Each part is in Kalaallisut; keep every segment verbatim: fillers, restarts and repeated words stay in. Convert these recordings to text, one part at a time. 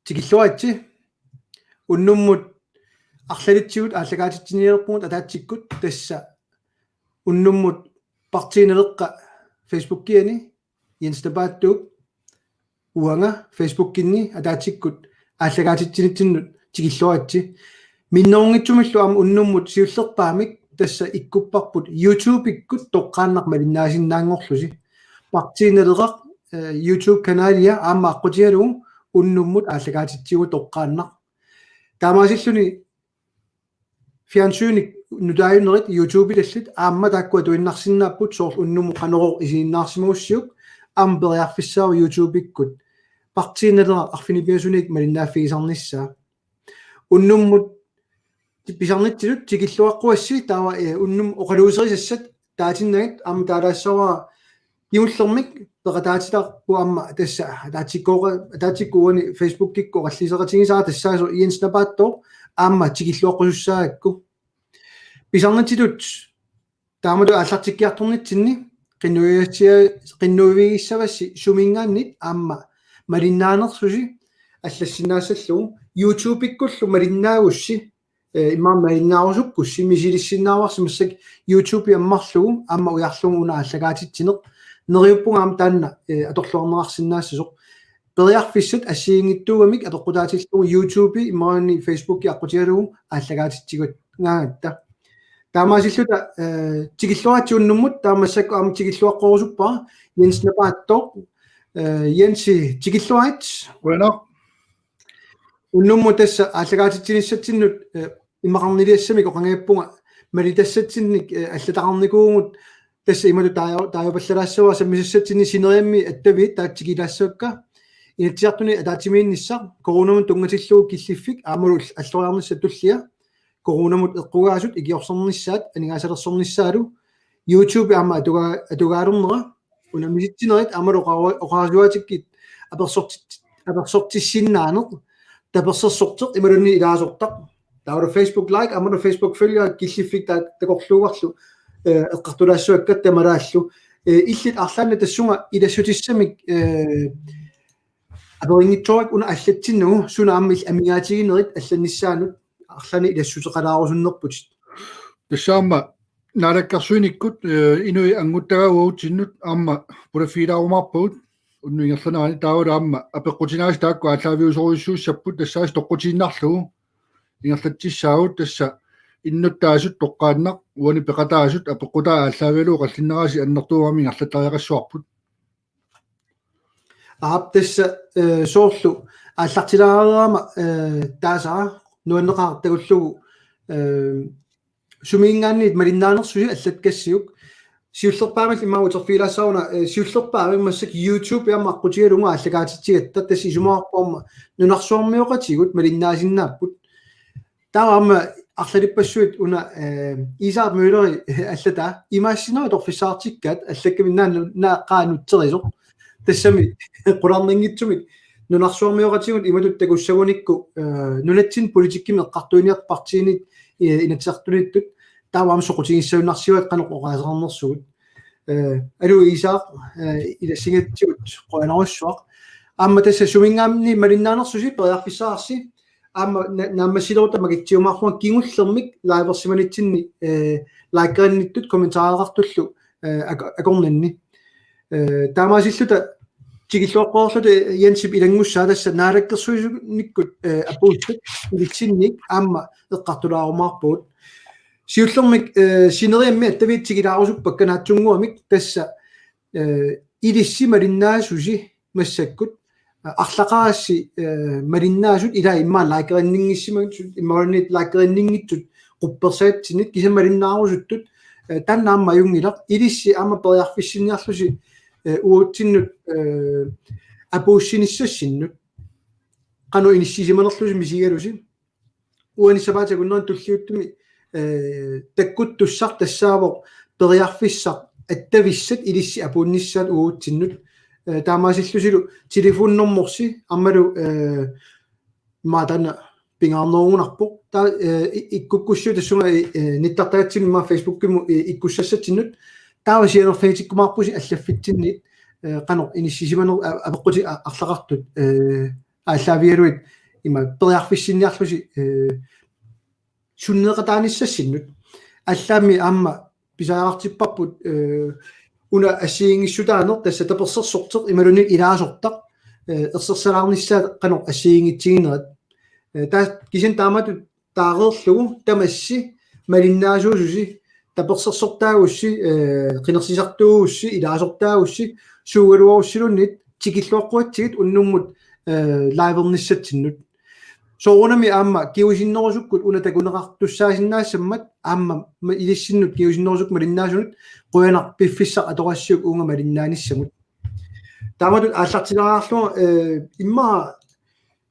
Tikilluaritsi. Unnummut arlalitsigut aallakaatitsinialerpugut ataatsikkut, tassa unnummut Partii Naleraq Facebookiani, Jens Napaattooq uanga Facebookinni ataatsikkut aallakaatitsinitsinnut tikilluaritsi. Minnerunngitsumillu aamma unnummut siullerpaamik tassa ikkupparput YouTubekkut toqqaannaq malinnaasinnaanngorlusi. Partii Naleraq, eh, YouTube-kanalia aamma aqqutigalugu unnummut aallakaatitsivugut toqqaannaq. Taamaasilluni fjernsynik nutaajunerit YouTubeitallit aamma taakku atuinnarsinnaapput, soorlu unnummut Qanorooq isiginnaarsimagussiuk aamma periarfissaavoq YouTubekkut Partii Naleraq arfineq-pingasunik malinnaaffigisarnissaa. Unnummut pisarnitsitut tikilluaqquassi taava, eh, unnuk oqaluuserisassat taatinnagu aamma taalaassavara kingullermik peqataatitarput aamma tassa ataatsikkooqa-, ataatsikkut uani Facebookikkut oqalliseqatigisara tassaasoq Jens Napaattooq aamma tikilluaqqusussaagakku. Pisarnitsitut taamatut aallartikkiartornitsinni qinnuigassia-, qinnuigissavassi suminngaanniit aamma malinnaanersusi allassinnaassallugu YouTubekkullu malinnaagussi, eh, immaqa malinnaarusukkussi misilissinnaavarsi massakkut YouTube ammarlugu aamma ujarlugu una aallakaatitsineq. Neriuppunga aamma taanna, eh, atorluarneqarsinnaassasoq. Periarfissat assigiinngitsuugamik apeqqutaatillugu YouTube imaluunniit Facebook aqqutigalugu aallakaatitsigaangatta. Taamaasilluta, eh, tikilluaritsi unnummut, taava massakkut aamma tikilluaqqusuppara Jens Napaattooq, eh, Jensi tikilluarit. Qujanaq. Unnummut tassa aallakaatitsinissatsinnut, eh, immaqarniliassamik oqanngippunga malitassatsinnik, eh, allataqarnikuuvugut tassa imatut taaja-, taajupallalaassavara sammisassatsinni sineriammi attaviit taakku tikilaassavakka. Inatsisartuni ataatsimiinnissaq coronamut tunngatillugu killiffik aammalu alloriarnissaq tullia. Coronamut eqqugaasut ikiorsernissaat aningaasalersornissaalu YouTube aamma atuga-, atugaalernera. Unamisitsinerit aammalu oqa-, oqarasuaatikkit apersortit-, apersortissinnaaneq, tapersersorteq imaluunniit ilaasortaq. Taavalu Facebook like, aammalu Facebook følger killiffik ta-, takorluugarlu, eh, eqqartulaassavakka tamalaallu. Eh, illit arlaannik tassunga ilassutissamik, eh, aperinngitsoorikka una allatsinnagu, suna aamma illit amigaatiginerit allannissaanut arlaannik ilassuteqalaarusunnerputit. Tassa aamma naalakkersuinikkut, eh, inuit anguttagaat uagutsinnut aamma pulaffigilaarumaarpagut unnuk ingerlanerani, taavalu aamma apeqqutinaasut taakku aallaaviusorujussuussapput tassaasut toqqutiinnarlugu ingerlatsissaagut, tassa innuttaasut toqqaannaq uani peqataasut apeqqutaat aallaavigalugu oqallinnerasi annertuumik ingerlattariaqassavarput. Aap, tassa, eh, soorlu aallartilaareerama, eh, taasara nuanneqaaq takullugu, eh, suminngaanniit malinnaanersusi allakkassiuk. Siullerpaamik immaqa uterfigilaassavaruna, eh, siullerpaamik massakkut YouTube aamma aqqutigalugu aallakaatitsigatta, tassa isumaqarpunga nunarsuarmioqatigut malinnaasinnaavagut. Taava aamma arlalippassuit una, eh, Isak Møller allataa imaassinnaavoq atorfissaqartikkaat, allakkaminngaanniit naak qaa nutserisoq. Tassami qularnanngitsumik nunarsuarmioqatigut imatut takussagunikku, eh, nunatsinni politikkimi eqqartuiniartut partiinit, eh, Inatsisartuniittut, taava aamma soqutigissagunarsivaat qanoq oqaaseqarnersugut. Eh, aluu Isak, eh, ilassigatsigut qujanarsuaq. Aamma tassa suminngaanniit malinnaanersusi periarfissaqarsi. Aamma na-, naammassilerutta makitsiumaarlunga kingullermik liversimanitsinni, eh, likerinnittut kommentareqartullu, eh, ak-, akornanni. Eh, taamaasilluta tikilluaqqorluta Jensip ilanngussaa tassa naalakkersuisunikkut, eh, apuussat ilissinniit aamma eqqartulaarumaarpagut. Siullermik, eh, sineriammi attaviit tikilaarusuppakka naatsunnguamik tassa, eh, ilissi malinnaasusi massakkut, eh, arlaqarassi, eh, malinnaasut ilaa immaqa likerinninngissimasut, imaluunniit likerinninngitsut quppersaatsinnik kisianni malinnaarusuttut, eh, taanna aamma ajunngilaq, ilissi aamma periarfissinniarlusi, eh, uatsinnut, eh, apuussinissassinnut. Qanoq inissisimanerlusi misigalusi. Uani sapaatip akunnerani tulliuttumi, eh, takkuttussaq tassaavoq periarfissaq attavissat ilissi apuunnissaat uatsinnut. Eh, taamaasillusilu telefonnormorsi aammalu, eh, maanna pingaarnerugunarpoq. Taava, eh, i-, ikkukkussiuk tassunga, eh, nittartagatsinnut aamma Facebookikkut, eh, ikkussassatsinnut. Taava sianerfigitikkumaarpusi allaffitsinniit, eh, qanoq inissisimanersut a-, apeqqutit a-, arlaqartut, eh, aallaavigalugit ima periarfissinniarlusi, eh, sunneeqataanissaassinnut. Allaammi aamma pisariaqartipparput, eh, una assigiinngissutaaneq, tassa tapersersorteq imaluunniit ilaasortaq, eh, ersersalaarnissaat qanoq assigiinngitsiginerat. Eh, taa-, kisianni taamatut taareerlugu tamassi malinnaasuususi, tapersersortaagussi, eh, qinersisartuugussi, ilaasortaagussi, suugaluarussiluunniit tikilluaqquatsigit unnummut, eh, livernissatsinnut. Soorunami aamma kingusinnerusukkut una takuneqartussaasinnaassammat aamma ma-, ilissinnut kingusinnerusukkut malinnaasunut qujanaq piffissaq atorassiuk uunga malinnaanissamut. Taamatut aallartilaarlugu, eh, immaqa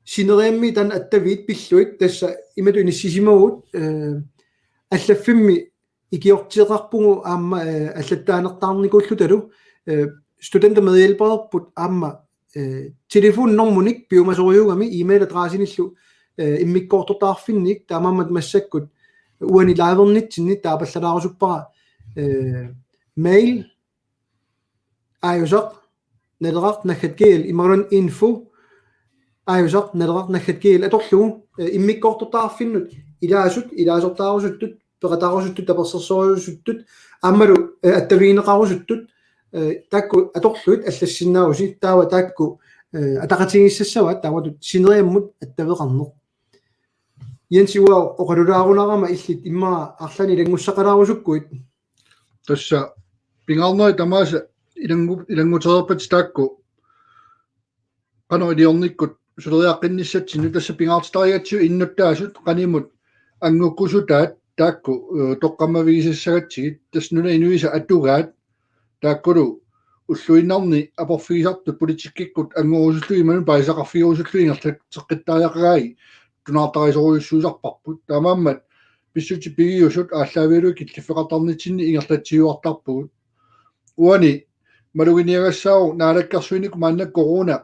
sineriammi taanna attaviit pillugit tassa imatut inissisimavugut, eh, allaffimmi ikiorteqarpugut aamma, eh, allattaanertaarnikuullutalu, eh, studentermedhjælperput aamma, eh, telefonnormunik piumasorujuugami e-mailadressinillu, eh, immikkoortortaqarfinnik, taamaammat massakkut uani livernitsinni taapallalaarusuppara, eh, mail aajusaq naleraq naggat gl imaluunniit info aajusaq naleraq naggat gl atorlugu, eh, immikkoortortaqarfinnut ilaasut, ilaasortaarusuttut, peqataarusuttut, tapersersorusuttut, aammalu, eh, attavigineqarusuttut, eh, taakku atorlugit allassinnaavusi, taava taakku, eh, ataqatigiissassavaat taamatut sineriammut attaveqarneq. Jens, uanga oqalulaarunarama illit immaqa arlaannik ilanngussaqalaarusukkuit. Tassa pingaarnerit tamaasa ilanngu-, ilanngutereerpat taakku qanoq iliornikkut suleriaqqinnissatsinnut, tassa pingaartitarigatsigu innuttaasut qanimut anngukkusutaat taakku, eh, toqqammavigisassagatsigit, tassa nunap inuisa atugaat taakkulu ulluinnarni aporfigisartut politikkikkut anngorusullugit imaluunniit paasisaqarfigerusullugit ingerlateqqittariaqaraat tunaartarisorujussuusarparput. Taamaammat pissutsit pigiusut aallaavigalugit killiffeqartarnitsinni ingerlatsiuartarpugut. Uani maluginiagassaavoq naalakkersuinikkut maanna corona,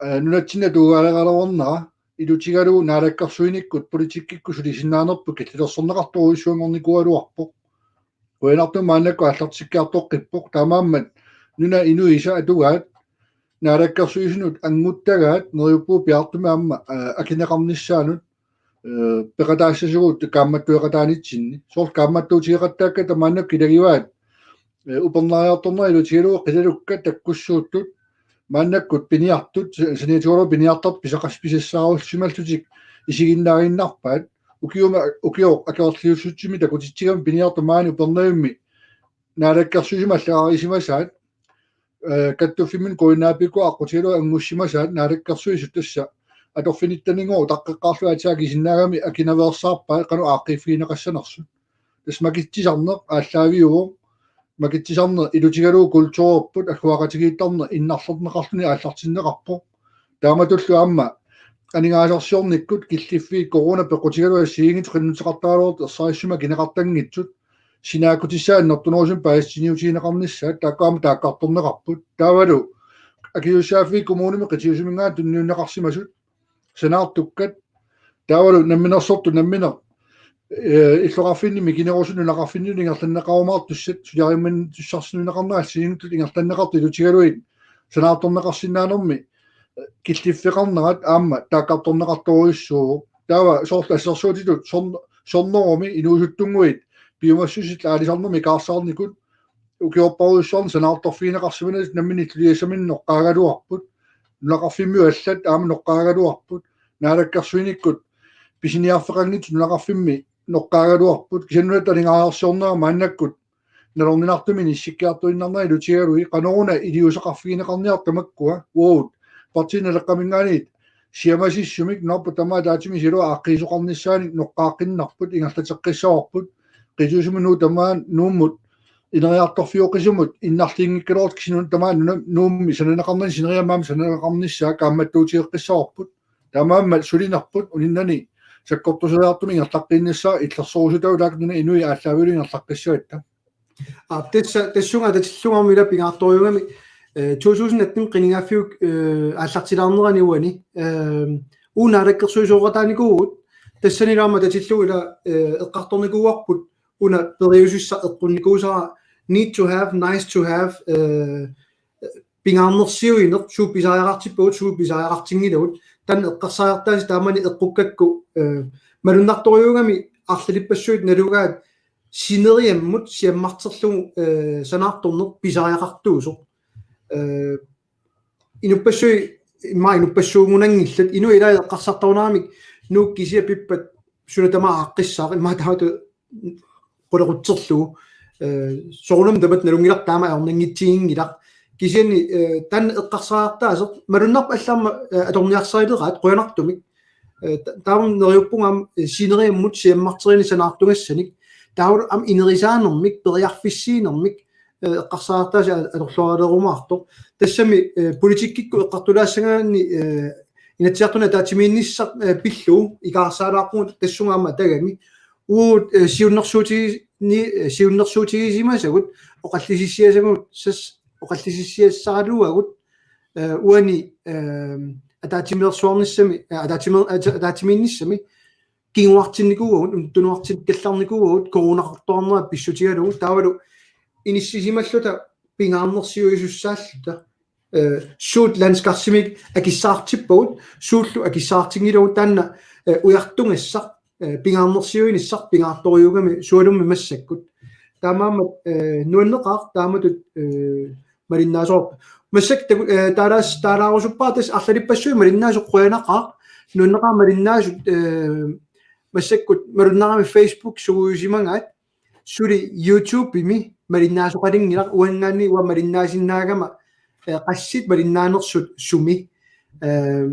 eh, nunatsinni atugaaleqalerunera, ilutigalugu naalakkersuinikkut politikkikkut sulisinnaanerput killilersorneqartorujussuanngornikuugaluarpoq. Qujanartumik maannakkut aallartikkiartoqqippoq, taamaammat nunap inuisa atugaat naalakkersuisunut anguttagaat neriuppugut piaartumik aamma, eh, akineqarnissaanut, eh, peqataassasugut kaammattueqataanitsinni. Soorlu kaammattuutigeqattaakka tamaannak ilagivaat, eh, upernariartornerat ilutigalugu qilalukkat takkussuuttut, maannakkut piniartut, sa-, saniatigalugu piniartartut pisaqas-, pisassaarussimallutik isiginnaaginnarpaat, ukiuma-, ukioq akerliussutsimik takutitsigami piniartut maani Upernavimmi naalakkersuisumut allagarisimasaat, eh, kattuffimminni Q N A P-kkut aqqutigalugu anngussimasaat naalakkersuisut, tassa atorfinittaninnguaq utaqqeqqaarlugu aatsaat akisinnaagami akinaveersaarpaat qanoq aaqqiiffigineqassanersut. Tassa makitsisarneq aallaaviuvoq, makitsisarneq ilutigalugu kulturerput agguaqatigiittarneq innarlerneqarluni aallartinneqarpoq. Taamatullu aamma aningaasarsiornikkut killiffiit corona peqqutigalugu assigiinngitsut qinnuteqartaraluartut ersarissumik akineqartanngitsut, sinaakkutissaat annertunerusumik paasiniutigineqarnissaat taakku aamma taakkartorneqarput. Taavalu akisussaaffiit kommunimi qitiusuminngaanniit tunniunneqarsimasut sanaartukkat, taavalu namminersortut nammineq, eh, illoqarfinni mikinerusut nunaqarfinnilu ingerlanneqarumaartussat suliariumannittussarsiuunneq nunaqarneq assigiinngitsut ingerlanneqartut ilutigalugit sanaartorneqarsinnaanermi, eh, killiffeqarnerat aamma taakkartorneqartorujussuuvoq. Taava soorlu assersuutitut sorn-, sornerumi inuusuttunnguit piumassusillit aalisarnermi ikaarsaarnikut ukiorparujussuarni sanaartorfigineqarsimanersut nammineq illuliassaminnik noqqaagaluarput. Nunaqarfimmiut allat aamma noqqaagaluarput. Naalakkersuinikkut pisiniarfeqanngitsut nunaqarfimmi noqqaagaluarput. Kisianni nunatta aningaasarsiornera maannakkut nalorninartumik inissikkiartuinnarnera ilutigalugu qanoruna iliuuseqarfigineqarniartoq tamakkua. Uagut Partii Naleqqaminngaanniit siamasissumik nunarput tamaat ataatsimik isigalugu aaqqiisoqarnissaanik noqqaaqqinnarput ingerlateqqissavarput. Qitiusumut Nuup tamaat Nuummut ineriartorfioqisumut innarliinngikkaluartoq kisianni tamaat nuna-, Nuummi sananeqarnani sineriammi aamma sananeqarnissaa kaammattuutigeqqissavarput. Taamaammat sulinerput uninnani sakkortuseriartumik ingerlaqqiinnassaaq illersorusutaavoq taakku nunap inui aallaavigalugu ingerlaqqissagatta. Aa, tassa, tassunga atatillugu aamma ila pingaartorujuugami, eh, to tusind atten qinigaaffiup, eh, aallartilaarnerani uani, eh, uagut naalakkersuisooqataanikuuvugut, tassanilu aamma atatillugu ila, eh, eqqartornikuuarput una periusissaq eqqunnikuusara need to have, nice to have, eh, pingaarnersiuineq, suut pisariaqartippagut, suut pisariaqartinngilagut, taanna eqqarsariartaasi taamani eqqukkakku, eh, malunnartorujuugami arlalippassuit nalugaat sineriammut siammarterlugu, eh, sanaartorneq pisariaqartuusoq. Eh, inuppassuit, immaqa inuppassuugunanngillat, inuit ilaat eqqarsartarunaramik Nuuk kisiat pippat suna tamaat aaqqissaaq, immaqa taamatut qulequtserlugu. Eh, soorunami tamatta nalunngilarput taama ajornanngitsiginngilaq. Kisianni, eh, taanna eqqarsariartaaseq, malunnarpoq allat aamma, eh, atorniarsarileraat qujanartumik. Eh, ta-, taama neriuppunga aamma, eh, sineriammut siammarterineq sanaartugassanik. Taava aamma inerisaanermik, periarfissiinermik, eh, eqqarsariartaasi a-, atorluaralerumaartoq. Tassami, eh, politikkikkut eqqartulaassagaanni, eh, Inatsisartuni ataatsimiinnissaq, eh, pillugu ikaarsaalaaqqugut tassunga aamma atagami. Uagut, eh, siunnersuutigi-, ni-, eh, siunnersuutigisimasagut oqallisissiasagut sas-, oqallisissiassaraluagut, eh, uani, eh, ataatsimeersuarnissami, eh, ataatsimeer-, ata-, ataatsimiinnissami kinguartinnikuuagut, tunuartikkallarnikuuagut, coronaqartoqarnera pissutigalugu, taavalu inissisimalluta pingaarnersiuisussaalluta. Eh, suut landskarsimik akissaqartippagut, suullu akissaqartinngilagut, taanna, eh, ujartugassaq, eh, pingaarnersiuinissaq pingaartorujuugami sualummik massakkut. Taamaammat, eh, nuanneqaaq taamatut, eh, malinnaasoq. Massakkut taku-, eh, taalaas-, taalaarusuppara tassa arlalippassuit malinnaasoq, qujanaqaaq, nuanneqaaq malinnaasut, eh, massakkut malunnarami Facebook sungiusimagaat, suli YouTube-imi malinnaasoqalinngilaq, uanngaanniit uanga malinnaasinnaagama, eh, qassit malinnaanersut sumi. Eh,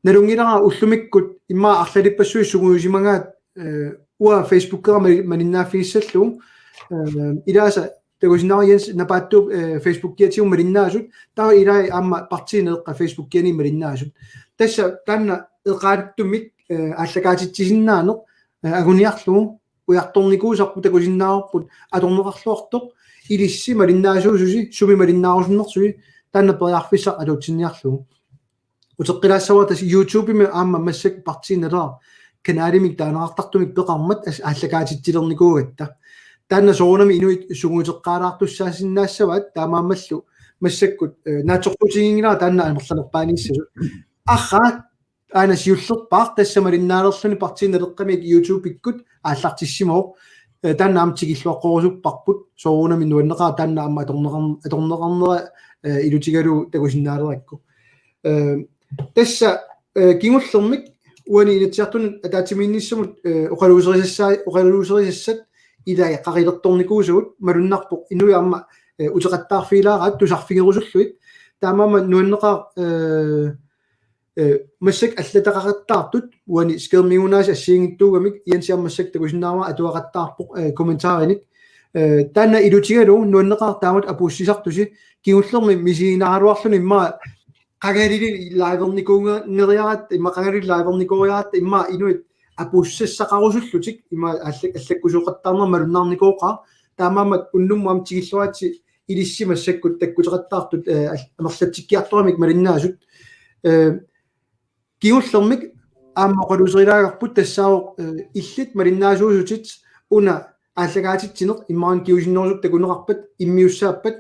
nalunngilara ullumikkut immaqa arlalippassuit sungiusimagaat, eh, uanga Facebookera mali-, malinnaaffigissallugu, eh, ilaasa takusinnaavat Jens Napaattooq, eh, Facebookiatigut malinnaasut, taava ilai aamma Partii Naleraq Facebookiani malinnaasut. Tassa taanna eqaattumik, eh, aallakaatitsisinnaaneq, eh, anguniarlugu ujartornikuusarput, takusinnaavarput atorneqarluartoq, ilissi malinnaasuususi, sumi malinnaarusunnersusi, taanna periarfissaq atuutsinniarlugu. Uteqqilaassavara tassa YouTube-imi aamma massakkut Partii Naleraq kanalimik taaneqartartumik peqarmat as-, aallakaatitsilernikuugatta. Taanna soorunami inuit sungiuteqqaalaartussaasinnaassavat, taamaammallu massakkut, eh, naatsorsuutiginngilara taanna amerlanerpaaniissasut. Arraa aana siullerpaaq, tassa malinnaalerluni Partii Naleqqamik YouTube-ikkut aallartissimavoq. Eh, taanna aamma tikilluaqqorusupparput, soorunami nuanneqaaq taanna aamma atorneqar-, atorneqarnera, eh, ilutigalugu takusinnaalerakku. Eh, tassa, eh, kingullermik uani Inatsisartuni ataatsimiinnissamut, eh, oqaluuserisassaa-, oqaluuserisassat ilai qaqilertornikuusagut, malunnarpoq inuit aamma, eh, uteqattaarfigilaaraat tusarfigerusullugit. Taamaammat nuanneqaaq, eh, eh, massakkut allataqaqattaartut, uani skærmimi una assigiinngitsuugamik, Jens aamma massakkut takusinnaavara atuaqattaarpoq, eh, kommentarinik. Eh, taanna ilutigalugu nuanneqaaq taamatut apuussisartusi, kingullermik misiginaraluarluni immaqa qangalili live-ernikuunnge-, ngeriaratta, immaqa qangalili live-ernikuuiaratta, immaqa inuit apuussassaqarusullutik, immaqa alla-, allakkusuuqattaarneq malunnarnikooqaaq, taamaammat unnummut aamma tikilluaritsi ilissi massakkut takkuteqattaartut, eh, al-, amerlatsikkiartoramik malinnaasut. Eh, kingullermik aamma oqaluuserilaagarput tassaavoq, eh, illit malinnaasuusutit una aallakaatitsineq imaluunniit kingusinnerusukkut takuneqarpat immiussaappat,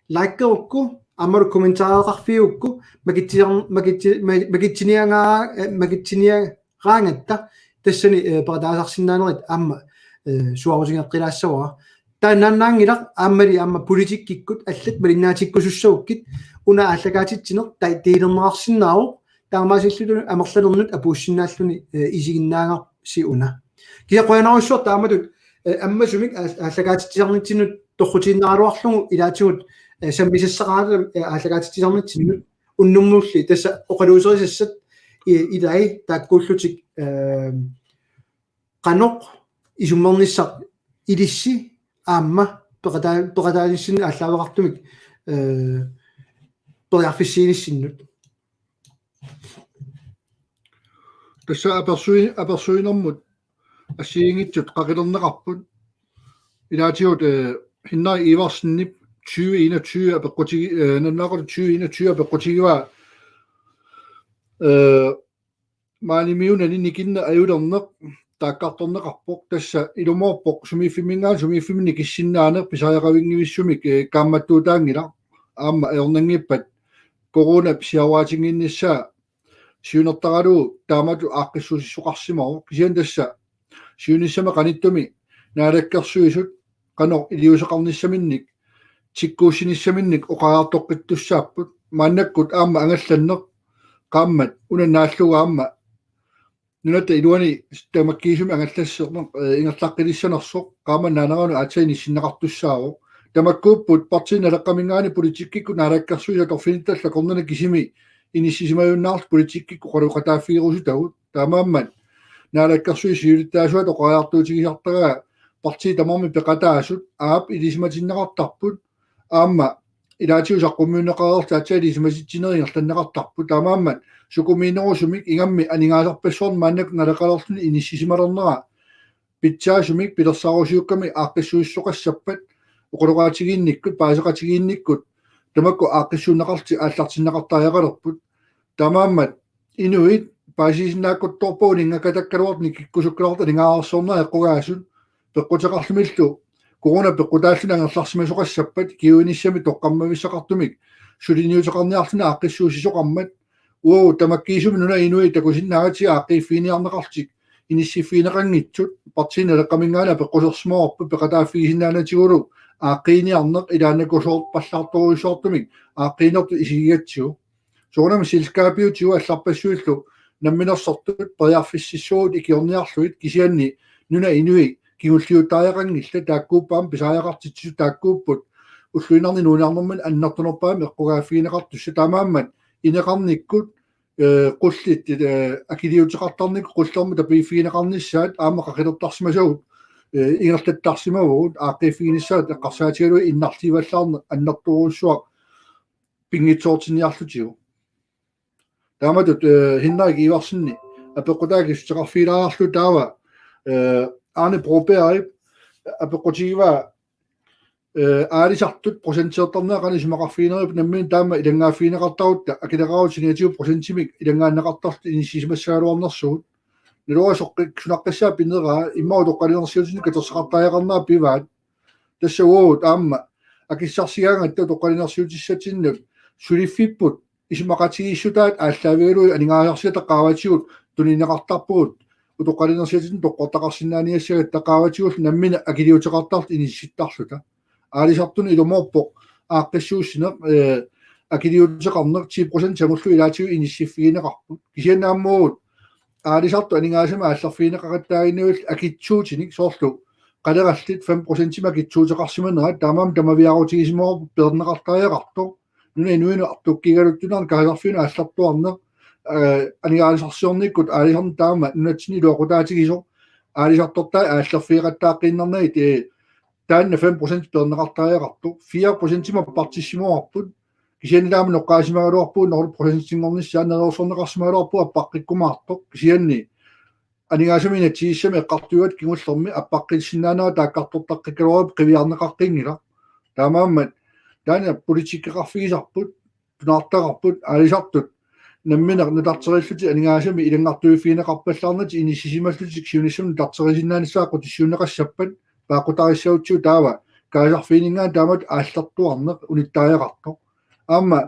likerukku aammalu kommentareqarfigigukku, makitsiniar-, makitsi-, ma-, makitsiniagaa-, eh, makitsinia-, raangatta tassani, eh, peqataasarsinnaanerit aamma, eh, suaarutigeqqilaassavara. Taannaannaanngilaq aammali aamma politikkikkut allat malinnaatikkusussagukkit una aallakaatitsineq ta-, deleerneqarsinnaavoq, taamaasilluta amerlanernut apuussinnaalluni, eh, isiginnaagarsi una. Kisianni qujanarujussuaq taamatut, eh, ammasumik aal-, aallakaatitsisarnitsinnut torrutiinnaraluarlugu ilaatigut, eh, sammisassaqaraluta, eh, aallakaatitsisarnitsinnut unnummulli tassa oqaluuserisassat i-, ilai taakkuullutik, eh, qanoq isummernissaq ilissi aamma peqataa-, peqataanissinnut aallaaveqartumik, eh, periarfissiinissinnut. Tassa apersui-, apersuinermut assigiinngitsut qaqilerneqarput. Ilaatigut, eh, Henrik Iversenip tyve enogtyve apeqqutigi-, eh, nunaqartut tyve enogtyve apeqqutigivaa, eh, maanimiunani nikinneq ajulerneq taakkartorneqarpoq, tassa ilumoorpoq sumiiffimminngaanniit sumiiffimminni nikissinnaaneq pisariaqavinngivissumik, eh, kaammattuutaanngilaq, aamma ajornanngippat coronap siaruaatinnginnissaa siunertaralugu taamatut aaqqissuussisoqarsimavoq, kisianni tassa siunissami qanittumi Naalakkersuisut qanoq iliuuseqarnissaminnik tikkuussinissaminnik oqariartoqqittussaapput. Maannakkut aamma angallanneq qaammat una naallugu aamma nunatta iluani tamakkiisumik angallasserneq, eh, ingerlaqqilissanersoq qaammat naaneranut aatsaat inissinneqartussaavoq. Tamakkuupput Partii Naleqqaminngaanniit politikkikkut Naalakkersuisut atorfinittallu akornanni kisimi inissisimajunnaarlutik politikkikkut oqaloqataaffigerusutagut. Taamaammat Naalakkersuisut siulittaasuata oqariartuutigisartagaa partiit tamarmik peqataasut, aap, ilisimatinneqartarput, aamma ilaatigut saqqummiunneqareersut aatsaat ilisimatitsinerit ingerlanneqartarput. Taamaammat sukumiinerusumik ingammik aningaasarpassuarnik maannakkut naleqalerluni inissisimalernera pitsaasumik pilersaarusiukkamik aaqqissuussisoqassappat oqaloqatigiinnikkut, paaseqatigiinnikkut tamakku aaqqissuunneqarlutik aallartinneqartariaqalerput. Taamaammat inuit paasisinnaaqquttorpagut, inngakkatakkaluartut nikikkusukkaluartut aningaasarsiornerit eqqugaasut, peqquteqarlumillu corona peqqutaalluni angerlarsimasoqassappat ikiuinissami toqqammavissaqartumik suliniuteqarniarluni aaqqissuussisoqarmat, uagut tamakkiisumik nunat inuit takusinnaavagut aaqqiiffiginiarneqarlutik inissiffigineqanngitsut. Partii Naleqqaminngaanniit apeqqusersimavarput peqataaffigisinnaanatigulu aaqqiiniarneq ilaannakusoorpallaartorujussuartumik aaqqiinertut isigigatsigu. Soorunami selskabiutigut allarpassuillu namminersortut periarfississuugut ikiorniarlugit, kisianni nunat inuit kingulliuttariaqanngillat, taakkuupput aamma pisariaqartitsisut, taakkuupput ulluinnarni inuuniarnermini annertunerpaamik eqqugaaffigineqartussat. Taamaammat ineqarnikkut, eh, qullit, eh, akiliuteqartarnikkut qullermut tapiiffigineqarnissaat aamma qaqilertarsimasagut, eh, ingerlattarsimavagut, aaqqiiffiginissaat eqqarsaatigalugu innarliivallaarneq annertoorujussuaq pinngitsoortinniarlutigu. Taamatut, eh, Henrik Iversenip apeqqutaa akissuteqarfigilaarlugu taava, eh, Arne Brobergip apeqqutigivaa, eh, aalisartut procentsertarnerat qanoq isumaqarfiginerupput, nammineq taama ilanngaaffigineqartarutta akileraarut saniatigut procentimik ilanngaanneqartarluta inissisimassagaluarnersugut. Naluara soqqik-, sunaqqissaaq pineraa, immaqa utoqqalinersiutinut katersaqartariaqarnerat pivaat. Tassa uagut aamma akissarsigaangatta utoqqalinersiutissatsinnut suliffipput isumaqatigiissutaat aallaavigalugit aningaasarsiat qaavatigut tunineqartarpugut, utoqqalinersiatitsinnut toqqortaqarsinnaaniassagatta, qaavatigullu nammineq akiliuteqartarluta inissittarluta. Aalisartunut ilumoorpoq aaqqissuussineq, eh, akiliuteqarneq ti procent sangullu ilaatigut inissiffigineqarput. Kisianni aamma uagut aalisartut aningaasamik aallerfigineqaqattaaginnavillutik akitsuutinik, soorlu qalerallit fem procentimik akitsuuteqarsimanerat, taamaammat tamaviaarutigisimavoq peerneqartariaqartoq. Nunap inuinut artukkigaluttuinnarneq, kaasarfiinut aallertuarneq, eh, aningaasarsiornikkut aalisarneq taama nunatsinni iluaqutaatigisoq, aalisartortai aallerfigeqattaaqqiinnarnagit, eh, taanna fem procent peerneqartariaqartoq. Fire procentimik appartissimavarput. Kisianni taama noqqaasimagaluarpugut nul procentinngornissaa, neriorsorneqarsimagaluarpugut appaqqikkumaartoq. Kisianni aningaasaminut inatsisissami eqqartuigatta kingullermi appaqqissinnaanerat taakkartortaqqikkaluarlugu qiviarneqaqqinngilaq. Taamaammat taanna politikkeqarfigisarput, tunaartaqarput, aalisartut nammineq nutarterillutik aningaasamik ilanngartuiffigineqarpallaarnatik inissisimallutik siunissami nutarterisinnaanissaa qutissiuunneqassappat, paaqqutarissagutsigu taava kaasarfiininngaanniit taamatut aallertuarneq unittariaqartoq. Aamma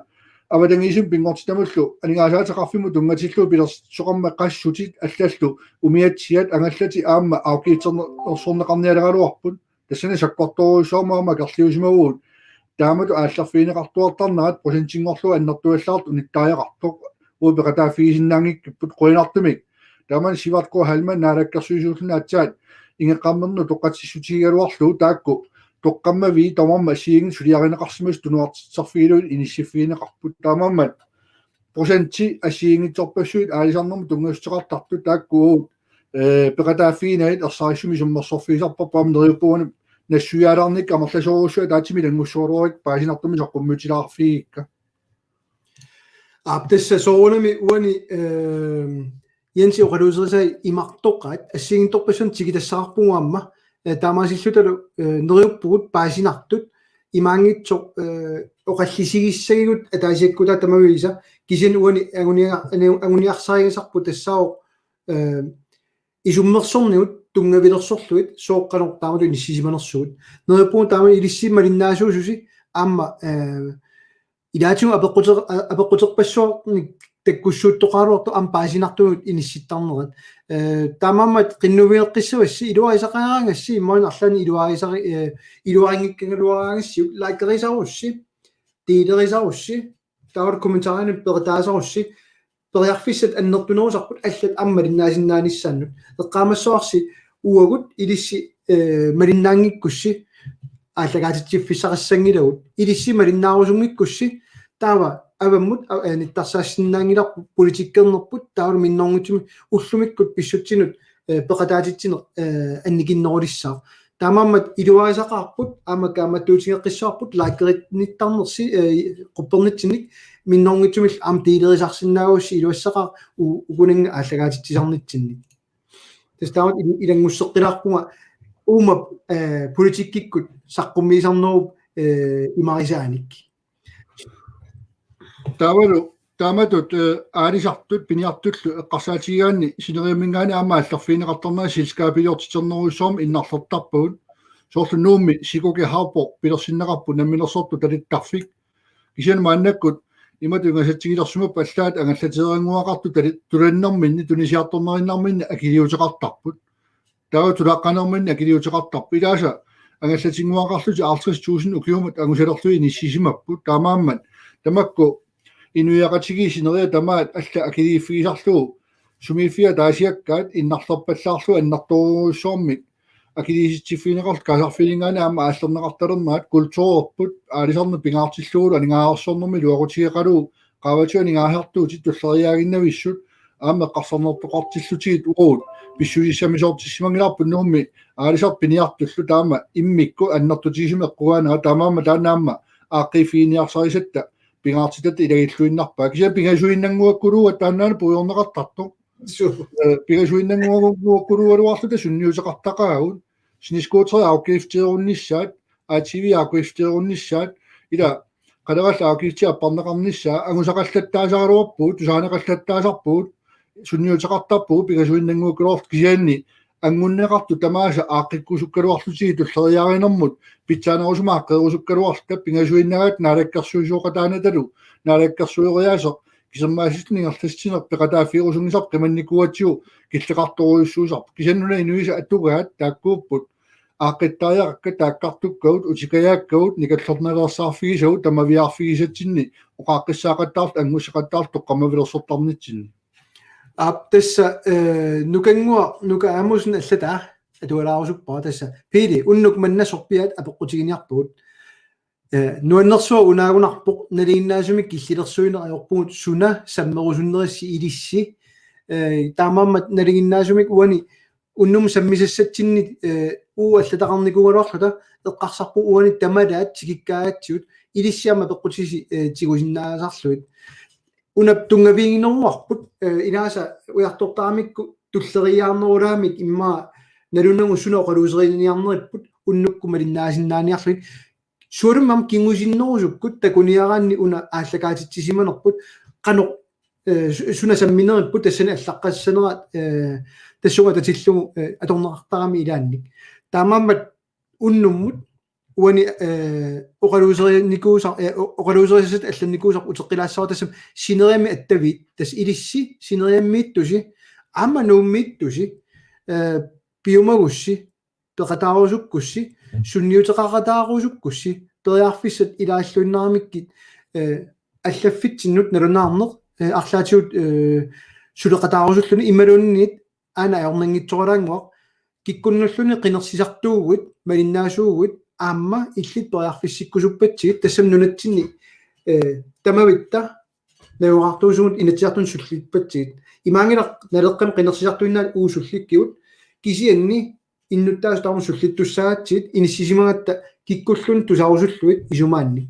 avatangiisinut pinngortitamullu aningaasaateqarfimmut tunngatillugu pilersoqarmat qassutit allallu umiatsiat angallatit aamma afgiftersorneqarnialeraluarput. Tassani sakkortoorujussuarmik aamma akerliusimavugut taamatut aallerfigineqartuartarnerat procentinngorlugu annertuallaartoq unittariaqartoq. Uagut peqataaffigisinnaanngikkipput qujanartumik. Taamani Sivert K. Heilmann Naalakkersuisuulluni aatsaat ingeqqammerneq utoqqatsissutigigaluarlugu taakku toqqammavii tamarmik assigiinngitsut suliarineqarsimasut tunuartitsisarfigilugit inissiffigineqarput. Taamaammat procenti assigiinngitsorpassuit aalisarnermut tunngassuteqartartut taakku uagut, eh, peqataaffiginagit ersarissumik isummersorfigisarparput, aamma neriuppunga nassuiaalaarnikkut amerlasoorujussuit ataatsimik ilanngussuugaluarikka paasinartumik saqqummiutilaarfigigikka. Aap, tassa soorunami uani, eh, Jensi oqaluuserisai imartoqaat, assigiinngitsorpassuarnik tikitassaqarpugut aamma, eh, taamaasillutalu, eh, neriuppugut paasinartut, imaanngitsoq, eh, oqallisigissagigut ataasiakkuutaat tamaviisa, kisianni uani angunia-, angu-, anguniarsarigisarput tassaavoq, eh, isummersornigut tunngavilersorlugit sooq qanoq taamatut inissisimanersugut. Neriuppugut taama ilissi malinnaasuususi aamma, eh, Ilaatigut apeqquter-, a-, apeqquterpassuarnik takkussuuttoqaraluartoq aamma paasinartugut inissittarnerat. Eh, taamaammat qinnuigeqqissavassi, iluarisaqaraangassi, immaqa arlaannik iluarisari-, eh, iluarinngikkaluaraangassi, likerisarussi, delerisarussi, taava kommentaarinik peqataasarussi, periarfissat annertunerusarput allat aamma malinnaasinnaanissaannut. Eqqaamassavarsi uagut ilissi, eh, malinnaanngikkussi aallakaatitsiffissaqassanngilagut. Ilissi malinnaarusunngikkussi taava avammut a-, eh, nittarsaassinnaanngilarput politikkernerput taavalu minnerunngitsumik ullumikkut pissutsinut, eh, peqataatitsineq, eh, annikinnerulissaaq. Taamaammat iluarisaqaarput, aamma kaammattuutigeqqissavarput, likerinnittarnersi, eh, quppernitsinnik minnerunngitsumillu aamma delerisarsinnaagussi iluassaqaaq u-, ukunannga aallakaatitsisarnitsinni. Tassa taamatut il-, ilanngusseqqilaarpunga uuma, eh, politikkikkut saqqummiisarnerup, eh, imarisaanik. Taavalu taamatut, eh, aalisartut piniartullu eqqarsaatigigaanni sineriamminngaanniit aamma aallerfigineqartarnerat selskabiliortiternerujussuarmik innarlertarpagut. Soorlu Nuummi Sikuki Harbour pilersinneqarpoq namminersortut talittarfik. Kisianni maannakkut imatut ingasatsigilersimapput allaat angallateerannguaqartut tali-, tulannerminni, tunisiartornerinnarminni akiliuteqartarput. Taava tulaqqanerminni akiliuteqartarput. Ilaasa angallatinnguaqarlutik halvtreds tusind ukiumut angusalerlugit inissisimapput. Taamaammat tamakku inuiaqatigiit sineriak tamaat allat akiliiffigisarlugu sumiiffia ataasiakkaat innarlerpallaarlugu annertoorujussuarmik akiliisitsiffigineqarlutik kaasarfilinngaanniit aamma aallerneqartalernerat kulturerput aalisarneq pingaartillugulu aningaasarsiornermi iluaqutigeqalugu qaavatigut aningaasartuutit tulleriiaaginnavissut aamma eqqarsarnertoqartillutigit uagut pissusissamisoortissimanngilarput Nuummi aalisartut piniartullu taama immikkut annertutigisumik eqqugaanera taamaammat taanna aamma aaqqiiffiginiarsarisatta pingaartitatta ilagilluinnarpaa. Kisianni pingasuinnannguakkuluugatta taannaana puigorneqartartoq. Suu. Eh, pingasuinnannguakkuluugaluarluta sunniuteqartaqaagut. Snescooterit afgifteerunnissaat, A T V afgifteerunnissaat, ila qalerallit afgifti apparneqarnissaa, angusaqallattaasaraluarpugut, tusaaneqallattaasarpugut, sunniuteqartarpugut, pingasuinnannguakkuluugaluarluta kisianni, anngunneqartut tamaasa aaqqikkusukkaluarlutigit tulleriiaarinermut pitsaanerusumik aaqqerusukkaluarluta pingasuinnagaat naalakkersuisooqataanatalu naalakkersueriaaseq kisermaassisut ingerlassineq peqataaffigerusunngisarput qimannikuugatsigu killeqartorujussuusarpoq. Kisianni una inuisa atugaat taakkuupput aaqqittariaqakka taakkartukkagut, utikajaakkagut, nikallernalersaarfigisagut, tamaviaarfigisatsinni, oqaaqqissaaqattaarluta, anngussaqattaarluta, toqqammavilersortarnitsinni. Aap, tassa, eh, Nukannguaq, Nuka Amundsen allataa, atualaarusuppara tassa. Pele, unnuk manna sorpiaat apeqqutiginiarpagut. Eh, nuannersuaq unaagunarpoq, nalinginnaasumik killilersuineq ajorpugut suna sammerusunnerissi ilissi. Eh, taamaammat nalinginnaasumik uani unnummut sammisassatsinni, eh, uagut allataqarnikuugaluarluta eqqarsarpugut uani tamalaat tikikkaangatsigut ilissi aamma apeqqutisi, eh, tigusinnaasarlugit. Una tunngavigineruarput, eh, ilaasa ujartortaramikku tulleriiaarnerulaamik immaqa nalunagu suna oqaluuseriniarneripput unnukkut malinnaasinnaaniarlugit. Sualummik aamma kingusinnerusukkut takuniaraanni una aallakaatitsisimanerput qanoq, eh, su-, suna sammineripput tassani allaqqassanera, eh, tassunga atatillugu, eh, atorneqartarami ilaannik. Taamaammat unnummut uani, eh, oqaluuserinikuusar-, eh, o-, oqaluuserisassat allannikuusarput uteqqilaassavara tassami sineriammi attaviit, tassa ilissi sineriammiittusi, aamma Nuummiittusi, eh, piumagussi, peqataarusukkussi, sunniuteqaqataarusukkussi, periarfissat ilaalluinnaramikkit, eh, allaffitsinnut nalunaarneq, eh, arlaatigut, eh, suleqataarusulluni imaluunniit aana ajornanngitsooralaannguaq, kikkunnulluni qinersisartuuguit, malinnaasuuguit, aamma illit periarfissikkusuppatsigit, tassami nunatsinni, eh, tamavitta najugaqartuusugut Inatsisartuni sullippatsigit. Imaanngilaq Naleqqami qinersisartuinnaat uagut sullikkigut, kisianni innuttaasut tamarmik sullittussaagatsigit inissisimagatta kikkulluunniit tusarusullugit isumaannik.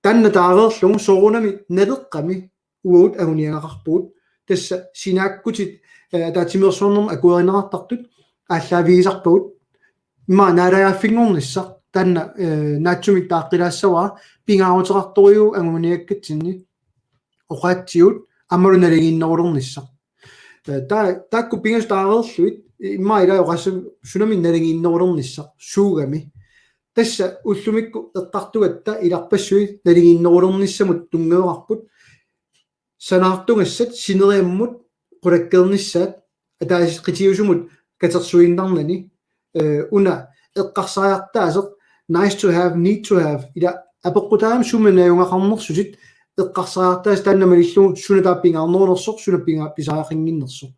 Taanna taareerlugu soorunami Naleqqami uagut anguniagaqarpugut. Tassa sinaakkutit, eh, ataatsimeersuarnermut akuerineqartartut aallaavigisarpagut. Immaqa naalagaaffinngornissaq taanna, eh, naatsumik taaqqilaassavara pingaaruteqartorujuuvoq anguniakkatsinni oqaatsigut aammalu naligiinnerulernissaq. Eh, taa-, taakku pingasut taareerlugit, immaqa ilaa oqaaseq sunami naligiinnerulernissaq, suugami. Tassa ullumikkut eqqartugatta ilarpassui nalinginnerulernissamut tunngaveqarput, sanaartugassat sineriammut qulakkeernissaat ataaseq qitiusumut katersuiinnarnani, eh, una eqqarsariartaaseq nice to have, need to have, ila apeqqutaammat sumut najugaqarnersutit eqqarsariartaaseq taanna malillugu suna taava pingaarnerunersoq, suna pinga-, pisariaqannginnersoq.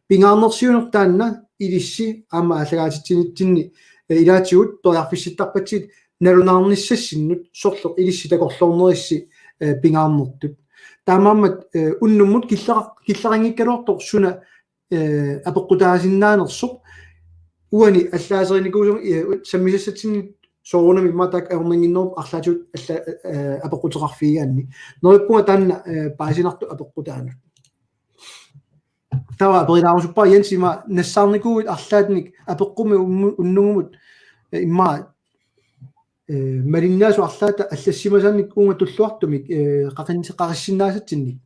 Pingaarnersiuineq taanna ilissi aamma aallakaatitsinitsinni, eh, ilaatigut periarfissittarpatsigit nalunaarnissassinnut sorleq ilissi takorloornerissi, eh, pingaarnertut. Taamaammat, eh, unnummut killeqa-, killeqanngikkaluartoq suna, eh, apeqqutaasinnaanersoq uani allaaserinikuusumik, eh, sammisassatsinni soorunami immaqa taakku ajornannginnerupput arlaatigut alla-, eh, apeqquteqarfigigaanni. Neriuppunga taanna, eh, paasinartoq apeqqutaanut. Taava aperilaarusuppara Jens ima nassaarnikuuit arlaannik apeqqummi ummu-, unnugumut, eh, immaqa, eh, malinnaasut arlaata allassimasaannik uunga tulluartumik, eh, qaqin-, qaqissinnaasatsinnik.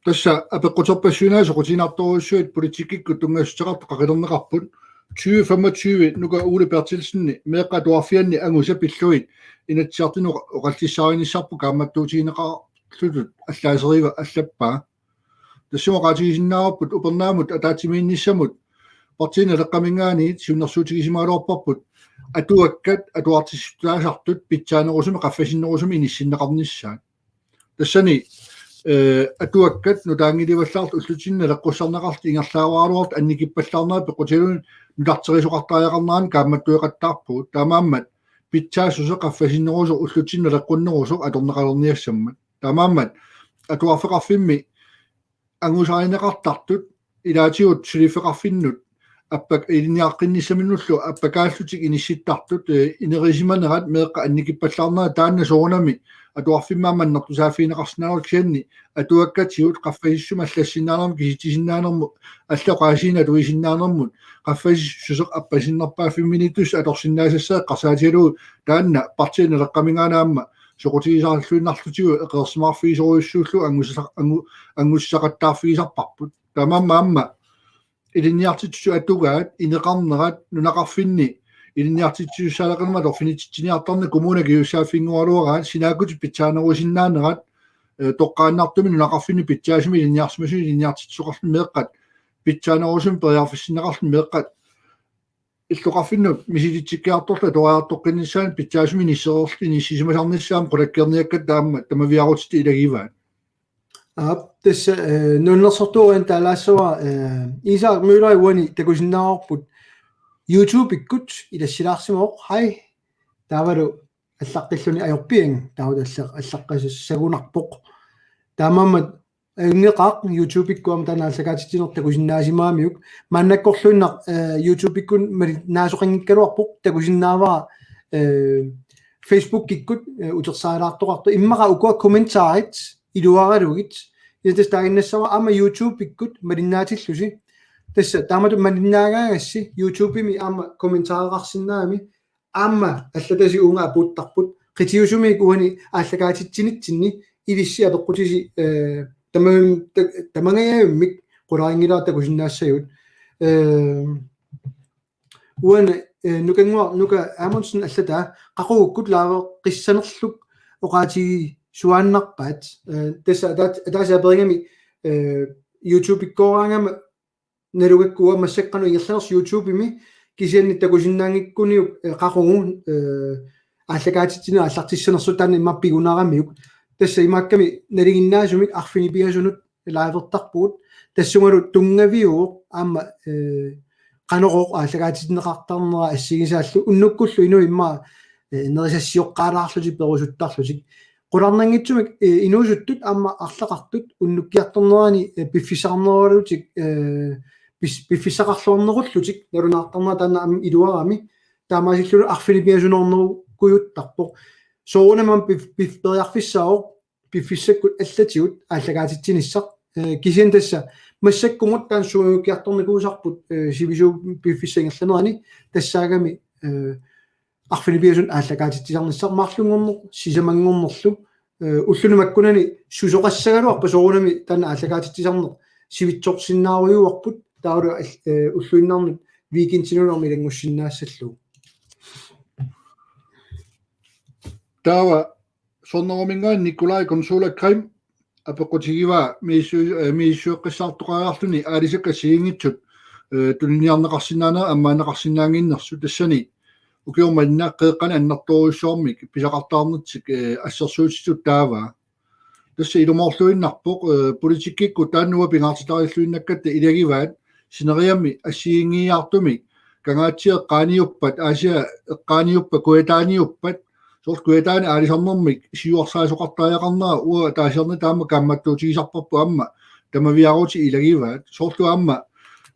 Tassa apeqquterpassuinaa soqutiginartorujussuit politikkikkut tunngassuteqartut qaqilerneqarput. Tyve femogtyve Nuka Ole Berthelsenip meeqqat atuarfianni angusa pillugit Inatsisartuni oqallissaarinissaanut kaammattuutigineqarlutut allaaseriva allappaa. Tassunga oqaatigisinnaavarput upernaamut ataatsimiinnissamut Partii Naleqqaminngaanniit siunnersuutigisimagaluarparput atuakkat atuartissutaasartut pitsaanerusumik qaffasinnerusumik inissinneqarnissaat. Tassani, eh, atuakkat nutaanngilivallaartut ullutsinni naleqqussarneqartut ingerlaaraluartut annikippallaarnerat peqqutigalugu nutarterisoqartariaqarnerannut kaammattueqattaarpugut. Taamaammat pitsaassuseq qaffasinnerusoq ullutsinni naleqqunnerusoq atorneqalerniassammat. Taamaammat atuarfeqarfimmi angusarineqartartut ilaatigut suliffeqarfinnut appak-, ilinniaqqinnissaminnullu appakaallutik inissittartut, eh, inerisimanerat meeqqat annikippallaarnerat taanna soorunami atuarfimmi aamma annertusaaffigineqarsinnaanerat kisianni atuakkatigut qaffasissumik allassinnaanermut kisitsisinnaanermut allat oqaasiinik atuisinnaanermut qaffasissuseq appasinnerpaaffimminiittussaq atorsinnaasassaat eqqarsaatigalugu taanna Partii Naleqqaminngaanniit aamma soqutigisarluinnarlutigu eqeersimaarfigisorujussuullugu angusa-, angu-, angusaqattaarfigisarparput. Taamaammat aamma ilinniartitsisut atugaat, ineqarnerat, nunaqarfinni ilinniartitsisussaaleqinermut atorfinitsitsiniartarneq kommunit akisussaaffinngoraluaraat, sinaakkutit pitsaanerusinnaanerat, eh, toqqaannartumik nunaqarfinni pitsaasumik ilinniarsimasumik ilinniartitsisoqarluni meeqqat pitsaanerusumik periarfissinneqarluni meeqqat illoqarfinnut misilitsikkiartorlutik atuariartoqqinnissaannut pitsaasumik inissereerlutik inissisimasarnissaat qulakkeerniakkatta aamma tamaviaarutitta ilagivaat. Aap, tassa, eh, nunnersortuurin taalaassavara, eh, Isak Møller uani takusinnaavarput YouTube-ikkut ilassilaarsimavoq. Hej. Taavalu allaqqilluni ajorpiaanga, taava alla-, allaqqassagunarpoq. Taamaammat ajunngilaq YouTube-ikkut aamma taanna aallakaatitsineq takusinnaasimagamiuk. Maannakkorluinnaq, eh, YouTube-ikkut mali-, nasoqanngikkaluarpoq takusinnaavara, eh, Facebook-ikkut, eh, utersaalaartoqartoq. Immaqa ukua kommentarit iluaralugit. Ila tassa taaginnassavara aamma YouTube-ikkut malinnaatillusi. Tassa taamatut malinnaagaagassi YouTube-imi aamma kommentareqarsinnaagami aamma allatasi uunga apuuttarput. Qitiusumik uani aallakaatitsinitsinni ilissi apeqqutisi, eh, tamagim-, ta-, tamangajavimmik qularinngilara takusinnaassagigut. Eh, uani, eh, Nukannguaq Nuka Amundsen allataa qaqugukkut liveqqissanerluk oqaatigisuaannarpaat. Eh, tassa ataat-, ataaseq aperigami, eh, YouTube-ikkooraangama nalugakku uanga massakkut qanoq ingerlanersoq YouTube-imi kisianni takusinnaanngikkuniuk, eh, qaqugu, eh, aallakaatitsineq aallartissanersoq taanna immaqa pigunaramiuk. Tassa imaakkami nalinginnaasumik arfineq-pingasunut livertarpugut. Tassungalu tunngaviuvoq aamma, eh, qanorooq aallakaatitsineqartarnera assigisaallu unnukkullu inuit immaqa, eh, nerisassioqqaalaarlutik perusuttarlutik. Qularnanngitsumik, eh, inuusuttut aamma arlaqartut unnukkiartornerani, eh, piffissaqarnerugalutik, eh, pis-, piffissaqarluarnerullutik nalunaartarnerat taanna aamma iluarami. Taamaasillutik arfineq-pingasunoornerukujuttarpoq. Soorunami aamma pif-, pif-, periarfissaavoq piffissakkut allatigut aallakaatitsinissaq. Eh, kisianni tassa massakkumut taanna sungiukkiartornikuusarput, eh, sivisuumik piffissap ingerlanerani tassaagami, eh, arfineq-pingasunut aallakaatitsisarnissaq marlunngorneq sisamanngornerlu, eh, ulluni makkunani susoqassagaluarpat soorunami taanna aallakaatitsisarneq sivitsorsinnaarujuarput taavalu al-, eh, ulluinnarni weekendinullu aamma ilanngussinnaassallugu. Taava Sonnerumingaanniit Nikolai Konsula Krim apeqqutigivaa misissu-, eh, misissueqqissaartoqariarluni aalisakkat assigiinngitsut, eh, tuniniarneqarsinnaanerat ammaanneqarsinnaannginnersut, tassani ukioq manna qeqqani annertoorujussuarmik pisaqartaarnertik, eh, assersuutitut taavaa. Tassa ilumoorluinnarpoq, eh, politikkikkut taanna uanga pingaartitarilluinnakkatta ilagivaat, sineriammi assigiinngiiaartumik Kangaatsiaq eqqaaniuppat, Aasiaat eqqaaniuppat, Kujataaniuppat, soorlu Kujataani aalisarnermik siuarsaasoqartariaqarnera uanga ataasiarnata aamma kaammattuutigisarparput aamma tamaviaarutit ilagivaat. Soorlu aamma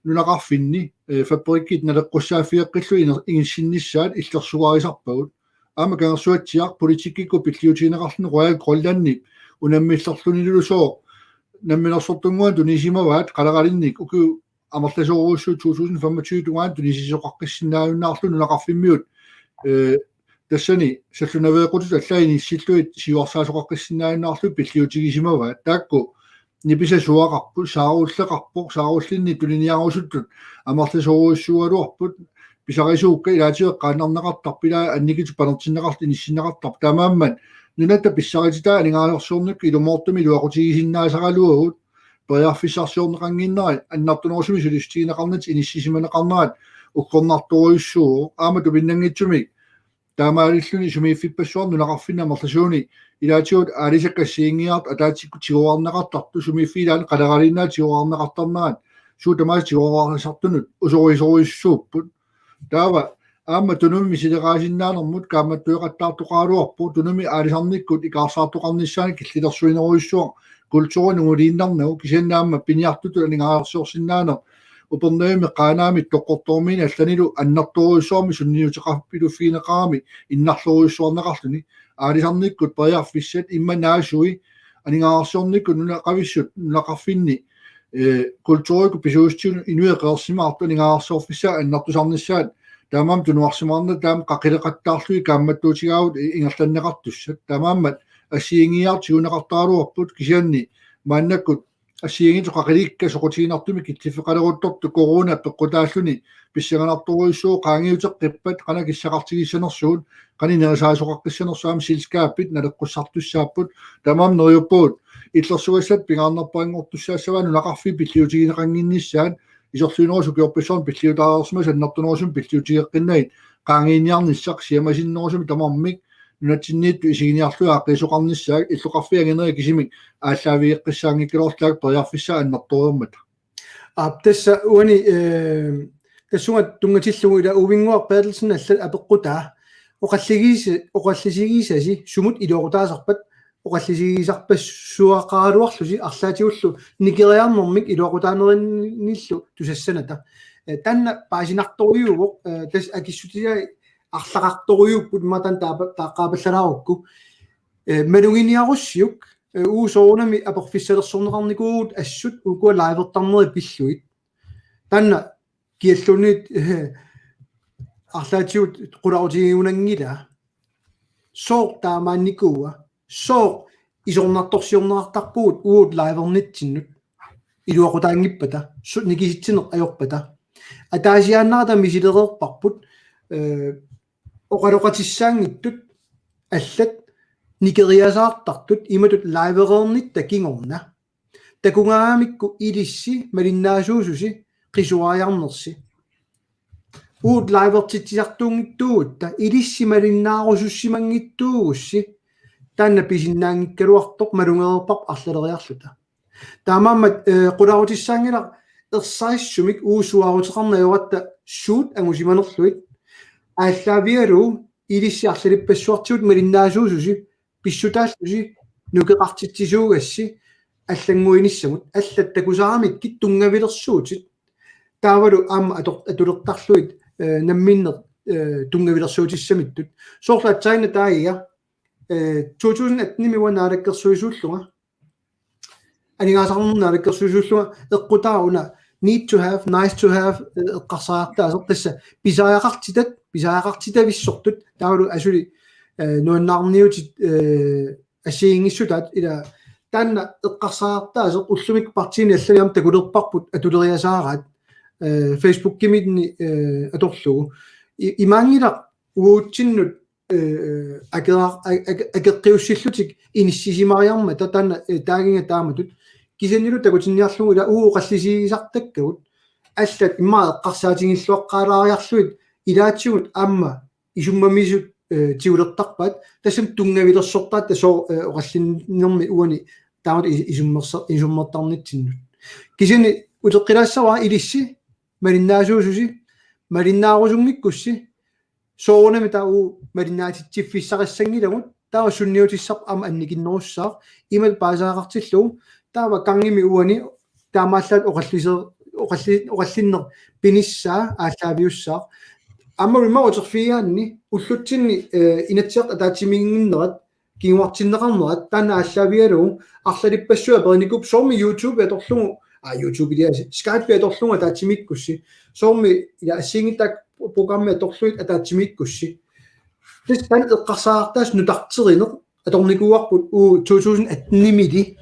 nunaqarfinni, eh, fabrikkit naleqqussaaffigeqqillugit iner-, inissinnissaat illersugarisarpagut. Aamma Kangersuatsiaq politikkikkut pilliutigineqarluni Royal Greenlandip unammillerlunilu sooq namminersortunnguanik tunisimavaat, qaleralinnik ukiut amerlasoorujussuit to tusind femogtyve tungaanut tunisisoqaqqissinnaajunnaarlugu nunaqarfimmiut, eh, tassani sallunaveeqqutitut allaat inissillugit siuarsaasoqaqqissinnaajunnaarlugit pilliutigisimavaat. Taakku nipisasuaqarput, saarulleqarpoq, saarullinni tuniniarusuttut amerlasoorujussuugaluarput, pisarisuukka, ilaatigut eqqaannarneqartarput, ilaat annikitsut panertinneqartut inissinneqartarput. Taamaammat nunatta pissarititai aningaasarsiornikkut ilumoortumik iluaqutigisinnaasaraluagut, periarfissarsiorneqannginnera annertunerusumik sulissutigineqarnata inissisimaneqarnerat uggornartorujussuuvoq. Aamma tupinnanngitsumik taamaalilluni sumiiffippassuarni nunaqarfinni amerlasuuni ilaatigut aalisakkat assigiinngiiaartut ataatsikkut tigoriarneqartartut, sumiiffiit ilaanni qaleraliinnaat tigoriarneqartarnerat suut tamaasa tigoriarisartunut usorisorujussuupput. Taava aamma Tunumi misileraasinnaanernut kaammattueqattaartoqaraluarpoq, Tunumi aalisarnikkut ikaarsaartoqarnissaanut killilersuinerujussuaq kulturi nunguliinnarnagu, kisianni aamma piniartutut aningaasarsiorsinnaaneq Upernavimmi, Qaanaami, Qaqortormiini allanilu annertoorujussuarmik sunniuteqarpiluffigineqarami innarlerujussuarneqarluni. Aalisarnikkut periarfissat immaqa naasui, aningaasarsiornikkut nunaqavissut nunaqarfinni, eh, kulturikkut pisuussutigut inuit qeqersimaartut aningaasarsiorfissaat annertusarnissaat, taamaammat tunuarsimaarnata taama qaqileqattaarlugit kaammattuutigaavut i-, ingerlanneqartussat. Taamaammat assigiinngiiaartut tiguneqartaraluarput, kisianni maannakkut assigiinngitsut qaqilikka soqutiginartumik killiffeqaleruttortut corona peqqutaalluni pissanganartorujussuuvoq qaangiuteqqippat qanoq kissaqartigissanersugut, qanoq nerisaasoqaqqissanersugut, aamma selskabit naleqqussartussaapput. Taamaammat neriuppugut illersugassat pingaarnerpaanngortussaassavaat nunaqarfiit pilliutigineqannginnissaat, isorliunerusut ukiorpassuarni pilliutaareersimasut annertunerusumik pilliutigeqqinnagit qaangiiniarnissaq siammasinnerusumik tamarmik nunatsinniittut isiginiarlugit aaqqiisoqarnissaat, illoqarfiit anginerit kisimik aallaavigeqqissaanngikkaluarlugit periarfissaat annertoormata. Aap, tassa uani, eh, tassunga tunngatillugu ila Uvinnguaq Berthelsen allat apeqqutaa: Oqalligiisa-, oqallisigigisasi sumut iluaqutaasarpat, oqallisigisarpassuaqaraluarlusi arlaatigullu nikeriarnermik iluaqutaanerannillu tusassanata. Eh, taanna paasinartorujuuvoq, eh, tassa akissutisai arlaqartorujuupput, immaqa taanna taapa-, taaqqaapallalaarukku. Eh, maluginiarussiuk, eh, uagut soorunami aporfissalersorneqarnikuuvugut assut ukua livertarnerit pillugit. Taanna kialluunniit, eh, arlaatigut qularutigigunanngilaa. Sooq taamaannikuua? Sooq isornartorsiorneqartarpugut uagut livernitsinnut iluaqutaanngippata, su-, nikisitsineq ajorpata? Ataasiaannarata misilereerparput, eh, oqaloqatissaanngitsut allat nikeriasaartartut imatut livereernitta kingorna. Takugaangamikku ilissi malinnaasuususi qisuariarnersi. Uagut livertitsisartuunngitsuugutta ilissi malinnaarusussimanngitsuugussi, taanna pisinnaanngikkaluartoq malugereerparput arlaleriarluta. Taamaammat, eh, qularutissaanngilaq ersarissumik uagut suaaruteqarneq ajoratta suut angusimanerlugit. Aallaavigalugu ilissi arlalippassuartigut malinnaasuususi pissutaallusi nukeqartitsisuugassi allannguinissamut, allat takusaramikkit tunngavilersuutit. Taavalu aamma ator-, atulertarlugit, eh, namminneq, eh, tunngavilersuutissamittut. Soorlu aatsaannguaq taagiga, eh, to tusind atten-imi uanga naalakkersuisuullunga, aningaasaqarnermut naalakkersuisuullunga, eqqutaavoq una need to have, nice to have, eh, eqqarsariartaaseq, tassa pisariaqartitat, pisariaqartitavissortut, taavalu asuli, eh, nuannaarniutit, eh, assigiinngissutaat, ila taanna eqqarsariartaaseq ullumikkut partiini allani aamma takulerparput atuleriasaaraat, eh, Facebookiminni, eh, atorlugu. I-, imaanngilaq uagutsinnut eh, akeqar-, a-, ake-, akeqqiussillutik inissisimariarmata taanna, eh, taaginga taamatut. Kisiannili takutinniarlugu ila uagut oqallisigisartakkagut. Allat immaqa eqqarsaatigilluaqqaalaariarlugit ilaatigut aamma isummamisut, eh, tigulertarpaat. Tassami tunngavilersortaatta sooq, eh, oqallinnermi uani taamatut is-, isummersa-, isummertarnitsinnut. Kisianni uteqqilaassavara ilissi malinnaasuususi, malinnaarusunngikkussi, soorunami taava malinnaatitsiffissaqassanngilagut, taava sunniutissaq aamma annikinnerussaaq, imatut paasisaqartillugu, taava gangimi uani taamaallaat oqallise-, oqalli-, oqallinneq pinissaa aallaaviussaaq. Aamma immaqa uterfigigaanni ullutsinni, eh, Inatsisartut ataatsimiiginnginnerat, kinguartinneqarnerat, taanna aallaavigalugu arlalippassuit aperinikuupput soormi YouTube atorlugu, aa, YouTube iliasi, Skype atorlugu ataatsimiikkussi, soormi ila assigiinngitsunik programmi atorlugit ataatsimiikkussi. Tassa taanna eqqarsartaaseq nutarterineq atornikuuarput uagut to tusind atten-imili,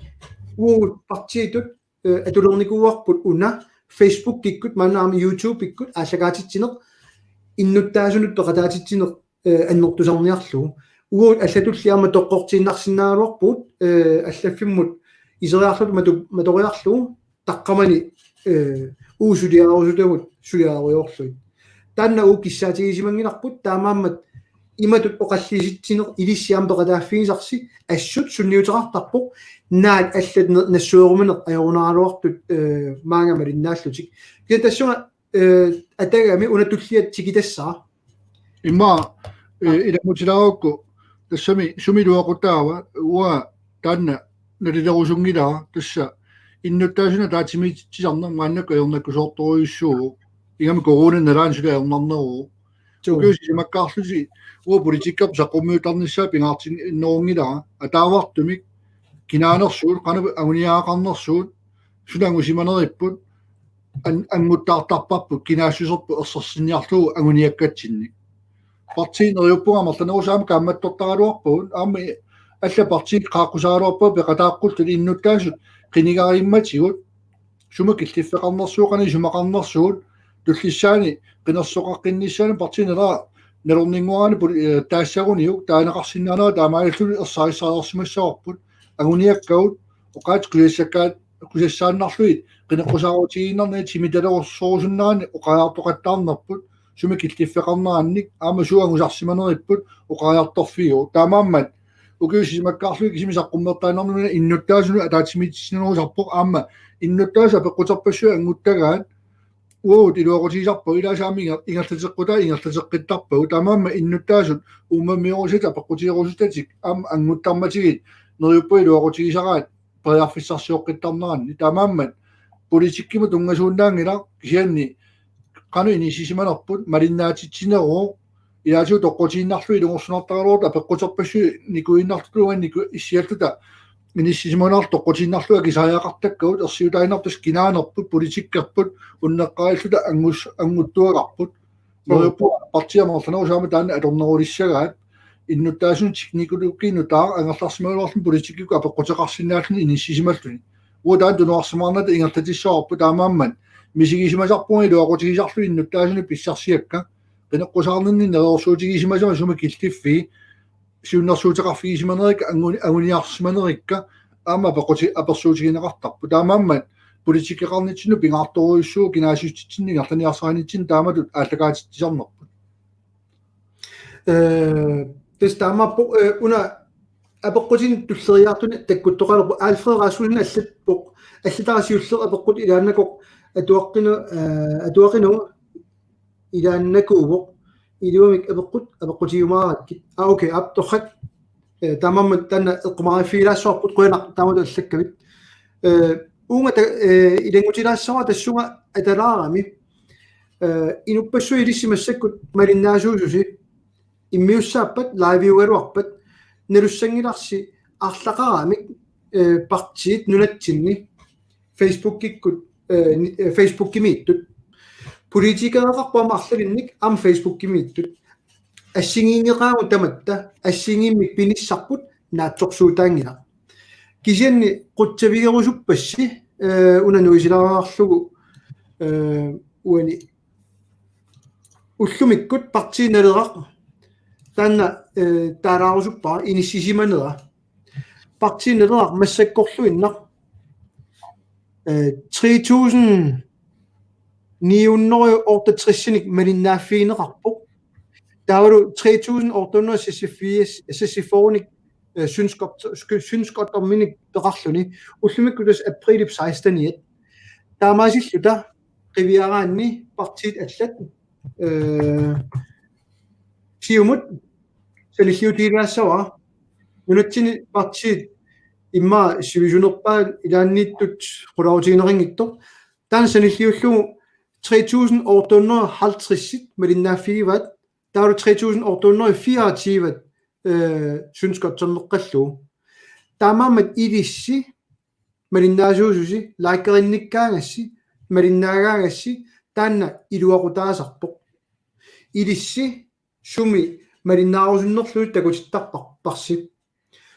uagut partiitut, eh, atulernikuuarput una Facebookikkut maanna aamma YouTubeikkut aallakaatitsineq, innuttaasunut peqataatitsineq, eh, annertusarniarlugu. Uagut allatulli aamma toqqortiinnarsinnaagaluarpugut, eh, allaffimmut iseriarluta matu-, matoriarlugu taqqamani, eh, uagut suliarerusutagut suliarerujoorlugit. Taanna uagut kissaatigisimanngillarput, taamaammat imatut oqallisitsineq ilissi aamma peqataaffigisarsi, assut sunniuteqartarpoq, naak allat na-, nassuerumaneq ajorunaraluartut, eh, maanga malinnaallutik. Kisianni tassunga, eh, atagami una tullia tikitassara. Immaqa, eh, ilanngutilaarakku tassami sumi iluaqutaava uanga taanna nalilerusunngilara, tassa innuttaasunut ataatsimiititsisarneq maannakkut ajornartorujussuuvoq. Ingammik corona nalaani suli ajornarneruvoq. Suu. Ukiut sisamakkaarlutik uagut politikkerput saqqummiuttarnissaa pingaartinnerunngilaa, ataavartumik kinaanersugut, qanoq anguniagaqarnersugut, suna angusimaneripput, an-, anguttaartarparput, kinaassuserput ersersinniarlugu anguniakkatsinnik. Partiit neriuppunga amerlanerusaamik kaammattortaraluarpagut, aamma i-, allat partiit qaaqqusaraluarpagut peqataaqqullutik innuttaasut qinigarimmatigut, sumut killiffeqarnersugut, qanoq isumaqarnersugut, tullissaani qinersisoqaqqinnissaanut Partii Naleraq nalorninnguarani poli-, eh, taassaguniuk taaneqarsinnaanera taamaalilluni ersarissarsimassavarput, anguniakkagut, oqaatsit qisassakkaat, qisassaannarlugit qineqqusaarutigiinnarnagit timitalersorsuusunnerani oqariartoqattaarnerput, sumi killiffeqarnerannik, aamma suut angusarsimaneripput oqariartorfigiuk. Taamaammat ukiut sisamakkaarlugit kisimi saqqummertariinnarnera innuttaasunut ataatsimiititsinerusarpoq, aamma innuttaasut apeqquterpassuit anguttagaat uagut iluaqutigisarpagut, ilaasa aamma inger-, ingerlateqqutaat ingerlateqqittarpagut. Taamaammat innuttaasut uummammiuusatik apeqqutigerusutatik aamma anguttarmatigit neriuppunga iluaqutigisaraat periarfissarsioqqittarneranni. Taamaammat politikkimut tunngasuunnaanngilaq, kisianni qanoq inissisimanerput malinnaatitsineruvoq, ilaatigut toqqutiinnarlugit ilungersunartaraluartut apeqquterpassuit nikuinnartullu niku-, issialluta inissisimanartut toqqutiinnarlugu akisariaqartakkagut, ersiutaaginnarpoq tassa kinaanerput, politikkerput unneqqarilluta angus-, anguttuagarput. Suu. Neriuppunga partiit amerlanerusaammat taanna atornerulissagaat, innuttaasunut teknikkikkut nutaaq angerlarsimagaluarluni politikkikkut apeqquteqarsinnaalluni inissisimalluni. Uagut taanna tunuarsimaarnata ingerlatissavarput, taamaammat misigisimasarpunga iluaqutigisarlugit innuttaasunut pissarsiakka, qineqqusaarninni neriorsuutigisimasama sumi killiffii, siunnersuuteqarfigisimanerikka, anguni-, anguniarsimanerikka, aamma apeqquti-, apersuutigineqartarput. Taamaammat politikkeqarnitsinnut pingaartorujussuuvoq kinaassutsitsinnik ingerlaniarsarinitsinnik taamatut aallakaatitsisarnerput. Eh, tassa taamaappoq, eh, una apeqqutinik tulleriiaartunik takkuttoqalerpoq. Alfred Rasmussen allappoq: Allatara siulleq apeqqutit ilaannakoq atuaqqinu-, eh, atuaqinut ilaannakuuvoq. Iluamik apeqqut apeqqutigiumaarakkit. Ah, okay, aap, torrak. Eh, taamaammat taanna eqqumaariffigilaassavarput, qujanaq taamatut allakkavit. Eh, uunga ta-, eh, ilanngutilaassavara tassunga atalaarami. Eh, inuppassuit ilissi massakkut malinnaasuususi immiussaappat, live-iugaluarpat, nalussanngilarsi arlaqaramik, eh, partiit nunatsinni Facebookikkut, eh, ni-, eh, Facebookimiittut. Politikereqarput aamma arlalinnik aamma Facebookimiittut. Assigiinngeqaagut tamatta, assigiimmik pinissarput naatsorsuutaanngilaq. Kisianni qutsavigerusuppassi, eh, una nuisilaarlugu, eh, uani ullumikkut Partii Naleraq Taanna, eh, taalaarusuppara inissisimanera. Partiit Naleraq massakkorluinnaq, eh, tre tusind ni hundrede og otteogtresinik malinnaaffigineqarpoq. Taavalu tre tusind otte hundrede og seksogfirs, seksogfyrrenik, eh, synes godt, synes godt ominik peqarluni. Ullumikkut tassa aprilip seksteniat. Taamaasilluta qiviaraanni partiit allat, eh, Siumut sanilliutigilaassavara. Nunatsinni partiit immaqa sivisunerpaat ilaanniittut qularuutigineqanngitsoq. Taanna sanilliullugu tre tusind otte hundrede og halvtreds malinnaaffigivaat. Taavalu tre tusind otte hundrede og fireogtyve, eh, synes godt-erneqqallugu. Taamaammat ilissi malinnaasuususi, likerinnikkaagassi, malinnaagaagassi, taanna iluaqutaasarpoq. Ilissi sumi malinnaarusunnerlugit takutittarparsi.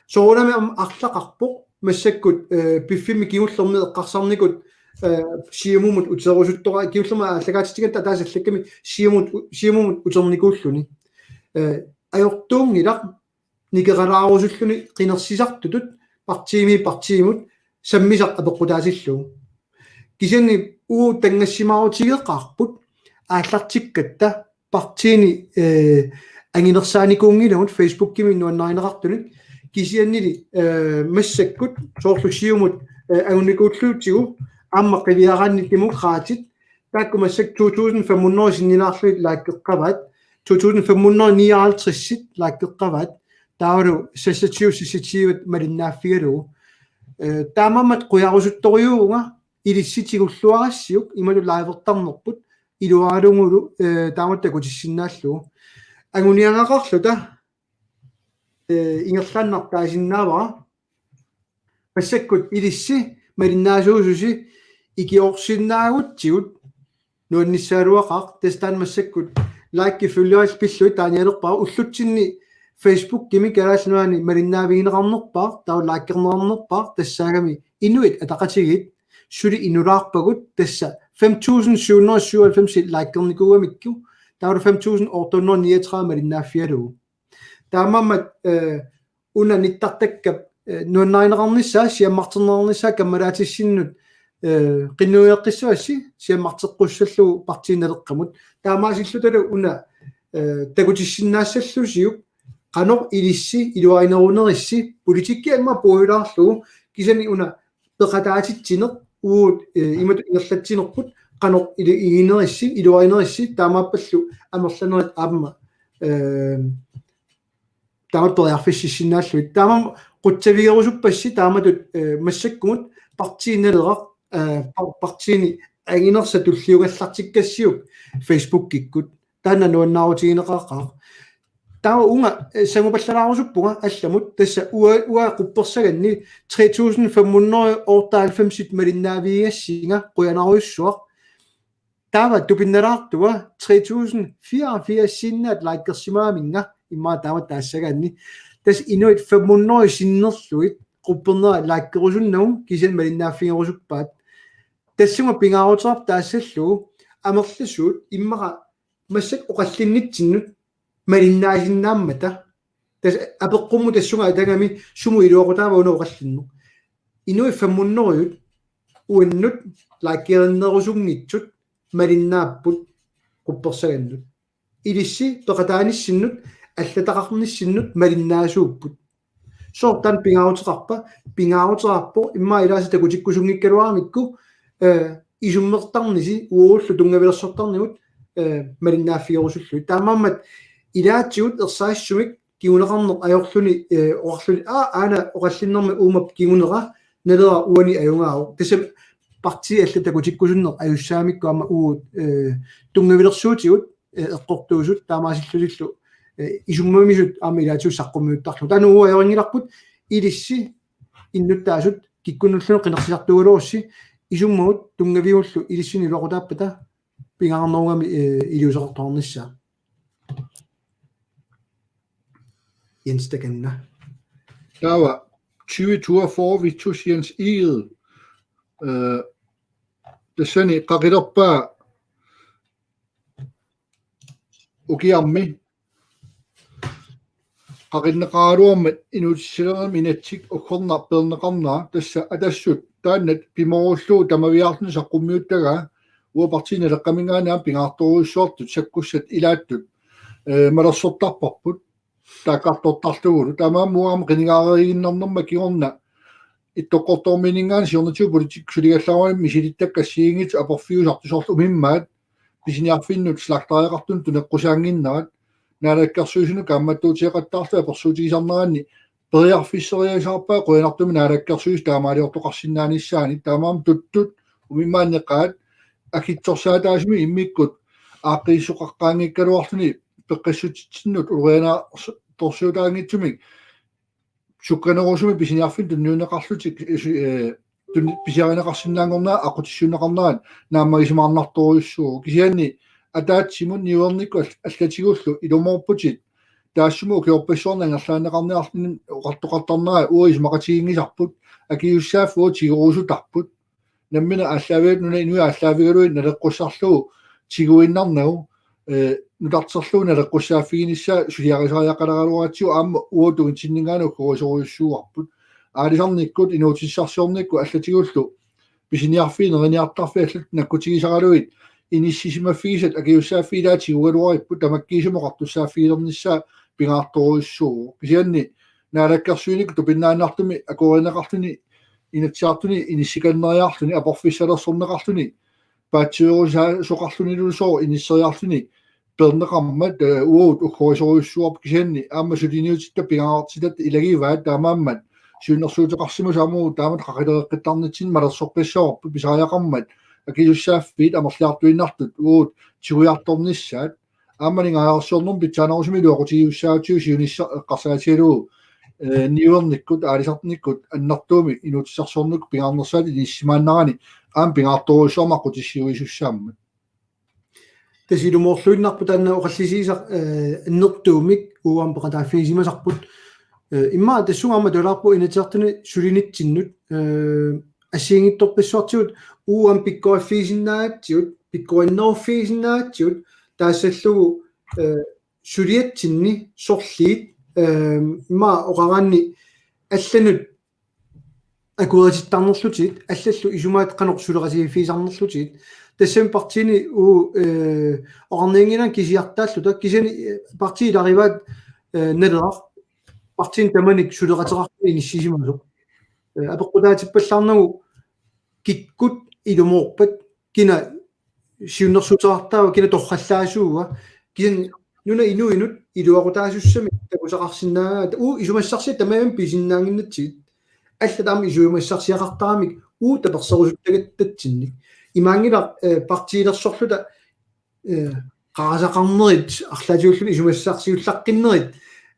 Soorunami aamma arlaqarpoq massakkut, eh, piffimmi kingullermi eqqarsarnikut, eh, Siumumut uterusuttoqarpoq, kingullermi aallakaatitsigatta ataaseq allakkami Siumut, Siumumut uternikuulluni. Eh, ajortuunngilaq nikeralaarusulluni qinersisartutut partiimi partiimut sammisaq apeqqutaatillugu. Kisianni uagut tanngassimaarutigeqaarput aallartikkatta partiini, eh, anginersaanikuunngilagut Facebookimi nuannarineqartunik, kisiannili, eh, massakkut soorlu Siumut, eh, angunikuullugu aamma qiviaraanni Demokraatit taakku massakkut to tusind fem hundrede sinnilaarlugit likeqqavaat, to tusind fem hundrede nioghalvtreds likeqqavaat, taavalu seksogtyve seksogtyve malinnaaffigalugu. Eh, taamaammat qujarusuttorujuuvunga ilissi tigulluarassiuk imatut livertarnerput iluaralugulu, eh, taamatut takutissinnaallugu. Anguniagaqarluta, eh, ingerlaannaq taasinnaavara. Massakkut ilissi malinnaasuususi ikiorsinnaagutsigu nuannissagaluaqaaq, tassa taanna massakkut like følger pillugit taanialerpara, ullutsinni Facebookimi Kalaallit Nunaanni malinnaavigineqarnerpaaq, taava likerneqarnerpaaq, tassaagami Inuit Ataqatigiit suli inulaarpagut, tassa fem tusind syv hundrede syvoghalvfems likernikuugamikku, taava fem tusind otte hundrede niogtredive malinnaaffigalugu. Taamaammat, eh, una nittartakkap, eh, nuannarineqarnissaa, siammarterneqarnissaa kammalaatissinninnut, eh, qinnuigeqqissavassi, siammarteqqussallugu Partii Naleqqamut. Taamaasillutalu una, eh, takutissinnaassallusiuk, qanoq ilissi iluarinerunerissi, politikki aamma puigulaarlugu, kisianni una peqataatitsineq, uagut, eh, imatut ingerlatsinerput, qanoq ili-, iginerissi, iluarinerissi, taamaappallu amerlanerit aamma, eh, taamatut periarfississinnaallutik. Taamaammat qutsavigerusuppassi taamatut, eh, massakkumut Partii Naleraq, eh, par-, partiini anginersaq tulliugallartikkassiuk Facebookikkut. Taanna nuannaarutigineqaqaaq. Taava uunga, eh, sangupallalaarusuppunga allamut, tassa uanga, uanga quppersaganni tre tusind fem hundrede og otteoghalvfems malinnaavigigassinga, qujanarujussuaq. Taava tupinnalaartua tre tusind fireogfirs sinnaat likersimagaminga immaqa taama taassagaanni. Tassa inuit fem hundrede sinnerlugit quppernera likerusunnagu kisianni malinnaaffigerusuppaat. Tassunga pingaaruteqarpoq taassallugu amerlasuut immaqa massakkut oqallinnitsinnut malinnaasinnaammata. Tassa apeqqummut tassunga atagami sumut iluaqutaava una oqallinneq. Inuit fem hundrede uannut likerinnerusunngitsut malinnaapput quppersagannut. Ilissi peqataanissinnut, allataqarnissinnut malinnaasuupput. Sooq taanna pingaaruteqarpa? Pingaaruteqarpoq, immaqa ilaasa takutikkusunngikkaluaramikku, eh, isummertarnisi uagullu tunngavilersortarnigut, eh, malinnaaffigerusullugit. Taamaammat ilaatigut ersarissumik kinguneqarneq ajorluni, eh, oqarluni, aa, aana oqallinnermi uumap kingunera, Naleraq uani ajugaavoq. Tassami partiit allat takutikkusunneq ajussagamikku aamma uagut, eh, tunngavilersuutigut, eh, eqqortuusut taamaasillutillu, eh, isummamisut aamma ilaatigut saqqummiuttarlugu. Taanna uagut ajorinngilarput, ilissi innuttaasut kikkunnullu qinersisartuugaluarussi isummagut tunngavigullu ilissinnut iluaqutaappata pingaarnerugami, eh, iliuuseqartoqarnissaa. Jens takanna. Taava tyve toogfyrre Vitus Jens Egede. Eh, tassani qaqilerpaa ukiarmi qaqinneqaraluarmat inuutissalernermi inatsit uggornaq peerneqarnera, tassa Atassut taanna pimoorullugu tamaviaarluni saqqummiuttagaa, uanga Partii Naleqqaminngaanniit aamma pingaartorujussuartut sakkussat ilaattut, eh, malersortarparput taakkartortarlugulu. Taamaammat uanga aamma qinigaareeriinnarnerma kingorna Ittoqqortoormiinninngaanniit siornatigut politikkikkut suligallarumik misilittakkat assigiinngitsut aporfiusartut, soorlu umimmaat pisiniarfinnut slagteriaqartunut tuneqqusaannginnerat, naalakkersuisunut kaammattuuteqattaarluni apersuutigisarneranni periarfisseriasaarpaa, qujanartumik naalakkersuisut taamaaliortoqarsinnaanissaannik. Taamaammat tuttut umimmaanneqaat akitsorsaataasumik immikkut aaqqiissoqaqqaanngikkaluarluni peqqissutsitsinnut ulorianartorsiutaanngitsumik sukkanerusumik pisiniarfinnik tunniunneqarlutik, eh, tunni-, pisiarineqarsinnaanngornerat aqqutissiuunneqarnerat naammagisimaarnartorujussuuvoq. Kisianni ataatsimut niuernikkut all-, allatigullu ilumoorputit taassuma ukiorpassuarni angerlaanneqarniarluni oqartoqartarnerat uagut isumaqatiginngisarput, akisussaaffik uagut tigorusutarput. Nammineq aallaavigalugu, nunap inui aallaavigalugit naleqqussarlugu tiguinnarnagu, eh, nutarterlugu naleqqussaaffiginissaa suliarisariaqaleraluaratsigu aamma uagut tungitsinninngaanniit uggorisorujussuuarput. Aalisarnikkut, inuutissarsiornikkut allatigullu pisiniarfiit neriniartarfiit allatut nakkutigisaralugit inissisimaffigisat akisussaaffik ilaat tigugaluaripput, tamakkiisumik oqartussaaffigilernissaa pingaartorujussuuvoq. Kisianni naalakkersuinikkut tupinnaannartumik akuerineqarluni Inatsisartuni inissikanneriarluni aporfissalersorneqarluni paatsiveerusaasoqarlunilu sooq inisseriarluni peerneqarmat, eh, uagut uggorisorujussuuarput. Kisianni aamma suliniutitta pingaartitat ilagivaat, taamaammat siunnersuuteqarsimasut aamma uagut taamatut qaqilereqqittarnitsinni malersoqqissavarput pisariaqarmat akisussaaffiit amerliartuinnartut uagut tigujartornissaat. Aamma ningaajarsiornermut pitsaanerusumik iluaqutigiussaatsigu siunissaq eqqarsaatigalugu, eh, niuernikkut, aalisarnikkut annertuumik inuutissarsiornikkut pingaarnersaat inissisimaannarani aamma pingaartorujussuarmik aqqutissiuisussaammat. Tassa ilumoorluinnarpoq taanna oqallisigisaq, eh, annertuumik uagut aamma peqataaffigisimasarput. Eh, immaqa tassunga aamma tulaarpoq Inatsisartuni sulinitsinnut, eh, assigiinngitsorpassuartigut uagut aamma pikkoriffigisinnaagatsigit, pikkorinneruffigisinnaagatsigut, taassallugu, eh, suliatsinni sorliit, eh, immaqa oqaraanni allanut akueritittarnerlutigit, allallu isumaat qanoq suleqatigiiffigisarnerlutigit. Tassami partiini uagut, eh, oqarnianngilanga kisiartaalluta, kisianni, eh, partiit ilagivaat, eh, Naleraq partiinut tamanik suleqateqarluni inissisimasoq. Eh, apeqqutaatippallaarnagu kikkut ilumoorpat, kina siunnersuuteqartaava, kina torrallaasuua, kisianni nunap inuinut iluaqutaasussamik takusaqarsinnaagaat, uagut isumassarsiat tamarmik pisinnaannginnatsigit. Allat aamma isumassarsiaqartaramik uagut taperserusuttagatsigu. Imaanngilaq, eh, partiilersorluta, eh, qarasaqarnerit, arlaatigulluunniit isumassarsiullaqqinnerit,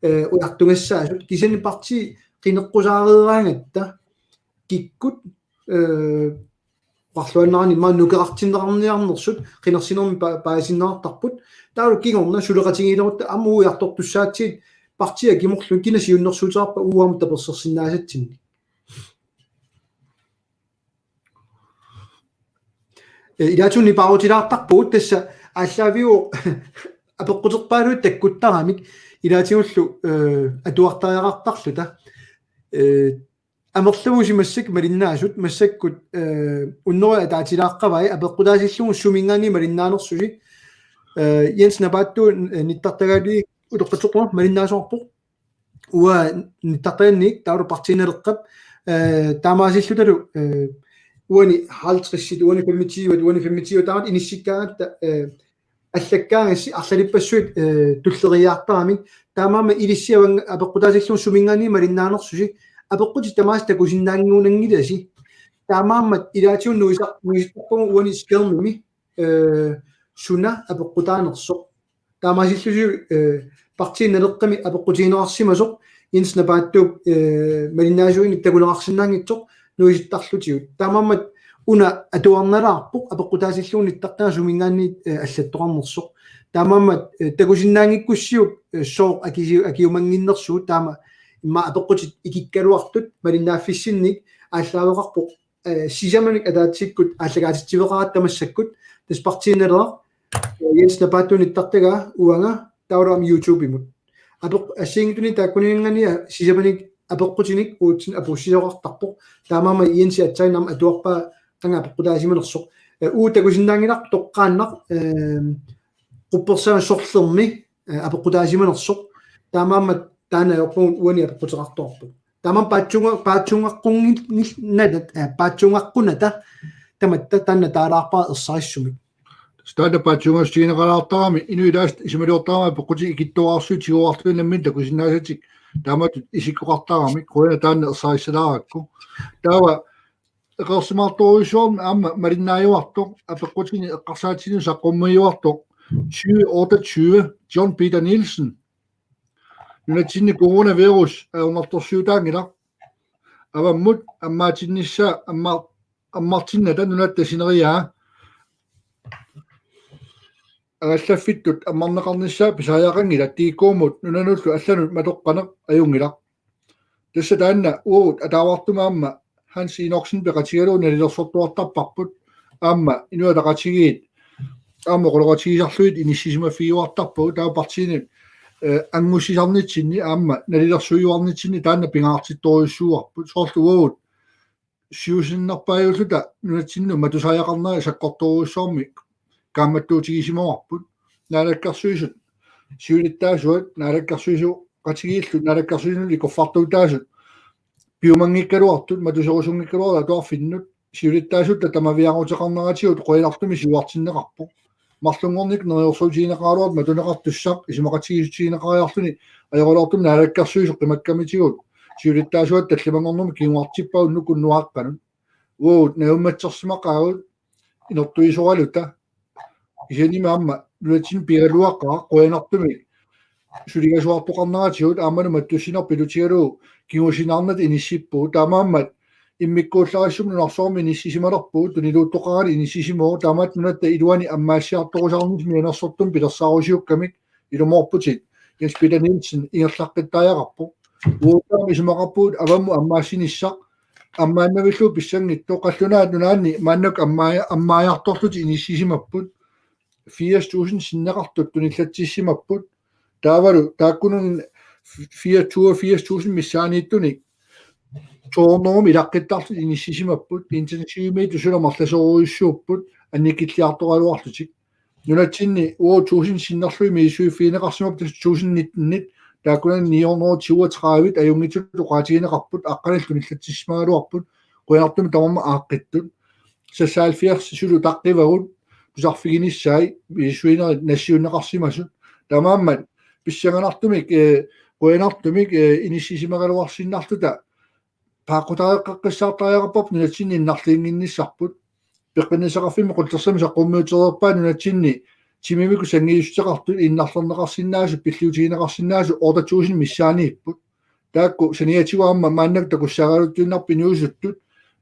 eh, ujartugassaasut, kisianni partii qineqqusaareeraangatta kikkut, eh, oqarluaannarani immaqa nukerartinneqarniarnersut qinersinermi pa-, paasinneqartarput. Taavalu kingorna suleqatigiilerutta aamma ujartortussaatsigit, partiit akimorlugit kina siunnersuuteqarpa uagut aamma tapersersinnaasatsinnik. Eh, ilaatigut nipaarutilaartarpugut, tassa aallaaviuvoq apeqquterpaaluit takkuttaramik ilaatigullu, eh, atuartariaqartarluta. Eh, amerlavusi massakkut malinnaasut, massakkut, eh, unnerit ataatilaaqqavai, apeqqutaasillugu suminngaanniit malinnaanersusi. Eh, Jens Napaattooq, eh, nittartagaliit utoqqatserpunga malinnaasoqarpoq. Uanga nittartaganniit taavalu Partii Naleqqap, eh, taamaasillutalu, eh, uani halvtredsit, uani femogtyvet, uani femogtyvet taamatut inissikkaangatta, eh, allakkaangassi arlalippassuit, eh, tulleriiaartaramik. Taamaammat ilissi avang-, apeqqutaasillugu suminngaanniit malinnaanersusi, apeqqutit tamaasa takusinnaannguunanngilasi. Taamaammat ilaatigut nuisa-, nuisittarpagut uani skærmimi, eh, suna apeqqutaanersoq. Taamaasillusi, eh, Partii Naleqqami apeqqutigineqarsimasoq, Jens Napaattuup, eh, malinnaasuinik takuneqarsinnaanngitsoq nuisittarlutigu. Taamaammat una atuarnalaarpoq apeqqutaasillugu nittartagaq suminngaanniit, eh, allattoqarnersoq. Taamaammat, eh, takusinnaanngikkussiuk, eh, sooq akisi-, akiumannginnersugut, taama immaqa apeqqutit ikikkaluartut malinnaaffissinnik aallaaveqarpoq, eh, sisamanik ataatsikkut aallakaatitsiveqaratta massakkut, tassa Partii Naleraq, eh, Jens Napaattuup nittartagaa, uanga, taavalu aamma YouTube-imut. apeq-, assigiinngitsunik taakkunanngaanniit sisamanik apeqqutinik uatsinnut apuussisoqartarpoq. Taamaammat Jensi aatsaannguaq atuarpaa qanga apeqqutaasimanersoq. Ee, uagut takusinnaanngilarput toqqaannaq, ehm, quppersaat sorlermi, ee, apeqqutaasimanersoq. Taamaammat taanna ajorpugut uani apeqquteqartuarput. Taamaammat paatsuunga-, paatsuungaqqunngil-, nil-, natat, ee, paatsuungaqqunata tamatta taanna taalaarpara ersarissumik. Taanna paatsuungassutigineqalaartarami inuit ilaasa isumaliortarami apeqqutit ikittuararsuit tiguararsuit namminneq takusinnaasatik taamatut isikkoqartaramik, qujanaq taanna ersarissalaarakku. Taava eqeersimaartorujussuarmik aamma malinnaajuartoq apeqqutini eqqarsaatinut saqqummiuartoq tyve otteogtyve, John Peter Nielsen. Nunatsinni coronavirus ajornartorsiutaanngilaq. Avammut ammaatinnissaa amma-, ammartinnata nunatta sineriaa angallaffittut ammarneqarnissaa pisariaqanngilaq, T K-mut nunanullu allanut matoqqaneq ajunngilaq. Tassa taanna uagut ataavartumik aamma Hans Enoksen peqatigalugu nalilersortuartarparput, aamma Inuit Ataqatigiit aamma oqaloqatigisarlugit inissisimaffigiuartarpagut, taava partiinit, ee, angussisarnitsinni aamma nalilersuiuarnitsinni taanna pingaartittorujussuuarput. Soorlu uagut siusinnerpaajulluta nunatsinnut matusariaqarnera sakkortoorujussuarmik kaammattuutigisimavarput. Naalakkersuisut siulittaasuat, naalakkersuisoqatigiillu naalakkersuisunut ikorfartuutaasut piumanngikkaluartut, matuserusunngikkaluartut atuarfinnut, siulittaasutta tamaviaaruteqarneratigut qujanartumik siuartinneqarpoq. Marlunngornikkut neriorsuutigineqaraluartoq matuneqartussaq isumaqatigiissutigineqariarluni, ajoraluartumik naalakkersuisut qimakkamitigut siulittaasuata tallimanngornermut kinguartippagut Nuukkut Nuaqqanut. Uagut najummatsersimaqaagut inortuisoraluta. Kisiannimi aamma nunatsinni pigaluaqaaq qujanartumik suligasuartoqarneratigut aammalu mattussineq pilutigalugu kingusinaarnata inissippugut. Taamaammat immikkuullarissumik nunarsuarmi inissisimalerpugut, tuniluuttoqarani inissisimavoq, taamaattumik nunatta iluani ammaassiartorusaarnissaq mianersortumik pilersaarusiukkamik ilumoorputit. Jens Peter Nielsen ingerlaqqittariaqarpoq. Uagut aamma isumaqarpugut avammut ammaassinissaq, ammaannavillugu pissanngitsoq. Qallunaat Nunaanni maannakkut ammaaja-, ammaajartorlutik inissisimapput. Firs tusind sinneqartut tunillatsissimapput. Taavalu taakkununnga fire-, toogfirs tusind missaaniittunik to hundrede ilaqqittarlutik inissisimapput. Intensivimiittut suli amerlasoorujussuupput annikilliartoraluarlutik. Nunatsinni uagut tusind sinnerlugit misissuiffigineqarsimapput, tassa tusind nitten-it taakkunani ni hundrede toogtredive ajunngitsutut oqaatigineqarput, aqqanillu tunillatsissimagaluarput, qujanartumik tamarmik aaqqittut. Seksoghalvfjerds suli utaqqivagut tusarfiginissaat misissuinerit nassiunneqarsimasut. Taamaammat pissanganartumik, ee, qujanartumik, ee, inissisimagaluarsinnarluta paaqqutareqqeqqissaartariaqarparput nunatsinni innarliinnginnissarput. Peqqinnissaqarfimmi qullersamik saqqummiutereerpaat nunatsinni timimikkut sanngiissuteqartut innarlerneqarsinnaasut, pilliutigineqarsinnaasut otte tusind missaaniipput. Taakku saniatigut aamma maannakkut takussaagaaluttuinnarput inuusuttut,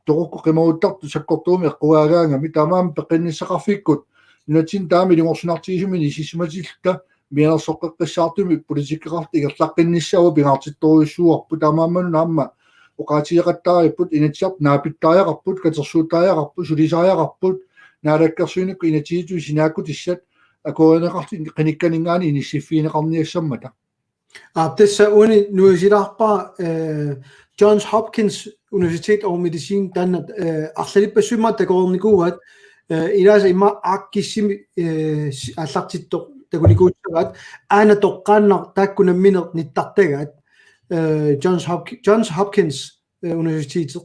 toqukkut qimaguttartut sakkortuumik eqqugaagaangamik, taamaammat peqqinnissaqarfikkut nunatsinni taama ilungersunartigisumik inissisimatilluta mianersoqqeqqissaartumik politikkeqartut ingerlaqqinnissaat uagut pingaartittorujussuuarput, taamaammat una aamma oqaatigeqattaarparput, Inatsisartut naapittariaqarput, katersuuttariaqarput, sulisariaqarput, naalakkersuinikkut inatsisitigut sinaakkutissat akuerineqartut qinikkaninngaanniit inissiffigineqarniassammata. Aa, tassa uani nuisilaarpara, eh, Johns Hopkins University of Medicine taanna, eh, arlalippassuit immaqa takoreernikuuaat, eh, ilaasa immaqa aakkissimi, eh, si-, aallartittoq takunikuussavaat, aana toqqaannaq taakku nammineq nittartagaat, eh, Johns Hopki-, Johns Hopkins, eh, University.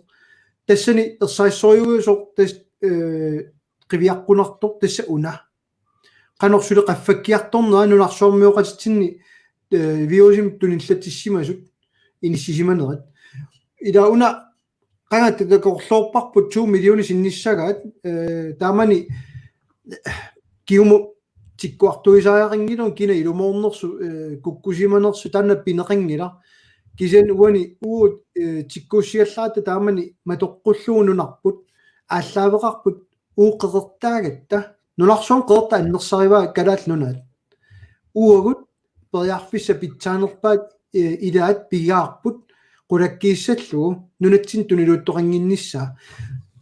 Tassani ersarissorujuusoq tas-, eh, qiviaqqunartoq tassa una. Qanoq suli qaffakkiartornera nunarsuarmioqatitsinni, eh, virusimik tunillatsissimasut inissisimanerat. Ila una qanga takorloorparput to millionit sinnissagaat, eh, taamani kingumut tikkuartuisariaqanngilagut kina ilumoornersoq, eh, kukkusimanersoq taanna pineqanngilaq. Kisianni uani uagut, eh, tikkuussigallaaratta taamani matoqqullugu nunarput aallaaveqarput uagut qeqertaagatta. Nunarsuarmi qeqertat annersarivaa Kalaallit Nunaat. Uagut periarfissat pitsaanerpaat, eh, ilaat pigaarput qulakkiissallugu nunatsinni tuniluuttoqannginnissaa.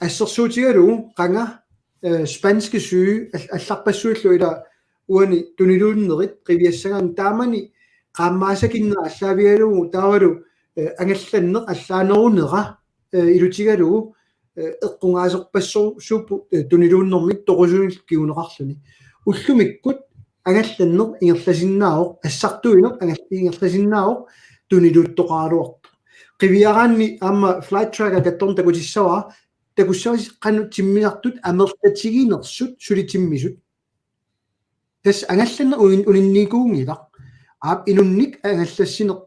Assersuutigalugu qanga, eh, spanske syge al-, allarpassuillu ila uani tuniluunnerit qiviassagaanni taamani qaammaasakinneq aallaavigalugu taavalu, eh, angallanneq allaanerunera, eh, ilutigalugu, eh, eqqugaaserpassuupput, eh, tuniluunnermik toqusunillu kinguneqarluni. Ullumikkut angallanneq ingerlasinnaavoq, assartuineq angal-, ingerlasinnaavoq tuniluuttoqaraluartoq. Qiviaraanni aamma Flight Tracker kattorn takutissavara, takussavasi qanoq timmisartut amerlatiginersut suli timmisut. Tassa angallanneq unin-, uninnikuunngilaq. Aap, inunnik angallassineq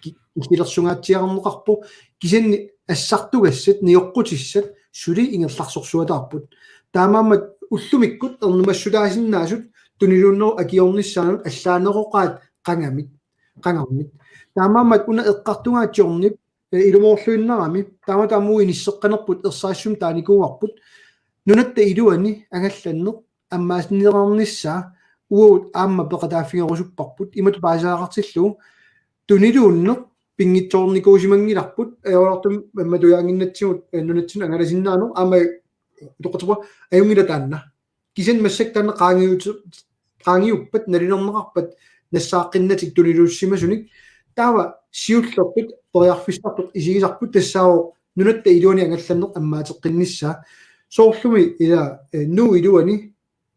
ki-, killilersugaatsiarneqarpoq, kisianni assartugassat nioqqutissat suli ingerlarsorsuataarput. Taamaammat ullumikkut ernumassutaasinnaasut tuniluunnerup akiornissaanut allaaneroqaat qangamit, qangarmit. Taamaammat una eqqartugaatsiornip, eh, ilumoorluinnarami, taama taamuu inisseqqanerput ersarissumik taanikuuarput, nunatta iluani angallanneq ammaasinneqarnissaa uagut aamma peqataaffigerusupparput, imatut paasisaqartillugu tuniluunneq pinngitsoornikuusimanngilarput, ajoraluartumik aamma tujaannginnatsigu, eh, nunatsinnut angalasinnaaneq, aamma utoqqatserpunga ajunngilaq taanna. Kisianni massakkut taanna qaangiut-, qaangiuppat, nalilerneqarpat, nassaaqqinnatik tuniluussimasunik, taava siullertut periarfissarput isigisarput tassaavoq nunatta iluani angallanneq ammaateqqinnissaa. Soorlumi ila, eh, Nuup iluani,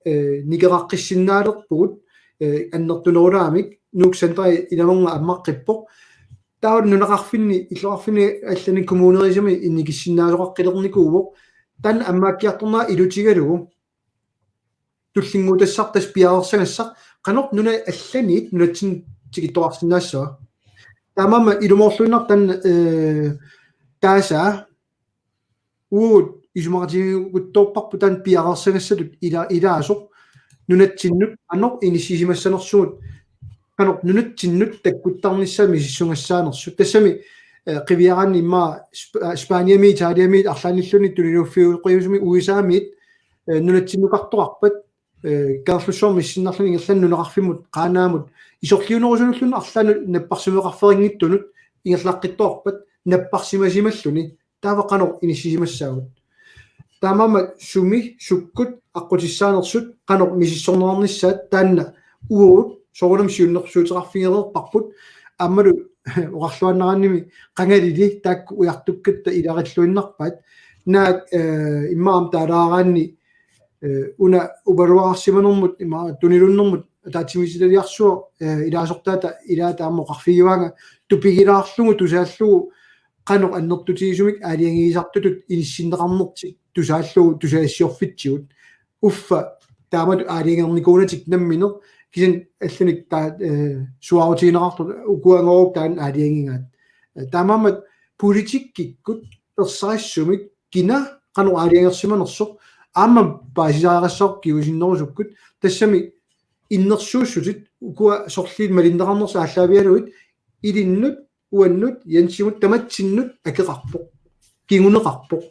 eh, nikeraqqissinnaaleqpugut, eh, annertunerulaamik, Nuuk Centeri ilamernga ammaqqippoq. Taava nunaqarfinni, illoqarfinni allani kommunerisami inigissinnaasoqaqqilernikuuvoq. Taanna ammaakkiartornera ilutigalugu tullinnguutassarput tassa piareersagassaq qanoq nunat allanit nunatsinnut tikittoqarsinnaassava. Taamaammat ilumoorluinnarpoq taanna, eh, taasaa uagut isumaqatigiikuttoorparput taanna piareersagassatut ila-, ilaasoq nunatsinnut qanoq inissisimassanersugut, qanoq nunatsinnut takkuttarnissaat misissugassaanersut. Tassami, eh, qiviaraanni immaqa Sp-, eh, Spaniamiit, Italiamiit, arlaannilluunniit tuniluuffiusoqarusumi U S A-miit, eh, nunatsinnukartoqarpat, eh, Kangerlussuarmi misissinnerluni ingerlaannaq nunaqarfimmut, Qaanaamut, isorliunerusunulluunniit arlaannut napparsimmaveqarfeqanngitsunut ingerlaqqittoqarpat napparsimasimalluni. Taava qanoq inissisimassaagut. Taamaammat sumi sukkut aqqutissaanersut qanoq misissorneqarnissaat taanna uagut soorunami siunnersuuteqarfigereerparput, aammalu oqarluaannaraannimi qangalili taakku ujartukkatta ilaarilluinnarpaat. Naak, eh, immaqa taalaaraanni, eh, una upaluarsimanermut immaqa tuniluunnermut ataatsimiititaliarsuaq, eh, ilaasortaata ilaata aamma oqarfigivaanga tupigilaarlugu tusaallugu qanoq annertutigisumik aalajangiisartutut inissinneqarnertik tusaallugu tusagassiorfitsigut. Uffa taamatut aalajangernikuunatik nammineq kisianni allanik taa-, eh, suaarutigineqartut ukua angoruk taanna aalajangigaat. Eh, taamaammat politikkikkut ersarissumik kina qanoq aalajangersimanersoq aamma paasisariaqassaaq kingusinnerusukkut, tassami innersuussutit ukua sorliit malinneqarnersut aallaavigalugit ilinnut, uannut, Jensimut, tamatsinnut akeqarpoq. Kinguneqarpoq.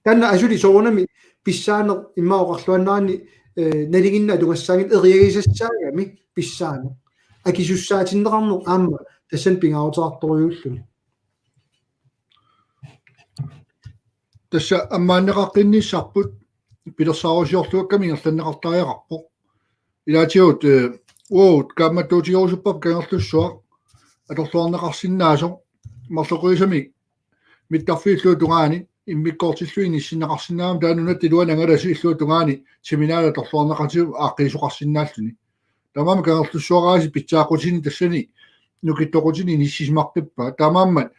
Taanna asuli soorunami pissaaneq immaqa oqarluaannaraanni, eh, nalinginnaat atugassaanngitsoq eriagisassaagami pissaaneq. Akisussaatinneqarneq aamma tassani pingaaruteqartorujuulluni. Tassa ammaanneqaqqinnissarput pilersaarusiorluakkami ingerlanneqartariaqarpoq. Ilaatigut, eh, uagut kaammattuutigerusupparput Kangerlussuaq atorluarneqarsinnaasoq marloqiusamik mittarfiit illuatungaani immikkoortillugit inissinneqarsinnaammat taava nunatta iluani angalasut illuatungaani seminaali atorluarneqartigu aaqqiisoqarsinnaalluni. Taamaammat Kangerlussuaraasi pitsaaqutini tassani nukittoqutini inissisimaqqippaat. Taamaammat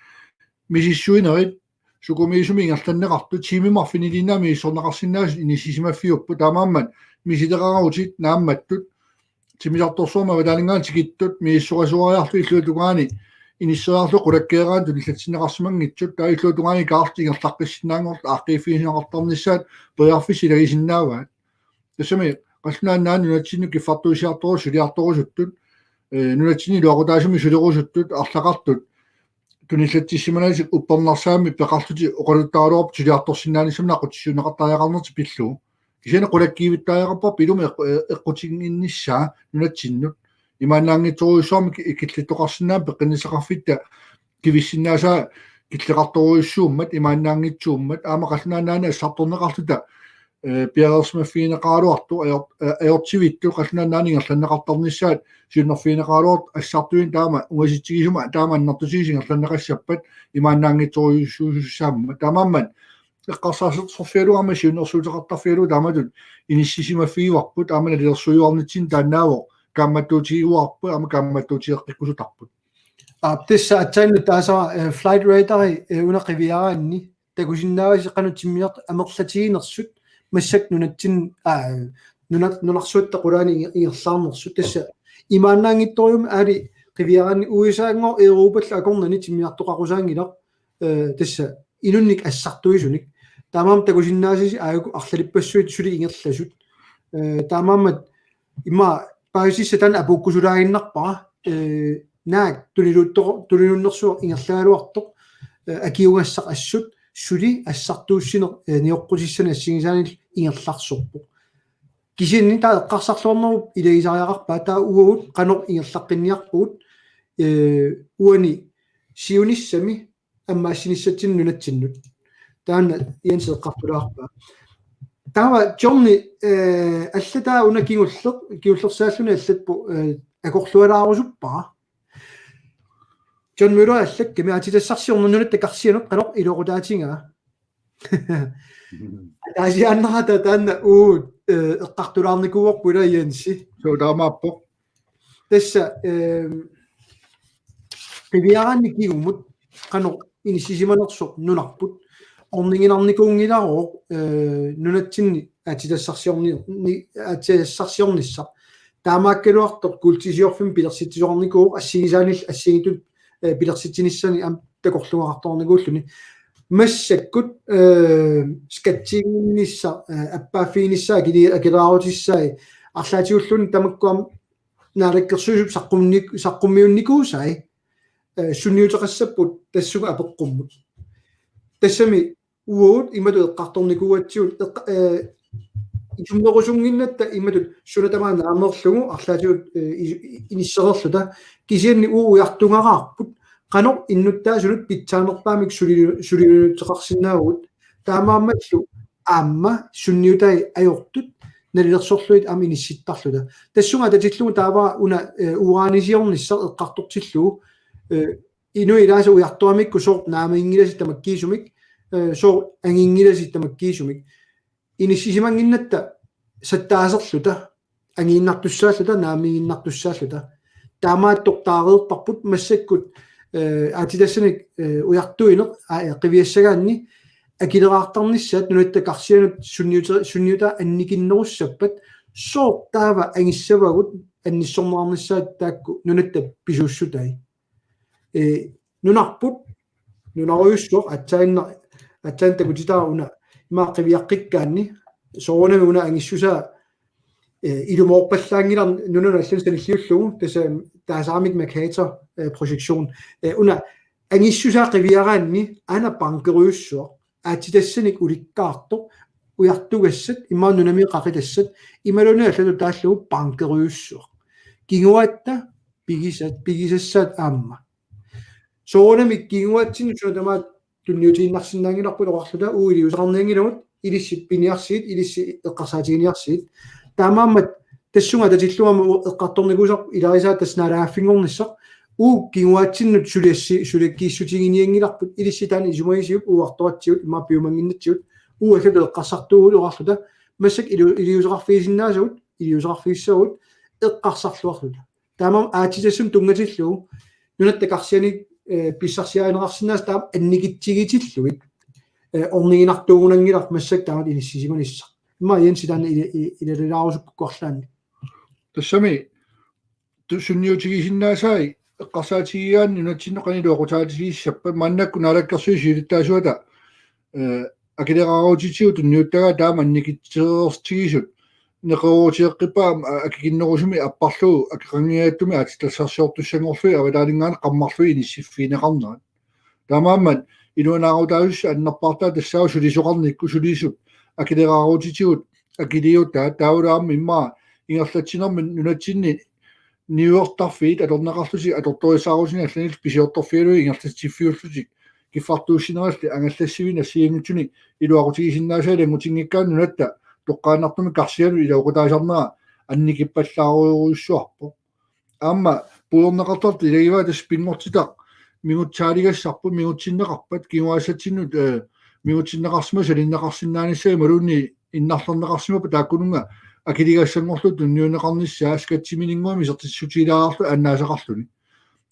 misissuinerit sukumiisumik ingerlanneqartut tiimit marluk ilinniarneqarsinnaasut inissisimaffiupput, taamaammat misileqarutit naammattut timmisartorsuarmik avataaninngaanniit tikittut misissorisuariarlutik illuatungaani inisseriarlutik qulakkeeraanni tunillatsinneqarsimanngitsut, taava illuatungaani kaarlutit ingerlaqqissinnaanngorlutik aaqqiiffigineqartarnissaat periarfissat ilagisinnaavaat. Tassami qallunaat nunatsinnut kiffartuussiartorusut suliartorusuttut, eh, nunatsinni iluaqutaasumik sulerusuttut arlaqartut tunillatsissimanagit uppernarsaammik peqarlutik oqaluttaraluarput suliartorsinnaanissamut aqqutissiuunneqartariaqarnertik pillugu. Kisianni qulakkiivittariaqarparput ilumut eqqu-, eqqutinnginnissaa nunatsinnut. Imaannaanngitsorujussuarmik ki-, killittoqarsinnaammat peqqinnissaqarfitta kivissinnaasaa killeqartorujussuummat, imaannaanngitsuummat, aamma qallunaat nunaanni assartorneqarluta eh, piareersimaffigineqaraluartoq ajor-, eh, ajortivittut qallunaat nunaanni ingerlanneqartarnissaat siunnerfigineqaraluartoq assartuinnaq taama ungasitsigisumik taama annertutigisumik ingerlanneqassappat imaannaanngitsorujussuusussaammat. Taamaammat eqqarsaatersorfigalugu aamma siunnersuuteqartarfigalugu taamatut inissisimaffigivarput aamma nalilersuiuarnitsinni taannaavoq kaammattuutigiuarput aamma kaammattuutigeqqikkusutarput. Aap, tassa aatsaannguaq taasara, eh, Flight Radari, eh, una qiviaraanni takusinnaavasi qanoq timmisartut amerlatiginersut massakkut nunatsinni, aa, nuna-, nunarsuatta qulaani inger-, ingerlaarnersut, tassa imaannaanngitsorujummik aali qiviaraanni U S A-nngooq Europallu akornanni timmisartoqarusaanngilaq, eh, tassa inunnik assartuisunik. Taamaammat takusinnaasasi aajuku arlalippassuit suli ingerlasut. Eh, taamaammat immaqa paasissutissat taanna apuukkusulaaginnarpara, eh, naak tuniluutto-, tuniluunnersuaq ingerlagaluartoq, eh, akiugassaq assut suli assartuussineq, eh, nioqqutissanik assigisaanillu ingerlarsorpoq. Kisianni taava eqqarsarluarnerup ilagisariaqarpaa taava uagut qanoq ingerlaqqinniarpugut, eh, uani siunissami ammaassinissatsinnut nunatsinnut. Taanna Jens eqqartulaarpaa. Taava Johnny, eh, allataa una kingulleq, kingullersaalluni allatpoq, eh, akorlualaarusuppara. John Møller allakkami: Aatsitassarsiorneq nunatta karsianut qanoq iluaqutaatigaa? Ataasiaannarata taanna uagut, eh, eqqartulaarnikuuarput ilaa Jensi. Suu taamaappoq. Tassa, eh, qiviaraanni kingumut qanoq inissisimanersoq nunarput orniginarnikuunngilarooq, eh, nunatsinni aatsitassarsiorni-, ni-, aatsitassarsiornissaq. Taamaakkaluartoq kuultisiorfimmik pilersitsisoqarnikuuvoq assigisaanillu assigiinngitsut, eh, pilersitsinissani aamma takorluugaqartoqarnikuulluni. Massakkut, eh, skattiinginnissaq, eh, appaaffiginissaa akili-, akileraarutissai arlaatigulluunniit tamakku aamma naalakkersuisup saqqumnik-, saqqummiunnikuusai, eh, sunniuteqassapput tassunga apeqqummut. Tassami uagut imatut eqqartornikuugatsigu eqqa-, eh, isummerusunnginnatta imatut suna tamaat naamerlugu arlaatigut, eh, is-, inissereerluta, kisianni uagut ujartugaraarput qanoq innuttaasunut pitsaanerpaamik suli-, sulinuteqarsinnaavugut. Taamaammallu aamma sunniutai ajortut nalilersorlugit aamma inissittarluta. Tassunga atatillugu taava una, eh, uranisiornissaq eqqartortillugu, eh, inuit ilaasa ujarturamikku sooq naammaginngilassi tamakkiisumik, eh, sooq anginngilassi tamakkiisumik. Inissisimannginnatta sattaaserluta, angiinnartussaalluta, naammaginnartussaalluta. Taamaattoq taareerparput massakkut, eh, aatsitassanik, eh, ujartuineq, aa, eh, qiviassagaanni akileraartarnissaat nunatta karsianut sunniuta-, sunniutaa annikinnerussappat sooq taava angissavagut annissorneqarnissaat taakku nunatta pisuussutai. Eh, nunarput, nunarujussuaq aatsaanna-, aatsaat takutitaa una ima qiviaqqikkaanni soorunami una angissusaa, eh, ilumoorpallaanngilaq nunanut allanut sanilliullugu, tassa taasaramik Mercator, eh, projektion. Eh, una angissusaa qiviaraanni aana bankerujussuaq, aatsitassanik ulikkaartoq, ujartugassat, immaqa nunami qaqitassat, imaluunniit allatut taallugu bankerujussuaq. Kinguaatta pigisat, pigisassaat aamma. Soorunami kinguaatsinnut suna tamaat tunniutiinnarsinnaanngilarput oqarluta uagut iliuuseqarnianngilagut, ilissi piniarsigit, ilissi eqqarsaatiginiarsigit. Taamaammat tassunga atatillugu aamma eqqartornikuusarput ilagisaat tassa naalagaaffinngornissaq, uagut kinguaatsinnut suliassi-, suliakkiissutiginianngilarput, ilissi taanna isumagisiuk, uagut artoratsigut, immaqa piumannginnatsigut, uagut allatut eqqarsartuuvugut oqarluta, massakkut iliu-, iliuuseqarfigisinnaasagut, iliuuseqarfigissavagut, eqqarsarluarluta. Taamaammat aatsitassamut tunngatillugu nunatta karsianik, eh, pissarsiarineqarsinnaasut taama annikitsigitillugit, eh, orniginartuugunanngilaq massakkut taamatut inissisimanissaq. Immaqa Jensi taanna ila-, ila-, ilalilaarusukkukku arlaannik. Tassami tu-, sunniutigisinnaasai eqqarsaatigigaanni nunatsinnut qanoq iluaqutaatigissappat, maannakkut naalakkersuisut siulittaasuata, eh, akileraarutitigut tunniuttagaa taama annikitsereertigisut neqeroorutigeqqippaa, a-, akikinnerusumik apparlugu akeqanngingajattumik aatsitassarsiortussanngorlugit avataaninngaanniit qammarlugit inissiffigineqarnerat. Taamaammat iluanaarutaasussat annerpaartaat tassaavoq sulisoqarnikkut sulisut akileraarutitigut akiliutaat, taavalu aamma immaqa ingerlatsinermi nunatsinni niuertarfiit atorneqarlutik atortorissaarutinik allanillu pisiortorfigalugit ingerlatsiffiullutik kiffartuussinerallit angallassivinik assigiinngitsunik iluaqutigisinnaasai ilanngutinngikkaanni nunatta toqqaannartumik karsianut iluaqutaasarnera annikippallaarujorujussuarpoq. Aamma puigorneqartartut ilagivaat tassa pinngortitaq mingutsaaligassarput, mingutsinneqarpat, kinguaassatsinnut, eh, mingutsinneqarsimasut salinneqarsinnaanissaat imaluunniit innarlerneqarsimappat taakkununnga akiligassanngorlutik tunniunneqarnissaat skattimininnguamik isertitsissutigilaarlutik annaasaqarluni.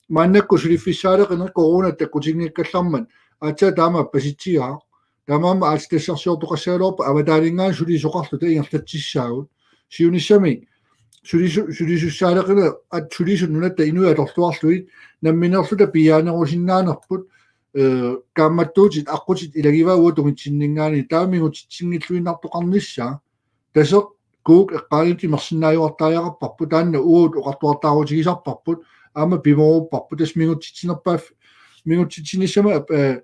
Maannakkut suliffissaaleqineq coronap takkutinngikkallarmat aatsaat taama appasitsigaaq. Taamaammat aatsitassarsiortoqassagaluarpat avataaninngaanniit sulisoqarluta ingerlatsissaagut. Siunissami sulisu-, sulisussaaleqineq, at sulisut nunatta inuit atorluarlugit nammineerluta piiaanerusinnaanerput, eh, kaammattuutit aqqutit ilagivaat uagut tungitsinninngaanniit, taava mingutitsinngilluinnartoqarnissaa. Taseq Coke eqqaaniit imersinnaajuartariaqarparput, taanna uagut oqartuartaarutigisarparput, aamma pimoorupparput, tassa mingutitsinerpaaf-, mingutitsinissamut, eh,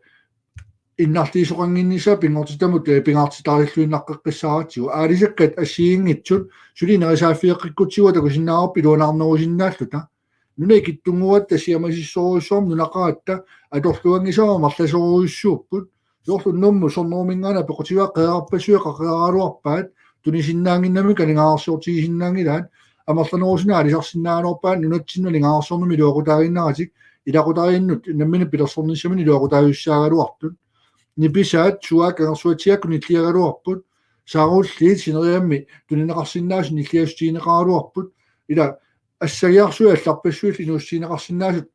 innarliisoqannginnissaa pinngortitamut, eh, pingaartitaarilluinnartoqqissaratsigu. Aalisakkat assigiinngitsut suli nerisaaffeeqqikkutsigu takusinnaavarput iluanaarnerusinnaalluta. Nunap ikittunnguatta siamasissorujussuarmik nunaqaratta atorluanngisavut amerlasoorujussuupput. Soorlu Nuummut Sonneruminngaanniit apeqqutigaat qeqertarpassuit qaqeraaraluarpaat, tunisinnaannginnamik aningaasarsiortigisinnaanngilaat, amerlanerusunik aalisarsinnaagaluarpaat nunatsinnut aningaasarsiornermik iluaqutaaginnaratik, ilaqutariinnut nammineq pilersornissaminut iluaqutaajussaagaluartut. Nipisaat suaakka angersuatsiaakkut nilliagaluarput, saarulliit sineriammi tunineqarsinnaasut nilliassutigineqaraluarput, ila assagiarsuit allarpassuillu inuussutigineqarsinnaasut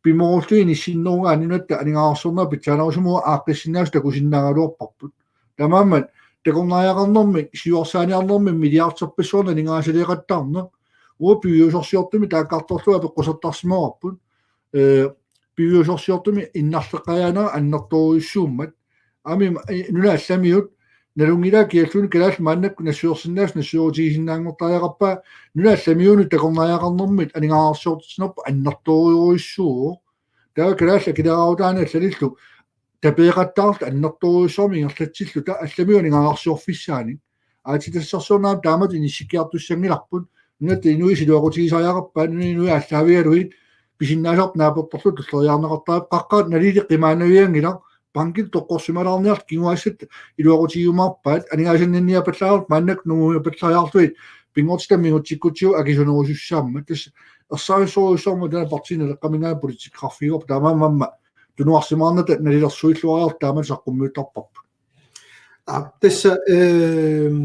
pimoorullugit inissinnerugaanni nunatta aningaasarsiorneq pitsaanerusimavoq aaqqissinnaasut takusinnaagaluarparput. Taamaammat takornariaqarnermik, siuarsaaniarnermik milliarderpassuarnik aningaasaleeqattaarneq. Uagut piviusorsiortumik taakkartorlugu apeqqusartarsimavarput. Eh, piviusorsiortumik innarleqqajaanera annertoorujussuummat. Aamma, eh, nunat allamiut nalunngilaat kialluunniit kalaallit maannakkut nassuersinnaasut nassuerutigisinnaanngortariaqarpaat, nunat allamiunut takornariaqarnermit aningaasarsiortitsinerput annertoorujussuuvoq. Taava kalaallit akileraarutaannut allanillu tapeeqattaarluta annertoorujussuarmik ingerlatsilluta allamiut aningaasarsiorfissaanik. Aatsitassarsiorneq aamma taamatut inissikkiartussanngilarput. Nunatta inuisa iluaqutigisariaqarpaat, nunat inuit aallaavigalugit pisinnaasarput naapertorlugu tulleriiaarneqartarput, qaqqat nalilik qimaannavianngilaq, bankit toqqorsimalaarniarlutik kinguaassat iluaqutigiumaarpaat, aningaasanninniapallaarlutik maannakkut nunguiapallaariarlugit pinngortitaq mingutsikkutsigu akisunerusussaammat. Tassa ersarissorujussuarmik taanna Partii Naleqqaminngaanniit politikkeqarfigaarput, taamaammat aamma tunuarsimaarnata nalilersuilluariarluta taamatut saqqummiuttarparput. Aa, tassa, ehm,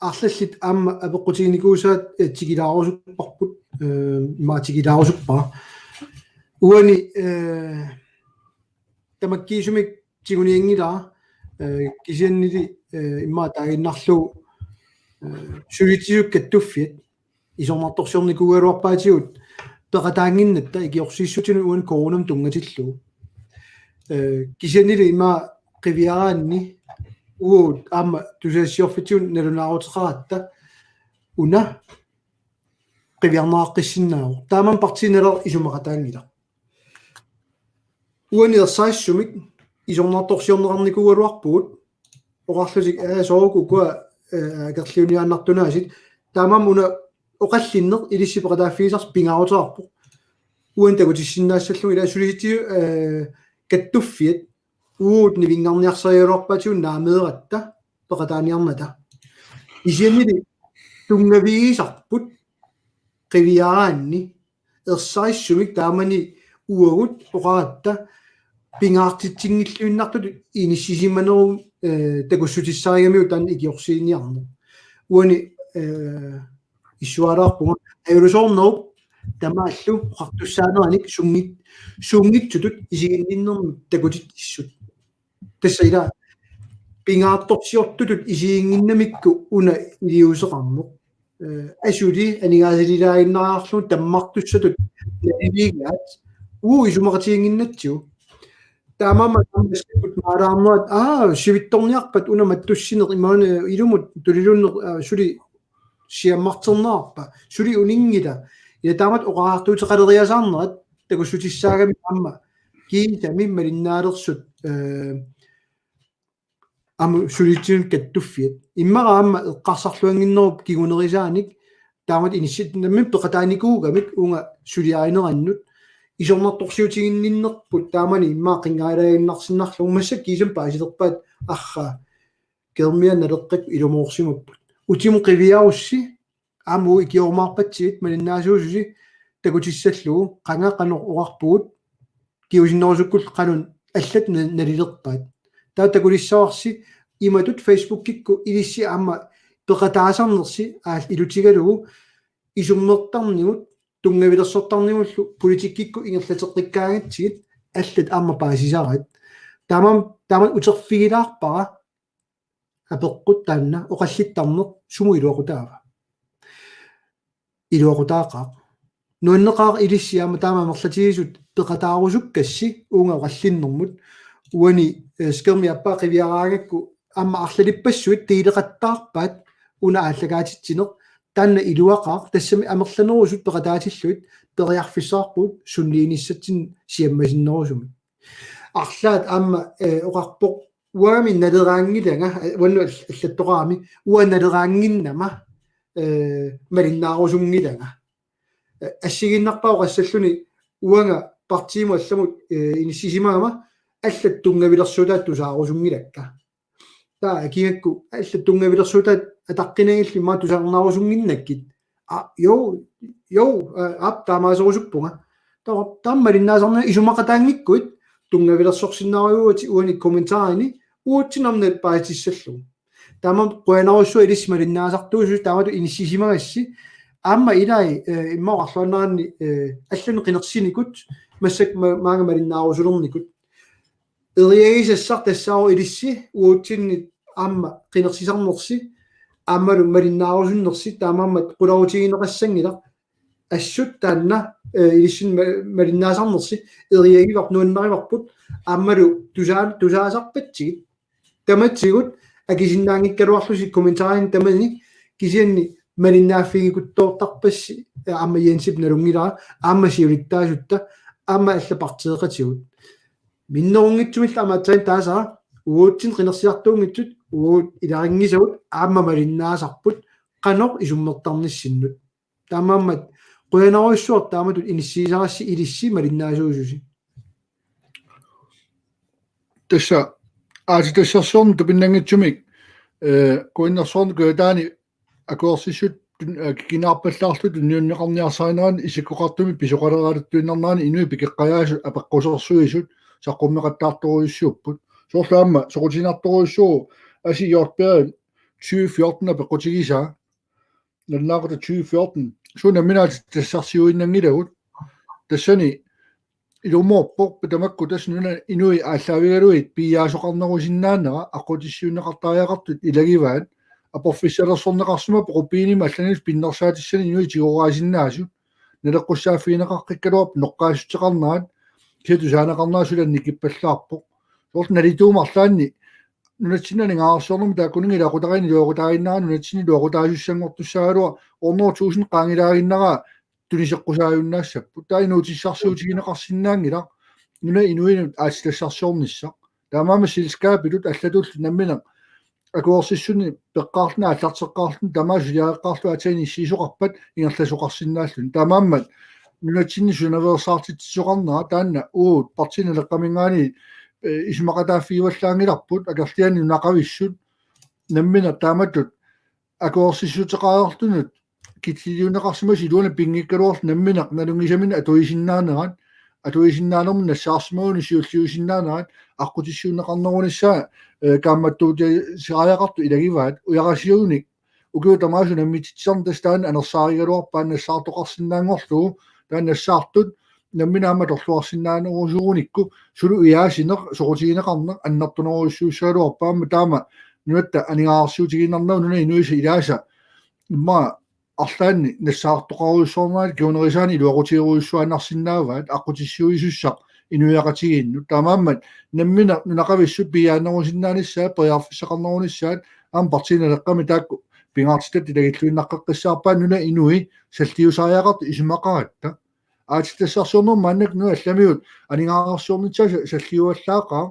arlallit aamma apeqqutiginikuusaat, eh, tikilaarusupparput, ehm, immaqa tikilaarusuppara. Uani, eh, tamakkiisumik tigunianngilara, eh, kisiannili, eh, immaqa taaginnarlugu, eh, Suliassisut Kattuffiat isornartorsiornikuugaluarpaatigut peqataannginnatta ikiorsiissutinut uani coronamut tunngatillugu. Eh, kisiannili ima qiviaraanni uagut aamma tusagassiorfitsigut nalunaaruteqaratta una qiviarneqaqqissinnaavoq. Taamaammat Partii Naleraq isumaqataanngilaq. Uani ersarissumik isornartorsiorneqarnikuugaluarpugut oqarlutik, aa, soorlu ukua, eh, akerliuniaannartunaasiit. Taamaammat una oqallinneq ilissi peqataaffigisarsi pingaaruteqarpoq. Uani takutissinnaassallugu ila Suliassisut, eh, Kattuffiat uagut nivinngarniarsarigaluarpaatigut naameeratta peqataaniarnata. Kisiannili tunngavigisarput qiviaraanni ersarissumik taamani uagut oqaratta pingaartitsinngilluinnartutut inissisimanerup, eh, takussutissarigamiuk taanna ikiorsiiniarneq. Uani, eh, issuaalaarpunga ajuusoornerup tamaallu oqartussaaneranik sunngit-, sunngitsutut isiginninnermik takutitsissut. Tassa ila pingaartorsiortutut isiginnginnamikku una iliuuseqarneq. Eh, asuli aningaasalilaaginnariarlugu tammartussatut naliliigaat uagut isumaqatiginnginnatsigu. Taamaammat aamma massakkut maalaarnerat, aa, sivitsorniarpat una mattussineq imaluunniit ilumut tuliluunneq, aa, suli siammarterneqarpa, suli uninngila. Ila taamatut oqariartuuteqaleriasaarnerat takussutissaagami aamma kiisami malinnaalersut, eh, aamma Suliassisut Kattuffiat. Immaqa aamma eqqarsarluannginnerup kingunerisaanik taamatut inissi-, nammineq peqataanikuugamik uunga suliarinerannut isornartorsiutiginninnerput taamani immaqa qinngarilaaginnarsinnarlugu massakkut kiisami paasilerpaat arraa. Skærmia naleqqakkut ilumoorsimapput. Utimut qiviarussi aamma uagut ikiorumaarpatsigit malinnaasuususi takutissallugu qanga qanoq oqarpugut kingusinnerusukkullu qanoq allat na-, nalilerpaat. Taava takulissavarsi imatut Facebookikkut ilissi aamma peqataasarnersi aamma ilutigalugu isummertarnigut tunngavilersortarnigullu politikkikkut ingerlateqqikkaangatsigit allat aamma paasisaraat. Taamaam-, taamaammat uterfigilaarpara apeqqut taanna oqallittarneq sumut iluaqutaava. Iluaqutaaqaaq. Nuanneqaaq ilissi aamma taama amerlatigisut peqataarusukkassi uunga oqallinnermut. Uani, eh, skærmi aappaa qiviaraangakku aamma arlalippassuit deleqattaarpaat una aallakaatitsineq. Taanna iluaqaaq, tassami amerlanerusut peqataatillugit periarfissaqarpugut sunniinissatsinnik siammasinnerusumik. Arlaat aamma, eh, oqarpoq uangami naleraanngilanga, eh, uannut all-, allattoqarami, uanga naleraannginnama, eh, malinnaarusunngilanga. Eh, assigiinnarpara oqassalluni uanga partiimut allamut, eh, inissisimagama allat tunngavilersuutaat tusaarusunngilakka. Taava kingakku allat tunngavilersuutaat ataqqinagillu immaqa tusarnaarusunnginnakkit. Aa, jo, jo, eh, aap taamaaserusuppunga. Taava, taava malinnaasarneq isumaqataanngikkuit tunngavilersorsinnaaruit uani kommentarini uatsinnut aamma paasissallugu. Taamaammat qujanarsuaq ilissi malinnaasartuususi taamatut inissisimagassi. Aamma ilai, eh, immaqa oqarluarneranni, eh, allanut qinersinikut massakkut ma-, maanga malinnaarusulernikut. Eriagisassaq tassaavoq ilissi uatsinnit aamma qinersisarnersi aammalu malinnaarusunnersi taamaammat qularutigineqassanngilaq assut taanna, eh, ilissinnut ma-, malinnaasarnersi eriagivarput nuannarivarput aammalu tusaa-, tusaasarpatsigit. Tamatigut akisinnaanngikkaluarlusi kommentarini tamani kisianni malinnaaffigiguttoortarpassi, eh, aamma Jensip nalunngilara aamma siulittaasutta aamma allat partiiqatigut. Minnerunngitsumillu aamma aatsaat taasara uatsinnut qinersisartuunngitsut uagut ilaanngisagut aamma malinnaasarput qanoq isummertarnissinnut. Taamaammat qujanarsuaq taamatut inissiisarassi ilissi malinnaasuususi. Tassa aatsitassarsiorneq tupinnanngitsumik, eh, Kuinnersuarni Kujataani akuersissut tun-, eh, kikinaarpallaarlutik tunniunneqarniarsarinerani isikkoqartumik pisoqaleraluttuinnarnerani inuit pikeqqajaasut apeqqusersuisut saqqummeqattaartorujussuupput. Soorlu aamma soqutiginartorujussuuvoq Asi Hjortberg tyve fjorten apeqqutigisaa. Nalunaaqutaq tyve fjorten. Suut namminneq aatsitassarsiuinnanngilagut. Tassani ilumoorpoq tamakku tassa nunap inui aallaavigalugit piiaasoqarnerusinnaanera aqqutissiuunneqartariaqartut ilagivaat. Aporfissalersorneqarsimapput qupiinimi allanillu pinnersaatissanik inuit tigoraasinnaasut. Naleqqussaaffigineqaqqikkaluarpoq noqqaassuteqarnerat, kisianni tusaaneqarnerat suli annikippallaarpoq. Soorlu nalituumik arlaanni nunatsinni aningaasarsiornermi taakkuninnga ilaqutariinni iluaqutaaginnarani nunatsinni iluaqutaasussanngortussaagaluaq hundrede tusind qaangilaaginnaraa tuniseqqusaajunnaassapput. Taava inuutissarsiutigineqarsinnaanngilaq nunap inuinut aatsitassarsiornissaq. Taamaammat selskabitut allatullu namminneq akuersissunni peqqaarluni aallarteqqaarluni tamaasa suliareqqaarlugu aatsaat inissiisoqarpat ingerlasoqarsinnaalluni. Taamaammat nunatsinni sunaveersaartitsisoqarnera taanna uagut Partii Naleqqaminngaanniit, eh, isumaqataaffigivallaanngilarput akerlianik nunaqavissut namminneq taamatut akuersissuteqareerlunut killiliunneqarsimasoq iluanni pinngikkaluarlugu namminneq nalunngisaminnik atuisinnaanerat, atuisinnaanermut nassaarsimagunik siulliusinnaanerat, aqqutissiuunneqarnerunissaa, eh, kaammattuutigisariaqartut ilagivaat, ujarasiunik ukiut tamaasa unammititsisarneq tassa taanna anersaarigaluarpaat nassaartoqarsinnaanngorlugu, taanna nassaartut namminneq aamma atorluarsinnaanerusugunikku suli ujaasineq, soqutigineqarneq annertunerujussuussagaluarpoq aamma taama nunatta aningaasarsiutigiinnarnagu nunap inuisa ilaasa immaqa arlaanni nassaartoqarujussuarnerat kingunerisaanik iluaqutigerujussuaannarsinnaavaat aqqutissiuisussaq inuiaqatigiinnut. Taamaammat namminneq nunaqavissut piiaanerusinnaanissaat periarfissaqarnerunissaat aamma Partii Naleqqami taakku pingaartitat ilagilluinnaqqissaarpaat nunap inui salliusariaqartut isumaqaratta. Aatsitassarsiornermi maannakkut nunat allamiut aningaasarsiornissaat sa-, salliuallaaqaaq.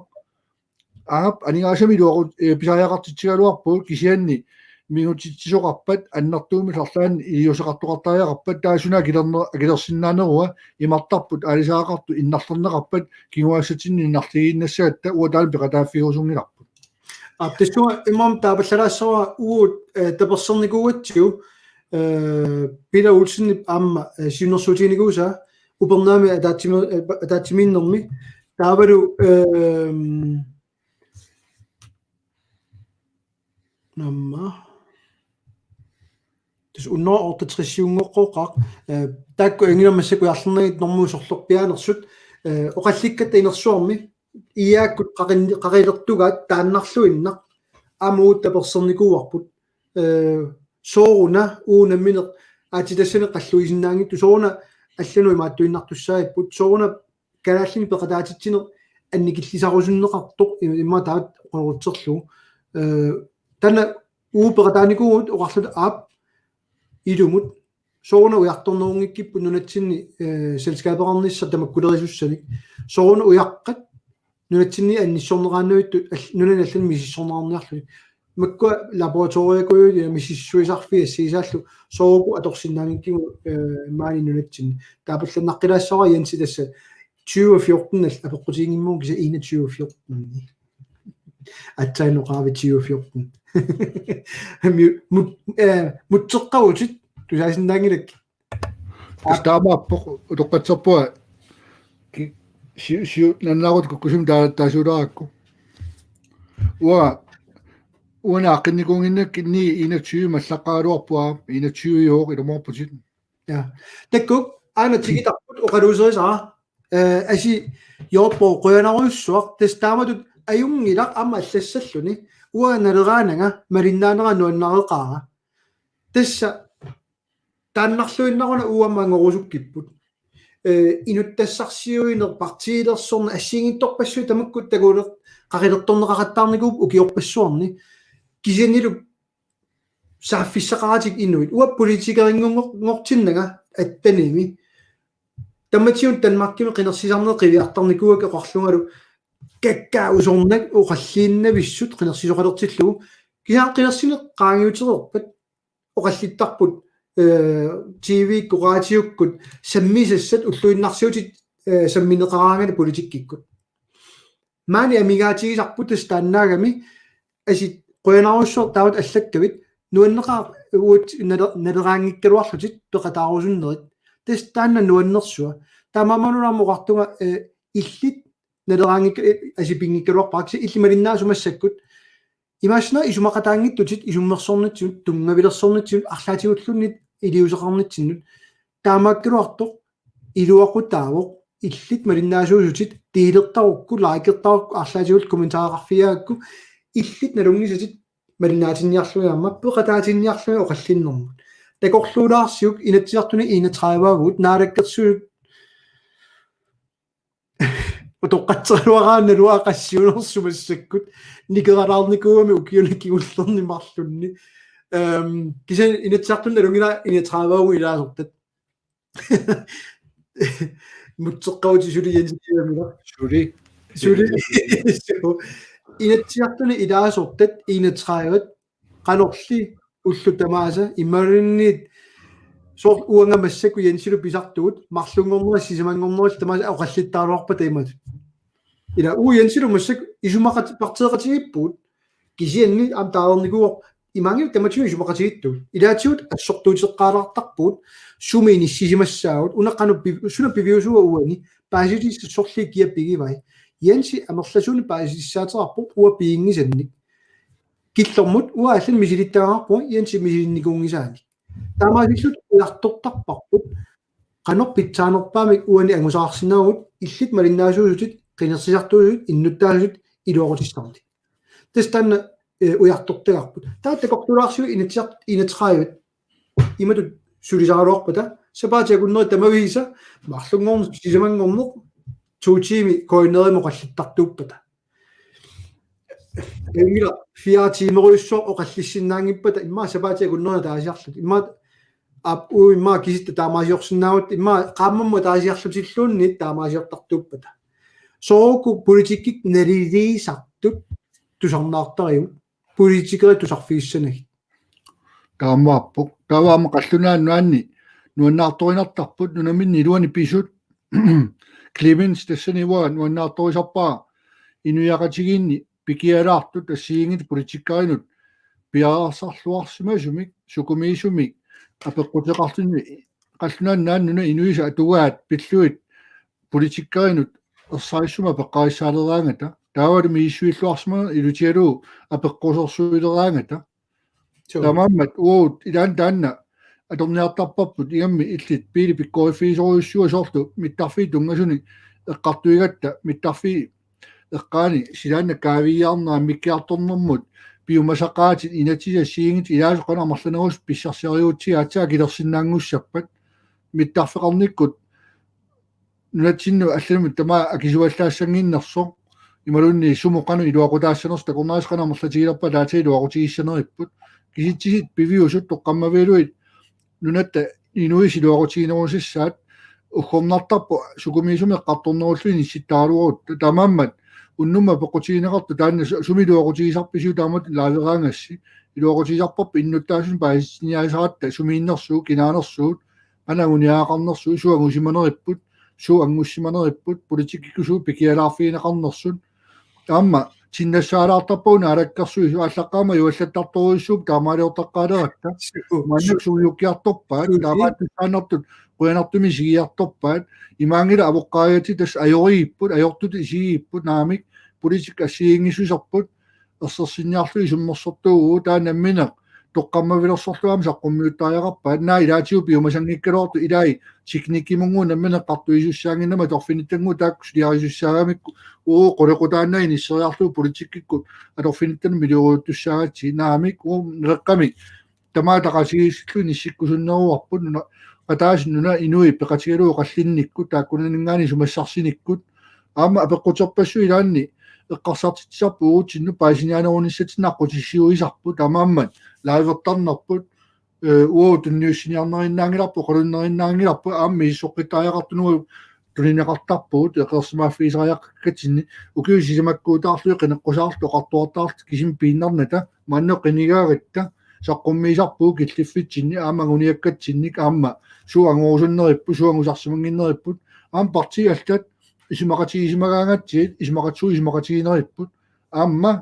Aap, aningaasanik iluaqut-, eh, pisariaqartitsigaluarpugut kisianni mingutitsisoqarpat annertuumik arlaannik iliuuseqartoqartariaqarpat taava suna akilerner-, akilersinnaanerua imartarput aalisagaqartut innarlerneqarpat kinguaassatsinni innarliiginnassagatta uanga taanna peqataaffigerusunngilarput. Aap, tassunga imaammat taapallalaassavara uagut, eh, tapersersornikuugatsigu, eh, Peter Olsenip aamma, eh, siunnersuutiginikuusaa, upernaami ataatsimi-, eh, ataatsimiinnermi. Taavalu, ehm, aamma. Tassa hundrede otteogtresiunngoqqooqaaq, eh, taakku anginermassakkut ujarlernagit normut sorlerpiaanersut, eh, oqallikkatta inersuarmi, iaakkut qaqin-, qaqilertugaat taannarluinnaq, aamma uagut tapersersornikuuarput, eh, sooruna uagut nammineq aatsitassanik qalluisinnaanngitsut, sooruna allanut imaattuinnartussaagipput, sooruna kalaallinik peqataatitsineq annikillisarusunneqartoq, i-, immaqa taava oqalutserlugu. Eh, taanna uagut peqataanikuuvugut oqarluta aap ilumut. Sooruna ujartornerunngikkipput nunatsinni, eh, selskabeqarnissaq tamakkulerisussanik. Sooruna ujaqqat nunatsinni annissorneqaannavittut al-, nunani allani misissorneqarniarluni. Makkua laboratoriakujuit ja misissuisarfiit assigisaallu soorlu atorsinnaanngikkigut, eh, maani nunatsinni. Taapallannaqqilaassavara Jensi tassa tyve fjorten al-, apeqqutiginngimmagu kisianni enogtyve fjorten. Aatsaat oqarami tyve fjorten. Mi-, mut-, eh, mutseqqavutit tusaasinnaanngilakkit. Tassa taamaappoq, utoqqatserpunga ki-, siu-, siu-, nannaarutit kukkusumik taa-, taasuulaarakku. Uanga, uani aaqqinnikuunnginnakkit ni enogtyve mallaqqagaluarpunga, enogtyve i år ilumoorputit. Ja. Taakku, aana tikitarput oqaluuserisara, eh, asi joorpoq qujanarujussuaq, tassa taamatut ajunngilaq aamma allassalluni, uanga Naleraananga malinnaanera nuannareqaara. Tassa taannarluinnaruna uagut aamma angorusukkipput. Eh, inuttassarsiuineq, partiilersorneq, assigiinngitsorpassuit tamakku takuleq-, qaqilertorneqaqattaarnikuupput ukiorpassuarni. Kisiannili saaffissaqaratik inuit. Uanga politikerinngor-, ngortinnanga attenimi. Tamatigut Danmarkimi qinersisarneq qiviartarnikuuakka oqarlungalu kakkaak usornak oqalliinnavissut qinersisoqalertillugu. Kisianni qinersineq qaangiutereerpat oqallittarput, eh, T V-kkut, raatiukkut, sammisassat ulluinnarsiutit, eh, sammineqaraangatik politikkikkut. Maani amigaatigisarput tassa taannaagami, asit qujanarujussuaq taamatut allakkavit, nuanneqaaq uagut Nale-, Naleraanngikkaluarlutit peqataarusunnerit. Tassa taanna nuannersua. Taamaammat una aamma oqartunga, eh, illit Naleraanngik-, eh, asit pinngikkaluarpara, kisianni illit malinnaasut massakkut. Imaassinnaavoq isumaqataanngitsutit, isummersornitsinnut, tunngavilersornitsinnut, arlaatigut-luunniit iliuuseqarnitsinnut. Taamaakkaluartoq iluaqutaavoq, illit malinnaasuusutit, delertarukku, likertarukku, arlaatigut kommentareqarfigaagakku, illit nalunngisatit malinnaatinniarlugit aamma peqataatinniarlugit oqallinnermut. Takorluulaarsiuk Inatsisartuni enogtrediveuvugut, Naalakkersuisut utoqqatseraluaraannalu aqassiunersumassakkut nikeralaarnikuugami ukiuni kingullerni marlunni. Ehm, kisianni Inatsisartuni nalunngilara enogtrediveuvugut ilaasortat. Mutseqqavutit suli Jensi Kiamila. Suli. Suli. Inatsisartuni ilaasortat enogtredive qanorli ullut tamaasa imaluunniit soorlu uanga massakkut Jensilu pisartugut marlunngornerit sisamanngornerit tamaasa oqallittaraluarpata imatut. Ila uagut Jensilu massakkut isumaqat-, partiiqatigiippugut kisianni aamma taarnikuuvoq imaanngilaq tamatigut isumaqatigiittugut. Ilaatigut assortuuteqqaalaartarpugut sumi inissisimassaagut, una qanoq pi-, suna piviusuua uani, paasitissat sorliit kia pigivai. Jensi amerlasuunik paasitissaateqarpoq uanga piginngisannik. Killormut uanga allanik misilittagaqarpunga Jensi misilinnikuunngisaanik. Taamaasilluta ujartortarparput. Qanoq pitsaanerpaamik uani angusaarsinnaavugut, illit malinnaasuusutit, qinersisartuusutit, innuttaasutit iluaqutissartik. Tassa taanna, eh, ujartortagarput. Taava takorluulaarsiuk Inatsisart-, enogtredive. Imatut sulisaraluarpata, sapaatip akunneri tamaviisa, marlunngorneq, sisamanngorneq, to tiimi KNR-imi oqallittartuuppata. Immaqa fire tiimerujussuaq oqallissinnaanngippata, immaqa sapaatip akunneri ataasiarlutik. Immaqa aap, uagut immaqa kisitta taamaasiorsinnaavugut, immaqa qaammammut ataasiarlutilluunniit taamaasiortartuuppata. Soorlu politikkikkut naliliisartut tusarnaartarigut, politikerit tusarfigissanagit. Taamaappoq. Taava aamma qallunaat nuanni nuannaartorinartarput, nunaminnit iluani pisut. Clemens tassani uanga nuannaartorisarpara inuiaqatigiinni pikialaartut assigiinngitsut politikerinut piareersarluarsimasumik sukumiisumik apeqquteqarluni qallunaat nunat inuisa atugaat pillugit politikerinut ersarissumik apeqqarissaaleraangata taavalu misissuilluarsimaneq ilutigalugu apeqqusersuileraangata. Taamaammat uagut ilaanni taanna atorniartarparput ingammik illit Pele pikkoriffigisorujussuuvoq soorlu mittarfiit tunngasunik eqqartuigatta mittarfiit eqqaani silaanna kaaviiaarneq ammikkiartornermut piumasaqaatit inatsisit assigiinngitsut ilaasoq qanoq amerlanerusoq pissarsiarigutsigu aatsaat akilersinnaanngussappat mittarfeqarnikkut nunatsinnut allanut tamaat akisuallaassannginnersoq imaluunniit sumut qanoq iluaqutaassanersoq takornariassat qanoq amerlatigilerpaat taava iluaqutigissaneripput kisitsisit piviusut toqqammavigalugit nunatta inuisa iluaqutiginerusassaat uggornartarpoq sukumiisumik eqqartornerulluni inissikkaluarutta taamaammat unnummut apeqqutigineqartoq taanna su- sumi iluaqutigisarpisiuk taamatut liiveraangassi iluaqutigisarparput innuttaasunik paasiniaasaratta sumiinnersugut kinaanersugut qanoq anguniagaqarnersugut suut angusimaneripput suut angusimaneripput politikkikkut suut pikialaarfigineqarnersut aamma tinnassaalaartarpagut naalakkersuisut aallaqqaammut ajuallattartorujussuupput taamaaliortaqqaaleratta maannakkut sumiukkiartorpaat taamaattussaannartut qujanartumik isigiartorpaat imaanngilaq avoqqaagatit tassa ajorigipput ajortutut isigigipput naamik politikki assigiinngissuserput ersersinniarlugu isummersortuuvugut taava nammineq toqqammavilersorlugu aamma saqqummiuttariaqarpaat naak ilaatigut piumasanngikkaluartut ilai teknikkimunnguit nammineq eqqartuisussaannginnamik atorfinittannguit taakku suliarisussaagamikku uagut qulequtaannaq inisseriarlugu politikkikkut atorfinittanut miljorujuttussaagatsigit naamik uagut naleqqamik tamaat ataqatigiissillugu inissikkusunneruarput nuna ataaseq nunat inuit peqatigalugit oqallinnikkut taakkunaninngaanniit isumassarsinikkut aamma apeqquterpassuit ilaanni eqqarsartitsisarput uagutsinnut paasiniaanerunissatsinnut aqqutissiuisarput taamaammat liivertarnerput uagut tunniussiniarnerinnaanngilarput oqalunnerinnaanngilarput aamma misissoqqittariaqartut uagut tunineqartarpugut eqeersimaaffigisariaqakkatsinni ukiut sisamakkuutaarlugit qineqqusaarluta oqartuartaarluta kisimi piinnarnata maanna qinigaagatta saqqummiisarpugut killiffitsinni aamma anguniakkatsinnik aamma suut angorusunneripput suut angusarsimannginneripput aamma partiit allat isumaqatigisimagaangatsigit isumaqat- suut isumaqatigineripput aamma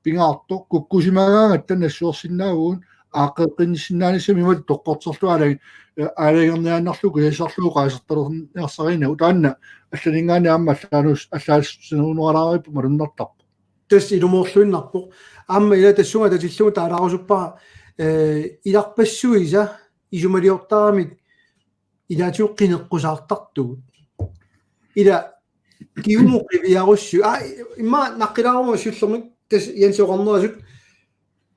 pingaartoq kukkusimagaangatta nassuersinnaavugut aaqqeqqinnissinnaanissamut imatut toqqorterlugu aalajangerniaannarlugu kusassarlugu qaasertalerniarsarinagu taanna allaninngaanniit aamma allaanus allaassinerulaaripput malunnartarpoq tassa ilumoorluinnarpoq aamma ila tassunga tatillugu taalaarusuppara ilarpassuisa isumaliortaramik ilaatigut qineqqusaartartugut ila kigumut qiviarussiuk aa immaqa naqqilaaruma siullermik tassa Jens oqarnerasut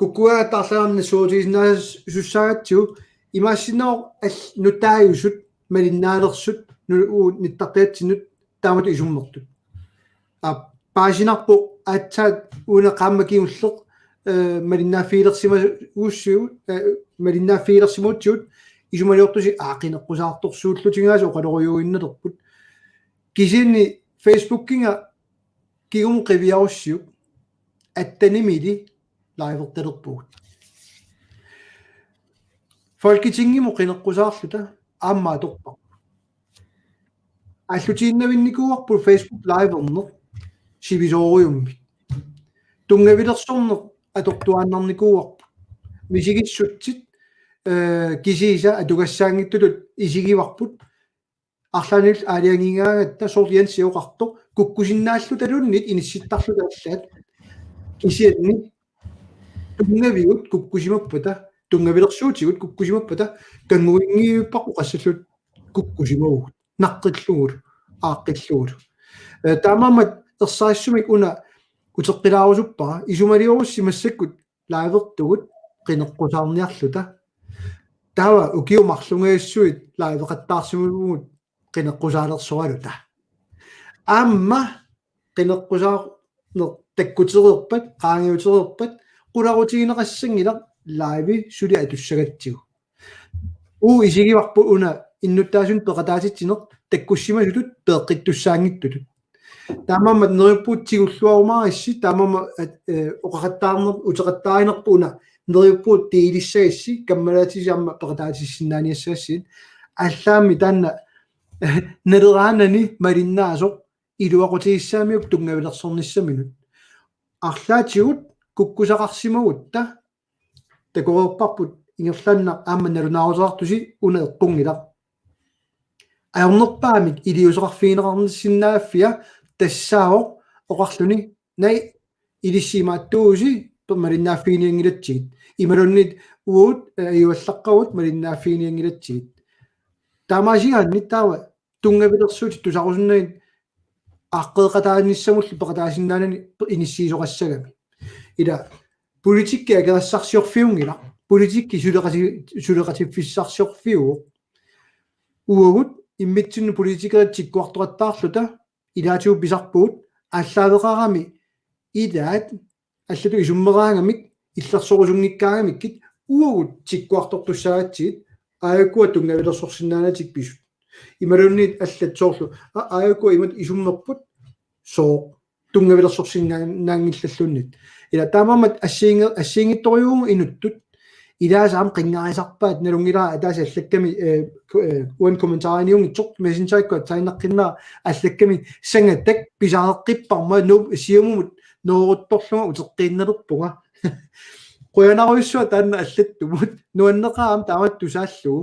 kukkuaat taarlaamna suutigisinnaasussagatsigu imaassinnaavoq nutaajusut malinnaalersut nittartajatsinnut taamatut isummertut aa paasinarpoq aatsaat una qaammat kingulleq malinnaaffigilersimasuussigut malinnaaffigilersimagutsigut isumaliortusi aa qineqqusaartorsuullutigaasi oqalorujuinnalerput kisianni Facebookinga kigumut qiviarussiuk attanimili liivertalerpugut Folketingimut qineqqusaarluta aamma atorparput aallutiinnavinnikuuarput Facebook liiverneq sivisoorujummik tunngavilersorneq atortuaannarnikuuarput misigissutsit kisiisa atugassaanngitsutut isigivarput arlaannik aalajangigaangatta soorlu Jensi oqartoq kukkusinnaallutaluunniit inissittarluta allaat kisianni tunngavigut kukkusimappata tunngavilersuutigut kukkusimappata kannguinngivipparput qassalluta kukkusimavugut naqqillugulu aaqqillugulu taamaammat ersarissumik una uteqqilaarusuppara isumaliorussi massakkut liivertugut qineqqusaarniarluta taava ukiut marlunngajassuit liiveqattaarsimavugut qineqqusaalersoraluta aamma qineqqusaarneq takkutereerpat qaangiutereerpat qularutigineqassanngilaq liivi suli atussagatsigu uu isigivarput una innuttaasunut peqataatitsineq takkussimasutut peeqqittussaanngitsutut taamaammat neriuppugut tigulluarumaarissi taamaammat oqaqattaarnerput uteqattaarinerput una neriuppugut tiilissagissi kammalaatisi aamma peqataatissinnaaniassagassi allaammi taanna naleraanani malinnaasoq iluaqutigissagamiuk tunngavilersornissaminut arlaatigut kukkusaqarsimagutta takoreerparput ingerlaannaq aamma nalunaaruteqartusi una eqqunngilaq. Ajornerpaamik iliuuseqarfigineqarsinnaaffia tassaavoq oqarluni: Naa, ilissi imaattuusi, malinnaaffiginianngilatsigit. Imaluunniit uagut, eh, ajuallaqqavugut, malinnaaffiginianngilatsigit. Taamaasigaanni taava tunngavilersuutit tusarusunnagit aaqqeeqataanissamullu peqataasinnaanani inissiisoqassagami. Ila politikki akeqassarsiorfiunngilaq. Politikki suleqati-, suleqatiffissarsiorfiuvoq. Uagut immitsinnut politikerit tikkuartoqattaarluta ilaatigut pisarpugut aallaaveqarami ilaat allatut isummeraangamik illersorusunngikkaangamikkit uagut tikkuartortussaagatsigit aajukua tunngavilersorsinnaanatik pisut. Imaluunniit allat soorlu, a-, aajukua imatut isummerput sooq tunngavilersorsinnaanngillalluunniit. Ila taamaammat assiginngi-, assigiinngitsorujuuvugut inuttut. Ilaasa aamma qinngarisarpaat nalunngilara ataaseq allakkami, eh, ku-, eh, uani kommentariniunngitsoq Messengerikkut aatsaannaqqinnera allakkami sangatak pisaareqqipparma Nuup Siumumut nooruttorlunga uteqqiinnalerpunga. Qujanarujussuaq taanna allattumut. Nuanneqaaq aamma taamatut tusaallugu.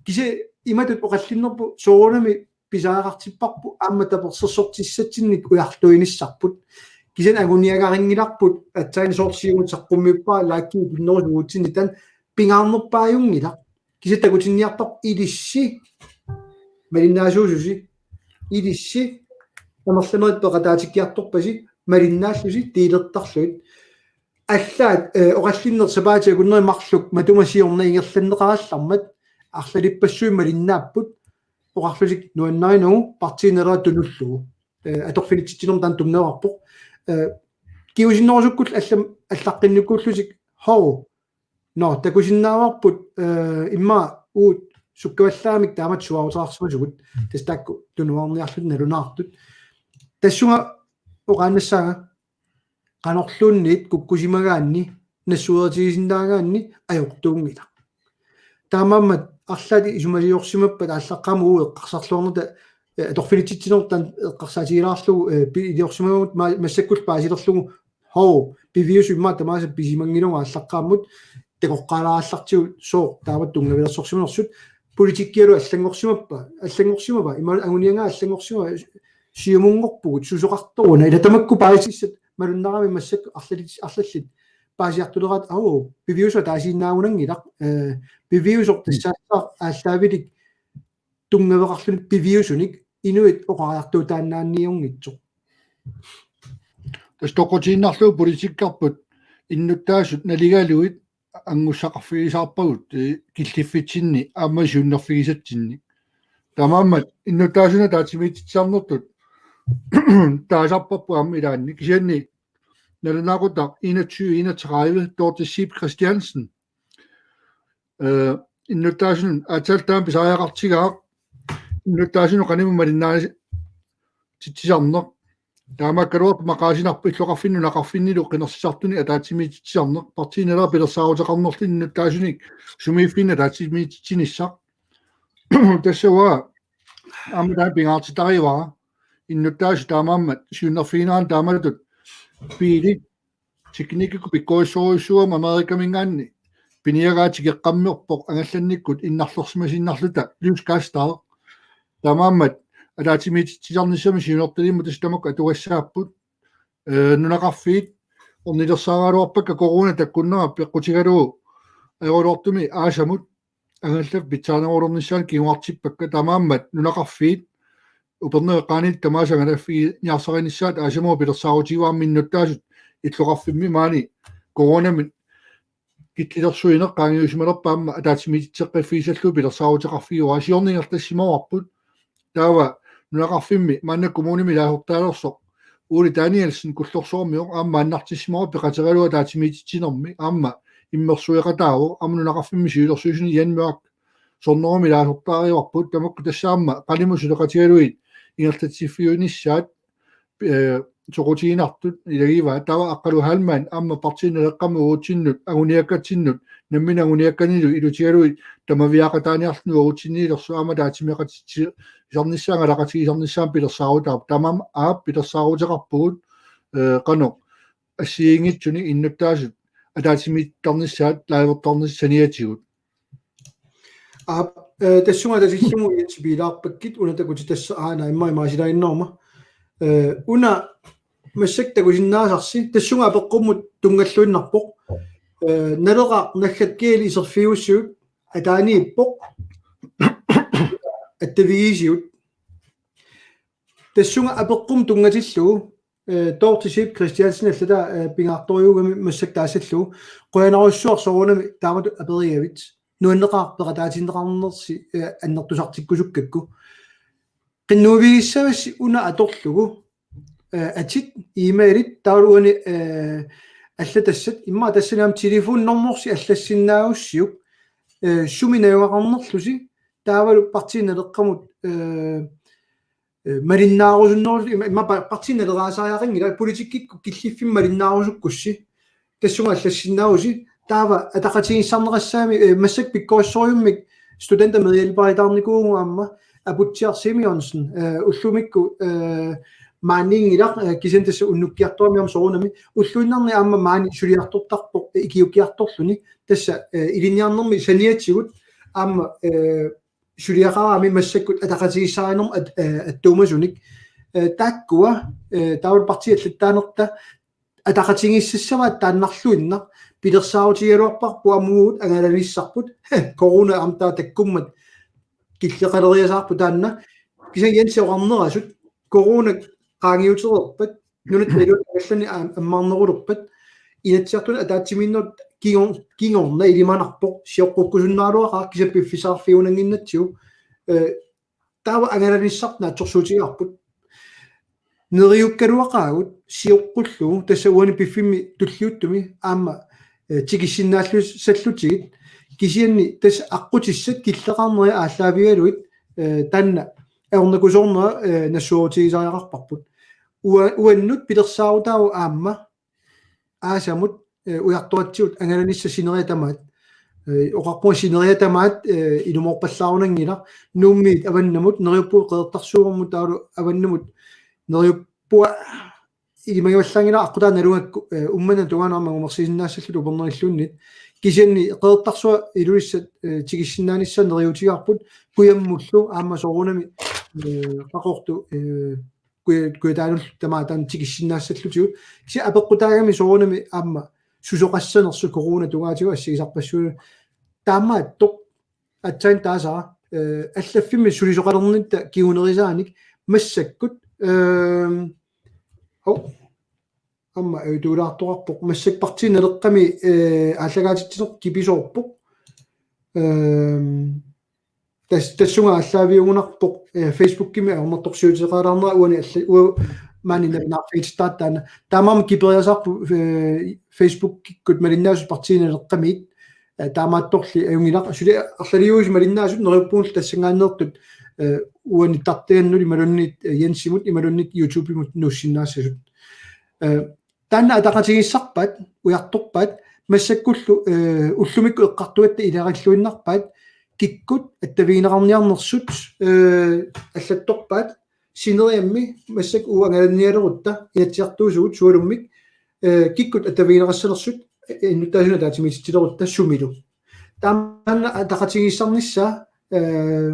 Kisianni imatut oqallinnerput soorunami pisariaqartipparput aamma tapersersortissatsinnik ujartuinissarput. Kisianni anguniagarinngilarput aatsaat soorlu Siumut saqqummiuppara laakkii pinnerusuutsinni taanna pingaarnerpaajunngilaq. Kisianni takutinniartarpoq ilissi malinnaasuususi. Ilissi amerlanerit peqataatikkiartorpasi malinnaallusi deelertarlugit. Allaat, eh, oqallinneq sapaatip akunneri marluk matuma siorna ingerlanneqarallarmat arlalippassuit malinnaapput oqarlutik nuannarinagu Partii Naleraq tunullugu. Eh, atorfinitsitsinermi taanna tunngaveqarpoq. Eh, kingusinnerusukkullu allamik allaqqinnikkuullutik: Hov. Nå, takusinnaavarput, eh, immaqa uagut sukkavallaamik taamatut suaaruteqarsimasugut. Tassa taakku tunuarniarlutik nalunaartut. Tassunga oqaannassaanga qanorluunniit kukkusimagaanni nassuerutigisinnaagaanni ajortuunngilaq. Taamaammat arlaat isumaliorsimappat aallaqqaammut uagut eqqarsarluarnata, eh, atorfinitsitsinermut taanna eqqarsaatigilaarlugu, eh, pi-, iliorsimagatta ma-, massakkullu paasilerlugu: Hov, piviusut immaqa tamaasa pisimanngilagut aallaqqaammut takoqqaalaarallartigut sooq taamatut tunngavilersorsimanersut. Politikkialu allanngorsimappa, allanngorsimava, ima anguniagaa allanngorsimava, Siumunngorpugut, susoqartoruna, ila tamakku paasissat malunnarami massakkut arlalit-, arlallit paasiartuleraat, aa, piviusut ataasiinnaagunanngilaq, eh, piviusoq tassaassaaq aallaavilik tunngaveqarluni piviusunik inuit oqariartuutaannaanniunngitsoq. Tassa toqqutiinnarlugu politikkerput innuttaasut naligalugit angussaqarfigisaarpagut, eh, killiffitsinni aamma siunnerfigisatsinni. Taamaammat innuttaasunut ataatsimiititsisarnertut taasarparput aamma ilaanni, kisianni nalunaaqutaq enogtyve enogtredive, Dorthe Zeeb Christiansen. Eh, innuttaasunut aatsaat taama pisariaqartigaaq, innuttaasunut qanimut malinnaatitsisarneq. Taamaakkaluartoq maqaasinarpoq illoqarfinni nunaqarfinnilu qinersisartuni ataatsimiititsisarneq. Partii Naleraq pilersaaruteqarnerluni innuttaasunik sumiiffinni ataatsimiititsinissaq. Tassa uanga aamma taanna pingaartitarivara. Innuttaasut taamaammat siunnerfigineranni taamatut biili teknikkikkut pikkorissorujussuugami Amerikaminngaanniit piniagaa tikeqqammerpoq angallannikkut innarlersimasiinnarluta, lystgastaareq. Taamaammat ataatsimiititsisarnissamut siunertalimmut tassa tamakku atugassaapput. Eh, nunaqarfiit ornilersaaraluarpakka corona takkunnera peqqutigalugu ajoraluartumik aasamut angallaffik pitsaanerulernissaanut kinguartippakka, taamaammat nunaqarfiit Upernaviup eqqaaniit tamaasa angalaffiginiarsarinissaat aasamut pilersaarutigaarami innuttaasut illoqarfimmi maani coronamik killilersuineq qaangiussimalerpaa aamma ataatsimiititseqqiffigissallugu pilersaaruteqarfigaara, siorna ingerlassimavarput. Taava nunaqarfimmi maanna kommunimi ilaasortaalersoq Ole Danielsen Kullorsuarmioq aamma maannartissimavoq peqateriaralugu ataatsimiititsinermi, aamma immersueqataavoq, aamma nunaqarfimmi siulersuisuni Jan Mørch Sonnerummi ilaasortaarivarput, tamakku tassa aamma qanimut suleqatigalugit ingerlatsiffiginissaat, eh, soqutiginartut ilagivaat. Taava Aqqalu Heilmann aamma Partii Naleqqami uagutsinnut anguniakkatsinnut nammineq anguniakkanilu ilutigalugit tamaviaaqataaniarluni uagutsinniilersoq aamma ataatsimeeqatitsisarnissaa angalaqatigisarnissaanut pilersaarutaavoq. Taamaammat aap pilersaaruteqarpugut, eh, qanoq assigiinngitsuni innuttaasut ataatsimiittarnissaat livertarnissaat saniatigut. Aap, eh, tassunga tasillugu Jens Piilaarpakkit una takutitassaq aana imma imaasilainnorma. Eh, una massakkut takusinnaasarsi, tassunga apeqqummut tunngalluinnarpoq. Eh, Naleraq naggat G L iserfiusiuk ataaniippoq. Attavigiisiuk. Tassunga apeqqummut tunngatillugu, eh, Dorthe Schiødte Christiansen allataa, eh, pingaartorujuugami massakkut taassallugu. Qujanarujussuaq soorunami taamatut aperigavit. Nuanneqaaq peqataatinneqarnersi, eh, annertusartikkusukkakku. Qinnuigissavassi una atorlugu, eh, atit, e-mailit, taavalu uani, eh, allatassat, immaqa tassani aamma telefonnormorsi allassinnaagussiuk, eh, sumi najugaqarnerlusi, taavalu Partii Naleqqamut, eh, eh, malinnaarusunnerlusi, imma, imma pa-, Partii Naleraasariaqanngilaq, politikkikkut killiffimmi malinnaarusukkussi, tassunga allassinnaavusi, taava ataqatigiissaarneqassaami, eh, massakkut pikkorissorujummik studentermedhjælperitaarnikuuvugut aamma, Aputsiaq Simeonsen, eh, ullumikkut, eh, maaniinngilaq, eh, kisianni tassa unnukkiartorami aamma soorunami, ulluinnarni aamma maani suliartortarpoq, eh, ikiuukkiartorluni, tassa, eh, ilinniarnermi saniatigut aamma, eh, suliaqarami massakkut ataqatigiissaarinermut at-, eh, attuumasunik. Eh, taakkua, eh, taavalu partiit allattaanerta ataqatigiissassavaat taannarluinnaq, pilersaarutigigaluarparput aamma uagut angalanissarput, corona aamma taava takkummat killeqaleriasaarpoq taanna. Kisianni Jensi oqarnerasut, corona qaangiutereerpat, nunatta iluani angallani am-, ammarnerulerpat, Inatsisartuni ataatsimiinnerup kingor-, kingorna ilimanarpoq, sioqqukkusunnaraluaqaaq, kisianni piffissaqarfigiunnannginnatsigu, eh, taava angalanissarput naatsorsuutigaarput. Neriukkaluaqaagut sioqqullugu, tassa uani piffimmi tulliuttumi aamma, eh, tikissinnaallusallutigit, kisianni tassa aqqutissat killeqarnerat aallaavigalugit, eh, taanna ajornakusoornera, eh, nassuerutigisariaqarparput. Ua-, uannut pilersaarutaavoq aamma aasamut, eh, ujartoratsigut angalanissaq sineriak tamaat. Eh, oqarpunga sineriak tamaat, eh, ilumoorpallaarunanngilaq, Nuummiit avannamut, neriuppunga Qeqertarsuarmut taavalu avannamut, neriuppunga ilimagivallaanngilaq aqqutaavoq nalugakku, eh, Uummannap tungaanut aamma angumersisinnaassallutik upernarilluunniit. Kisianni Qeqertarsuaq Ilulissat, eh, tikissinnaanissaat neriuutigaarput, kujammullu aamma soorunami, eh, Qaqortoq, eh, kuja-, kujataanullu tamaat taanna tikissinnaassallutigu. Kisianni apeqqutaagami soorunami aamma susoqassanersut corona tungaatigut assigisarpassuit. Taamaattoq aatsaat taasara, eh, allaffimmi sulisoqalernitta kingunerisaanik massakkut, ehm, hov, aamma ajutuulaartoqarpoq, massakkut Partii Naleqqami, eh, aallakaatitsineq kipisoorpoq. Ehm, tas-, tassunga aallaaviugunarpoq, eh, Facebookimi ajornartorsiuteqalaarnera uani alla-, ua-, maani nalunaarfigitittaartaana. Taamaammat kiperiasaarpoq, eh, Facebookikkut malinnaasut Partii Naleqqamiit, eh, taamaattorli ajunngilaq. Suli arlaliuisi malinnaasut neriuppunga tassanngaanneertut, eh, uani nittartagannut imaluunniit, eh, Jensimut imaluunniit YouTubemut nuussinnaassasut. Eh, taanna ataqatigiissarpaat, ujartorpaat, massakkullu, eh, ullumikkut eqqartugatta ilarilluinnarpaat, kikkut attavigineqarniarnersut, eh, allattorpaat, sineriammi massakkut uagut angalannialerutta, Inatsisartuusugut sualummik, eh, kikkut attavigineqassanersut, eh, innuttaasunik ataatsimiititsilerutta sumilu. Taanna ataqatigiissarnissaa, eh,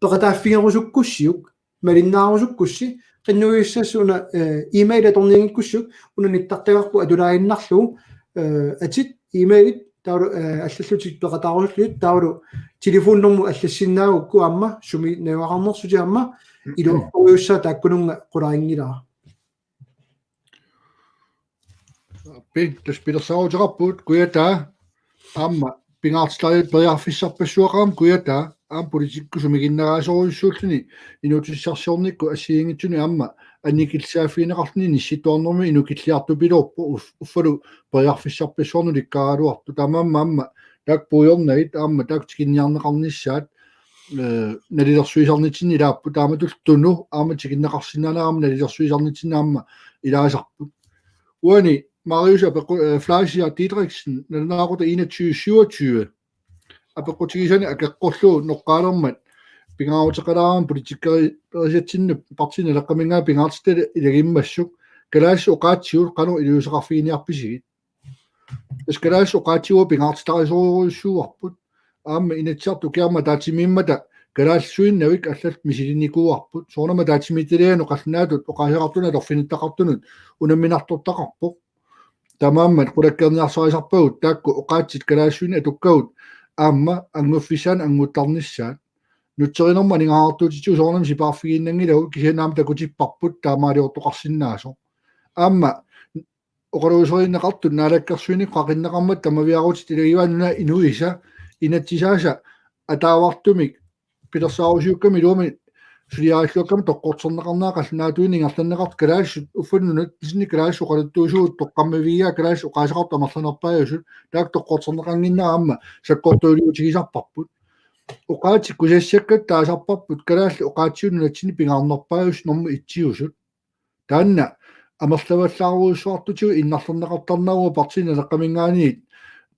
peqataaffigerusukkussiuk, malinnaarusukkussi, qinnuigissavassi una, eh, e-mail atornianngikkussiuk, una nittartagarput atulaaginnarlugu, eh, atit, e-mailit, taavalu, eh, allallutit peqataarusullutit, taavalu telefonnormu allassinnaagukku aamma, sumi najugaqarnersutit aamma, iluartorujussuaq taakkununnga qularinngilara. Pi, tassa pilersaaruteqarpugut, kujataa, aamma pingaartitariaqarpoq periarfissarpassuaqarami, kujataa, aamma politikkikkut sumiginnaraasorujussuulluni, inuutissarsiornikkut assigiinngitsuni aamma annikillisaaffigineqarluni nissittuarnermi inukilliartupiloorpoq, uf-, uffalu periarfissarpassuarnut ikkaaraluartoq, taamaammat aamma taakku puigornagit, aamma taakku tikinniarneqarnissaat, eh, nalilersuisarnitsinni ilaapput, taamatullu Tunu aamma tikinneqarsinnaanera aamma nalilersuisarnitsinni aamma ilaasarput. Uani Marius apeqqu-, eh, Fleischer Didriksen, nalunaaqutaq enogtyve syvogtyve, apeqqutigisani akeqqullugu noqqaalermat pingaaruteqalaarami politikkerisatsinni Partii Naleqqaminngaanniit pingaartitat ilagimmassuk, Kalaallit oqaatsigut qanoq iliuuseqarfiginiarpisigit? Tassa kalaallit oqaatsigut pingaartitarisorujussuuarput. Aamma Inatsisartut ukiarmata ataatsimiimmata kalaallisuinnavik allallu misilinnikuuarput. Soorunami ataatsimiititalianut qallunaatut oqaaseqartunut atorfinittaqartunut unamminartortaqarpoq. Taamaammat qulakkeerniarsarisarpagut taakku oqaatsit kalaallisuinnaq atukkagut aamma annguffissaannik annguttarnissaat. Nutserinermut aningaasartuutitigut soorunami sipaarfigiinnanngilagut, kisianni aamma takutipparput taamaaliortoqarsinnaasoq. Aamma oqaluuserineqartut naalakkersuinikkut qaqinneqarmata tamaviaarutit ilagivaat nunap inuisa inatsisaasa ataavartumik pilersaarusiukkami iluamik suliarilluakkami toqqorterneqarnera qallunaatuinnaq ingerlanneqartut kalaallisut uffa nunatsinni kalaallisut oqaluttuusugut toqqammavigigaat kalaallisut oqaaseqartut amerlanerpaajusut taakku toqqorterneqannginnera aamma sakkortuuliutigisarparput. Oqaatsit kusassakkat taasarparput kalaallit oqaatsigut nunatsinni pingaarnerpaajusut normu etsiusut. Taanna amerlavallaarujussuartutigut innarlerneqartarneruvoq Partii Naleqqaminngaanniit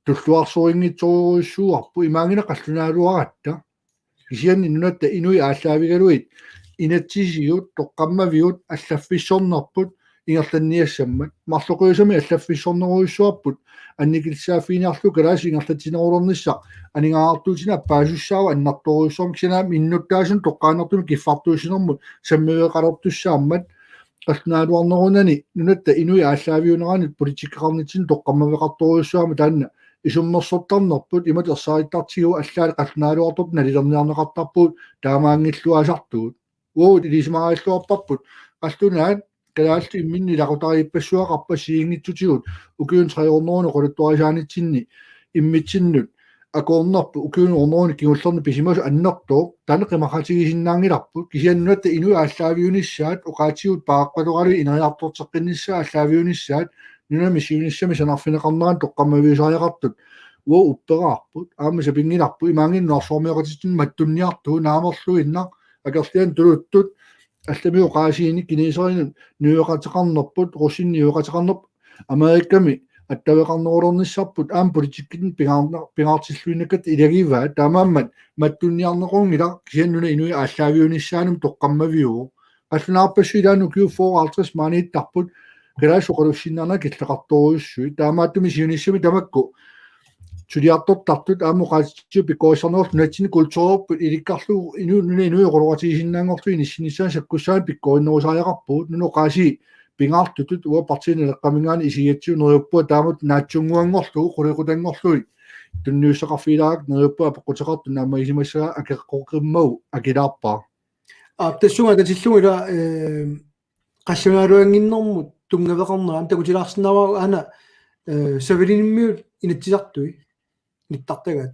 tulluarsorinngitsorujussuuarput imaanngilaq qallunaaluaratta. Kisianni nunatta inuit aallaavigalugit inatsisigut toqqammavigut allaffissornerput ingerlanniassammat. Marloqiusamik allaffissornerujussuarput annikillisaaffigineqarlugu kalaallisut ingerlatsinerulernissaq aningaasartuutinik appaasussaavoq annertoorujussuarmik kisianni aamma innuttaasunut toqqaannartumik kiffartuussinermut sammiveqalertussaammat qallunaatuarnerunani nunatta inuit aallaaviuneranut politikkeqarnitsinni toqqammaveqartorujussuarmik taanna isummersortarnerput imatut ersarittartigiuk allaat qallunaaluartorput nalilerniarneqartarpugut taamaanngilluinnartarpugut. Uagut ilisimarilluarparput qallunaat kalaallit imminnut ilaqutariippassuaqarput assigiinngitsutigut ukiuni tre hundrede oqaluttuarisaanitsinni immitsinnut akoornerput ukiuni hundrede kingullerni pisimasut annertooq taanna qimaqatigisinnaanngilarput kisianni nunatta inuit aallaaviunissaat oqaatsigut paaqqatoralugit ineriartorteqqinnissaat aallaaviunissaat nunami siunissami sanarfineqarnerani toqqammaviusariaqartut uagut upperaarput aamma sapinngilarput imaanngilaq nunarsuarmioqatitsinnut mattunniartugut naamerluinnaq akerlianik tuluttut allamiut oqaasiinik kineseerinut niueqateqarnerput russianit niueqateqarnerput Amerikami attaveqarnerulernissarput aamma politikkikkut pingaarna- pingaartilluinnakkatta ilagivaat taamaammat mattunniarnequnngilaq kisianni nunap inuit aallaaviunissaanut toqqammaviuvoq. Qallunaarpassuit ilaanni ukiut fyrre halvtreds maaniittarput kalaallisut oqalussinnaanerat killeqartorujussuit taamaattumik siunissami tamakku suliartortartut aamma oqaatsitsigut pikkorissarnerullugit nunatsinni kulturerput ilikkarlugu inu- nunap inuit oqaloqatigisinnaanngorlugit inissinnissaanut sakkussaannik pikkorinnerusariaqarpugut nunap oqaasii pingaartutut uanga Partii Naleqqaminngaanniit isigigatsigu neriuppunga taamatut naatsunnguanngorlugu qulequtanngorlugit tunniussaqarfigilaarakku neriuppunga apeqquteqartoq naammagisimassagaa akeqqoqimmagu akilaarpara. Aa, tassunga atatillugu ila, eh, qallunaaluannginnermut tunngaveqarnera aamma takutilaarsinnaavara aana, eh, Savalimmiut Inatsisartui nittartagaat.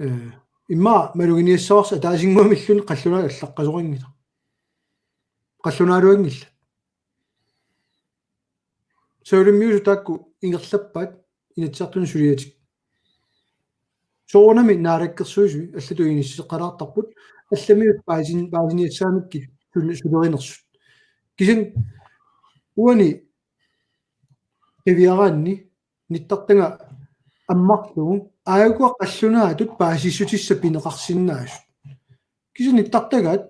Eh, immaqa maluginiassavarsi ataasinnguamilluunniit qallunaat allaqqasorinngillat. Qallunaaluanngillat. Savalimmiusut taakku ingerlappaat Inatsisartuni suliatik. Soorunami naalakkersuisui allatut inissiseqalaartarput allamiut paasin- paasiniassagamikku sul- sulerinersut. Kisianni uani qiviaraanni nittartagaq ammarlugu aajuku qallunaatut paasissutissat pineqarsinnaasut. Kisianni nittartagaat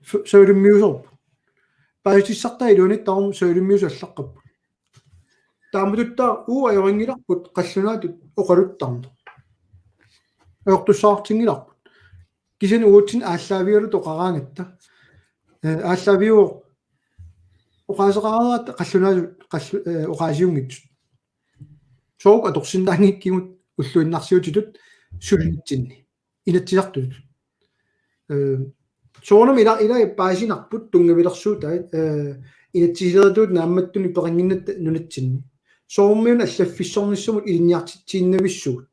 f- savalimmiusorput. Paasissutissartaa iluanittaarmat savalimmiusut allaqqapput. Taamatut taava uagut ajorinngilarput qallunaatut oqaluttarneq. Ajortussaatinngilarput. Kisianni uatsinnut aallaavigalugit oqaraangatta. Eh, aallaaviuvoq oqaaseqaraangatta qallunaatut qallu- eh, oqaasiunngitsut. Soorlu atorsinnaanngikkigut ulluinnarsiutitut sulinitsinni. Inatsisartutut. Eh, soorunami ila ila paasinarput tunngavilersuutaat, eh, inatsisilerituut naammattunik peqannginnatta nunatsinni. Soormiuna allaffissornissamut ilinniartitsiinnavissugut.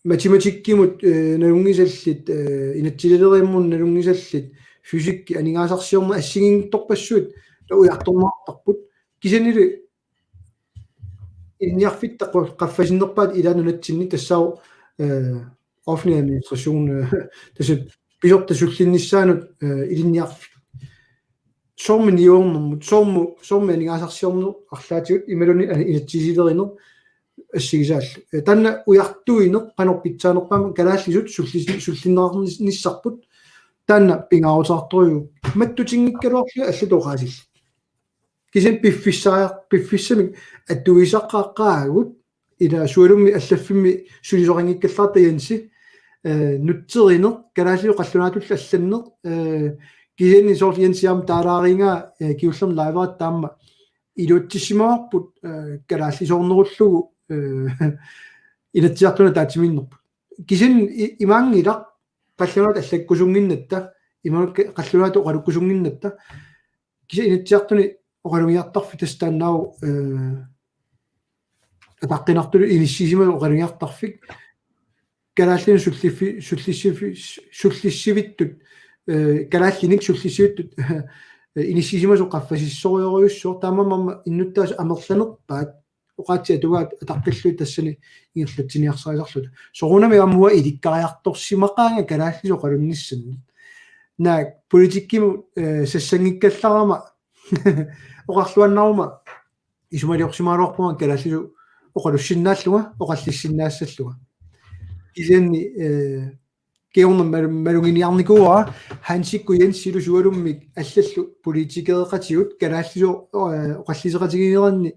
Matematikkimut, eh, nalunngisallit, eh, inatsisilerinermut nalunngisallit, fysikki, aningaasarsiorneq assigiinngitsorpassuit ujartorneqartarput. Kisiannili ilinniarfitta qu- qaffasinnerpaat ilaat nunatsinni tassaavoq, eh, offentlig administration, eh, tassa pisortat sullinnissaannut, eh, ilinniarfik. Soormi niuernermut, soormu, soormi aningaasarsiorneq arlaatigut imaluunniit ani- inatsisilerineq assigisaallu. Eh, taanna ujartuineq qanoq pitsaanerpaamik kalaallisut sullis- sullinneqarnissarput Taanna pingaaruteqartorujuuvoq. Mattutinngikkaluarlugit allatut oqaasillit. Kisianni piffissaajar-, piffissamik atuisaqaqqaagut, ila sualummi allaffimmi sulisoqanngikkallarta Jensi, eh, nutserineq, kalaallisut qallunaatullu allanneq, eh, kisianni soorlu Jensi aamma taalaarigaa, eh, kingullermik liveeratta aamma iluatsissimavarput, eh, kalaallisoornerullugu, eh, Inatsisartuni ataatsimiinnerput. Kisianni i-, imaanngilaq qallunaatut allakkusunnginnatta, imaluunniit qallunaatut oqalukkusunnginnatta, kisianni Inatsisartuni oqalugiartarfik tassa taannaavoq, eh, ataqqinartutut inissisimasut oqalugiartarfik, kalaallinut sulliffi-, sullissiffi-, sullissivittut, eh, kalaallinik sullissivittut, eh, inissisimasut qaffasissorujorujussuuvoq, taamaammat innuttaasut amerlanerpaat, oqaatsit atugaat ataqqillugit tassani ingerlatsiniarsarisarluta. Soorunami aamma uanga ilikkariartorsimaqaanga kalaallisut oqalunnissannik. Naak politikkimut, eh, sassanngikkallarama oqarluinnaruma isumaliorsimagaluarpunga kalaallisut oqalussinnaallunga, oqallissinnaassallunga. Kisianni, eh, kingorna malu-, maluginiarnikuuara Hansikkut Jensilu sualummik allallu politikereqatigut kalaallisut, eh, oqalliseqatigiinneranni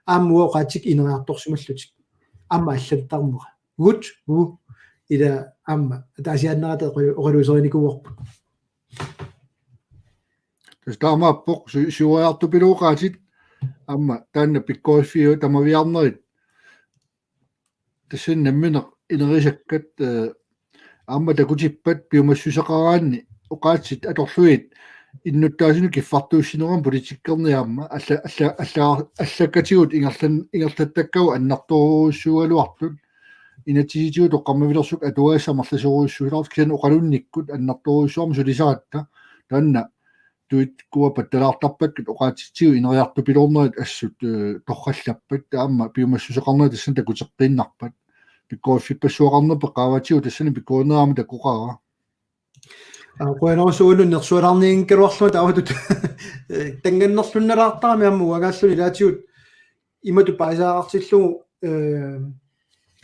aamma uanga oqaatsikkut ineriartorsimallutik. Aamma allattarnera. Uut, u, ila aamma ataasiaannarata oqalu-, oqaluuserinikuuarput. Tassa taamaappoq su-, siuariartupiloqaatit aamma taanna pikkoriffiup tamaviaarnerit. Tassani nammineq inerisakkat, eh, aamma takutippat piumassuseqaraanni oqaatsit atorlugit innuttaasunut kiffartuussinerani politikkerni aamma alla-, alla-, alla-, allakkatigut ingerlan-, ingerlattakkagut annertoorujussuugaluartut inatsisitigut toqqammavilersukkut atuagassat amerlasoorujussuugaluartut kisianni oqalunnikkut annertoorujussuarmik sulisaratta taanna tuikkua pattalaartarpakkit oqaatsitsigut ineriartupiloornerit assut, eh, torrallappat aamma piumassuseqarnerit tassani takuteqqiinnarpat. Pikkoriffipassuaqarnerput qaavatigut tassani pikkorineq aamma takoqaara. Aa, qujanarsuaq uannut nersualaarnianngikkaluarlunga taamatut. Eh, tanngannerlunnalaartarami aamma uangaalluni ilaatigut imatut paasisaqartillugu, eh,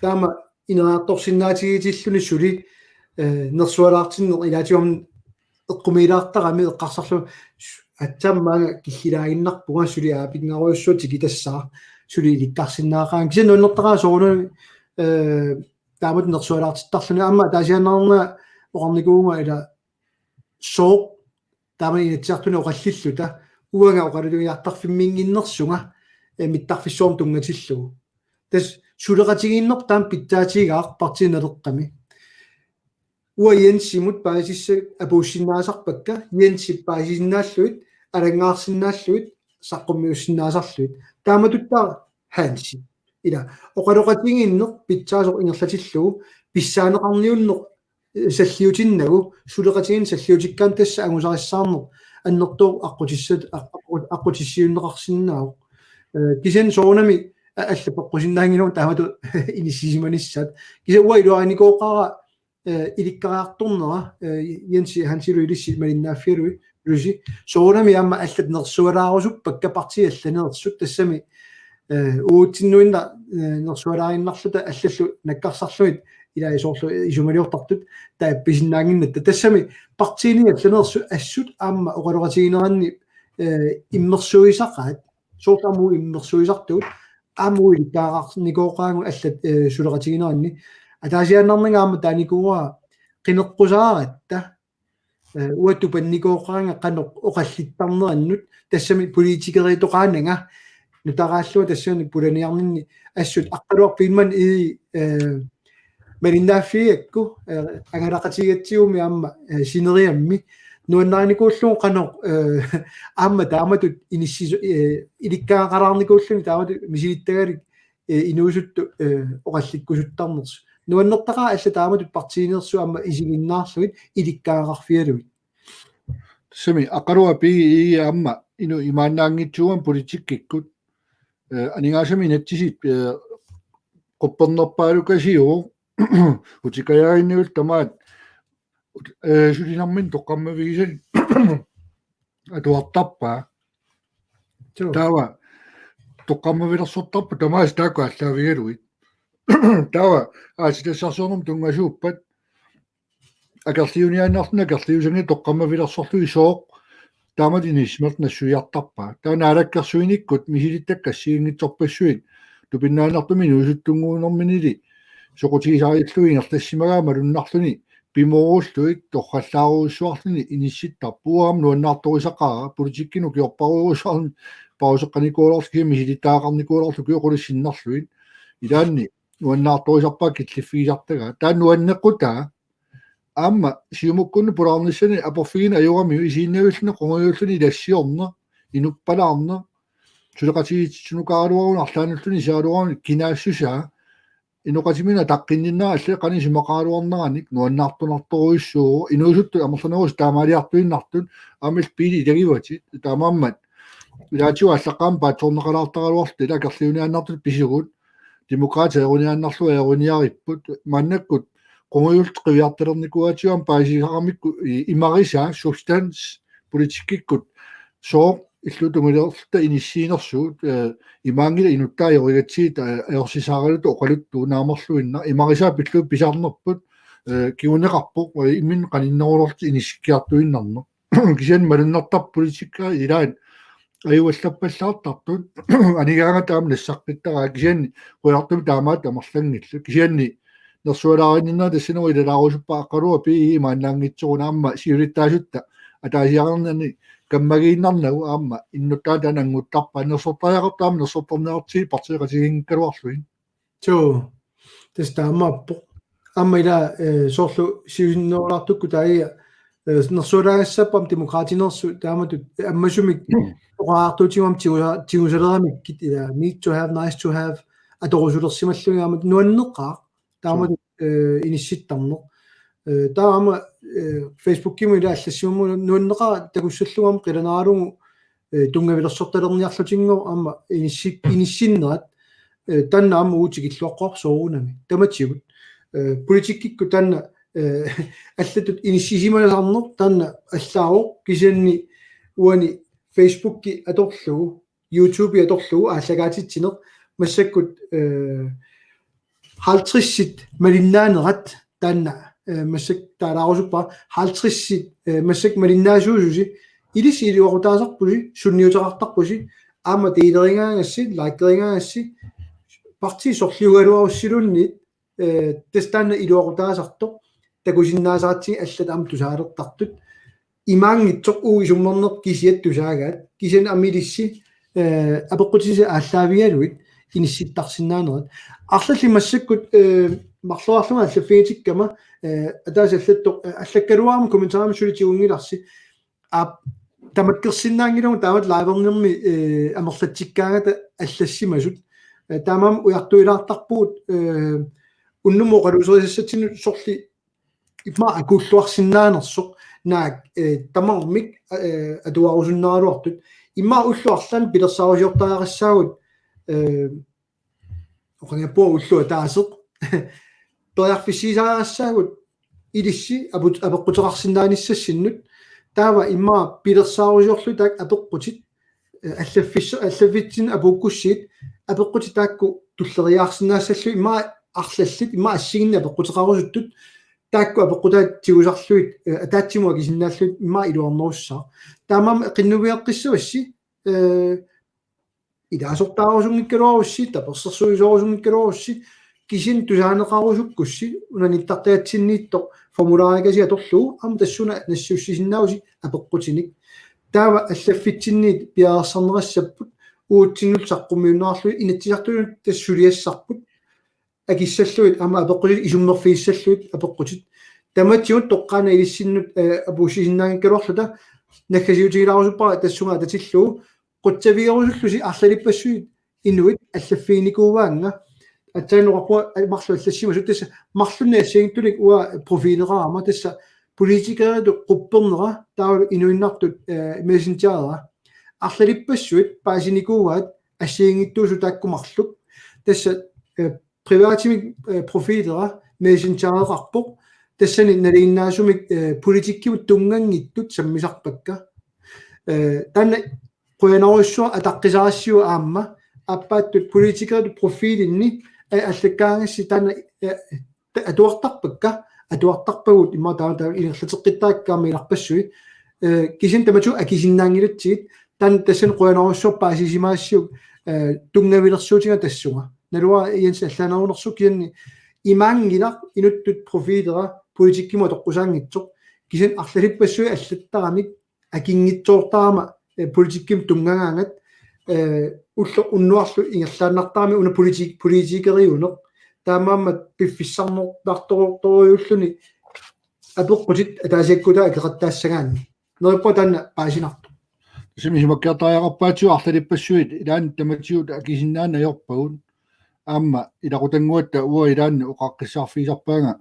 taama ineriartorsinnaatigiitilluni suli, eh, nersualaartinneq ilaatigut aamma eqqumiilaartarami eqqarsarlugu s-, aatsaammi maanga killilaaginnarpunga suli aapinngarujussuaq tikitassaaq suli ilikkarsinnaaqaanga. Kisianni nuannertaqaaq soorunami, eh, taamatut nersualaartittarluni aamma ataasiaannarnera oqarnikuuvunga ila sooq taama Inatsisartuni oqallilluta uanga oqalugiartarfimmiinnginnersunga, eh, mittarfissuarmut tunngatillugu. Tassa suleqatigiinnerput taama pitsaatigaaq Partii Naleqqami. Uanga Jensimut paasissat apuussinnaasarpakka, Jensip paasisinnaallugit, alanngaarsinnaallugit, saqqummiussinnaasarlugit. Taamatuttaaq Hansi. Ila, oqaloqatigiinneq pitsaasoq ingerlatillugu, pissaaneqarniunneq, eh, salliutinnagu, suleqatigiinneq salliutikkaanni tassa angusarissaarneq, annertooq aqqutissat-, aq-, aq-, aqqutissiuunneqarsinnaavoq. Eh, kisianni soorunami a-, allat peqqusinnaanngilagut taamatut inissisimanissaat. Kisianni uanga iluarinikooqaara, eh, ilikkariartornera, eh, Jensi Hansilu ilissi malinnaaffigalugit, ilissi. Soorunami aamma allat nersualaarusuppakka partiit allaneersut tassami, eh, uatsinnuinnaq, eh, nersualaaginnarluta allallu nakkarsarlugit ilaa soorlu isumaliortartut taava appisinnaannginnatta. Tassami partiini allaneersut assut aamma oqaloqatigineranni, eh, immersuisaqaat. Soorlu aamma uagut immersuisartugut, aamma uagut ilikkagaqarnikooqaagut allat, eh, suleqatigineranni. Ataasiaannarnanga aamma taanikuuara qineqqusaaratta, eh, uanga tupannikooqaanga qanoq oqallittarnerannut, tassami politikeriutoqaananga, nutaraallunga tassani pulaniarninni assut Aqqaluaq Biilmann Egede, eh, malinnaaffigaakku, eh, angalaqatigigaatsigu aamma, eh, sineriammi nuannarinikuullugu qanoq, eh, aamma taamatut inissisu-, eh, ilikkagaqalaarnikuulluni taamatut misilittagalik, eh, inuusuttut, eh, oqallikkusuttarnersut. Nuannertaqaaq allat taamatut partiineersut aamma isiginnaarlugit ilikkagaqarfigalugit. Tassami Aqqaluaq B E aamma inuk imaannaanngitsuugami politikkikkut, eh, aningaasami inatsisit, eh, quppernerpaalukasiuvoq utikajaaginniullu tamaat, eh, sulinermini toqqammavigisat atuartarpaa. Suu. Taava toqqammavilersortarput tamaasa taakku aallaavigalugit. Taava aatsitassarsiornermut tunngasuuppat akerliuniaannarluni akerliusani toqqammavilersorluni sooq taamatut inissisimalluta nassuiartarpaa. Taava naalakkersuinikkut misilittakkat assigiinngitsorpassuit tupinnaannartumik inuusuttunnguunerminili soqutigisarillugit ingerlassimagaat malunnarluni pimoorullugit torrallaarujussuarluni inissittarput. Uanga aamma nuannaartorisaqaara, politikkikkut ukiorparujussuarni pauseqqanikuulerlugu, misilittagaqarnikuulerlugu ukiut qulit sinnerlugit. Ilaanni nuannaartorisarpara killiffigisartagaat. Taava nuanneqqutaa aamma Siumukkunni pulaarnissani aporfigineq ajoramiuk isiginnavilluni qungujulluunniit ilassiorneq, inuppalaarneq, suleqatigiissutsinukaaraluarunik arlaannulluni isigaluarunik kinaassusaa, inoqatimini ataqqinninnera allat qanoq isumaqaraluarneranik nuannaartorujussuuvoq, inuusuttut amerlanerusut taamaaliartuinnartut, aamma illit biilit ilagivatit, taamaammat ilaatigut aallaqqaammut paatsoorneqalaartaraluarluta ilaa akerliuniaannartutut pisugut, Demokraatit ajoriniaannarlugu ajoriniaripput, maannakkut qungujulluta qiviartalernikuugatsigu aamma paasisaramikku i-, imarisaa substans politikkikkut sooq illuatungiliorluta inissiinersugut, eh, imaanngilaq inuttai ajorigatsigit, eh, ajorsisaaraluta oqaluttuut naamerluinnaq, imarisaa pillugu pisarnerput, eh, kinguneqarpoq, eh, imminut qaninnerulerluta inissikkiartuinnarneq. Kisianni malunnartarpoq politikkerit ilaat ajuallappallaartartut, anigaangata aamma nassaqqittaraat, kisianni qujanartumik taamaattut amerlanngillat. Kisianni nersualaarinninnera tassani uanga ilalaarusuppara, aqqaluaq B I imaannaanngitsoruna, aamma siulittaasutta ataasiarnani kammagiinnarnagu aamma innuttaasut taanna annguttarpaat, nersortariaqartut aamma nersortarniartigit partiiqatigiinngikkaluarlugit. Suu, tassa taamaappoq. Aamma ila, eh, soorlu siusinnerulaartukkut taava, eh, nersualaagassapput aamma Demokraatineersut taamatut, eh, ammasumik oqariartuutigut aamma tigusa-, tigusaleramikkit ila need to have, nice to have atorusulersimallugit aamma nuanneqaaq taamatut, eh, inissittarneq. Eh, taava aamma, eh, Facebookikkut ila allassimammat nuanneqaaq takussallugu aamma qilanaaralugu eh, tunngavilersortalerniarlutinngooq aamma inissi-, inissinnerat, eh, taanna aamma uagut tikilluaqqaarpoq soorunami. Tamatigut. Eh, politikkikkut taanna, eh, allatut inissisimasarneq taanna allaavoq, kisianni uani Facebooki atorlugu, YouTubei atorlugu aallakaatitsineq massakkut, eh, halvtredsit malinnaanerat taanna, eh, massakkut taalaarusuppara halvtredsit, eh, massakkut malinnaasuususi, ilissi iluaqutaasarpusi, sunniuteqartarpusi, aamma delerigaangassi, likerigaangassi, partiit sorliugaluarussiluunniit, eh, tassa taanna iluaqutaasartoq, takusinnaasaratsigit allat aamma tusaalertartut, imaanngitsoq uagut isummerneq kisiat tusaagaat, kisianni aamma ilissi, eh, apeqqutisi aallaavigalugit inissittarsinnaanerat. Arlallit massakkut, eh, marloriarlunga allaffigitikkama, eh, ataaseq allattoq, eh, allakkaluarama kommentarimut suli tigunngilarsi. Aap, tamakkersinnaanngilagut taamatut livernermi, eh, amerlatsikkaangata allassimasut. Eh, taamaammat ujartuilaartarpugut, eh, unnummut oqaluuserisassatsinni sorleq immaqa akuulluarsinnaanersoq naak, eh, tamarmik, eh, atuarusunnaraluartut. Immaqa ullut arlaanni pilersaarusiortariaqassaagut, eh, oqanngippunga ulloq ataaseq. Periarfissiisariaqassaagut ilissi aput-, apeqquteqarsinnaanissassinnut. Taava immaqa pilersaarusiorluta taakku apeqqutit, eh, allaffis-, allaffitsinni apuukkussigit apeqqutit taakku tulleriiaarsinnaassallugit, immaqa arlallit, immaqa assigiinngitsut apeqquteqarusuttut, taakku apeqqutaat tigusarlugit, eh, ataatsimut akisinnaallugit immaqa iluarnerussaaq. Taamaammat qinnuigeqqissavassi, eh, ilaasortaarusunngikkaluarussi, tapersersuisoorusunngikkaluarussi, kisianni tusaaneqarusukkussi, una nittartagatsinniittoq formulaarikasiat atorlugu, aamma tassuuna nassiussisinnaavusi apeqqutinik. Taava allaffitsinniit piareersarneqassapput, uatsinnullu saqqummiunneqarlugit, Inatsisartunut tassa suliassarput, akissallugit, aamma apeqqutit isummerfigissallugit apeqqutit. Tamatigut toqqaannaq ilissinnut, eh, apuussisinnaanngikkaluarluta, naggasiutigilaarusuppara tassunga atatillugu, qutsavigerusullusi arlalippassuit inuit allaffiginikuuaannga. Aatsaat oqarpunga, eh, marluk allassimasut, tassa marlunnik assigiinngitsunik uanga profileqarama, tassa politikeritut quppernera taavalu inuinnartut, eh, messengerera. Arlalippassuit paasinikuuaat assigiinngitsuusut taakku marluk. Tassa, eh, privatimik, eh, profilera messengereqarpoq. Tassani nalinginnaasumik, eh, politikkimut tunnganngitsut sammisarpakka. Eh, taanna qujanarujussuaq ataqqisarassiuk aamma, aappaattut politikeritut profilinni, eh, allakkaangassi taanna, eh, ta-, atuartarpakka, atuartarpagut immaqa taava taava ingerlateqqittarakku aamma ilarpassui. Kisianni tamatigut akisinnaanngilatsigit, taanna tassani qujanarujussuaq paasisimaassaaq tunngavilersuutiga tassunga. Naluara Jens allaanerunersoq kisianni imaanngilaq inuttut profiilera politikkimut atoqqusaanngitsoq. Kisianni arlalippassuit allattaramik akinngitsoortarama politikkimut tunngagaangat ulloq unnuarlu ingerlaannartarami una politik-, politikeriuneq. Taamaammat piffissarnertartorujussuulluni apeqqutit ataasiakkaat akeqattaassagaanni. Neriuppunga taanna paasinartoq. Tassami isumakkeertariaqarpaatsigut arlalippassuit ilaanni tamatigut akisinnaanani ajorpagut. Aamma ilaqutannguatta uanga ilaanni oqaqqissaarfigisarpaanga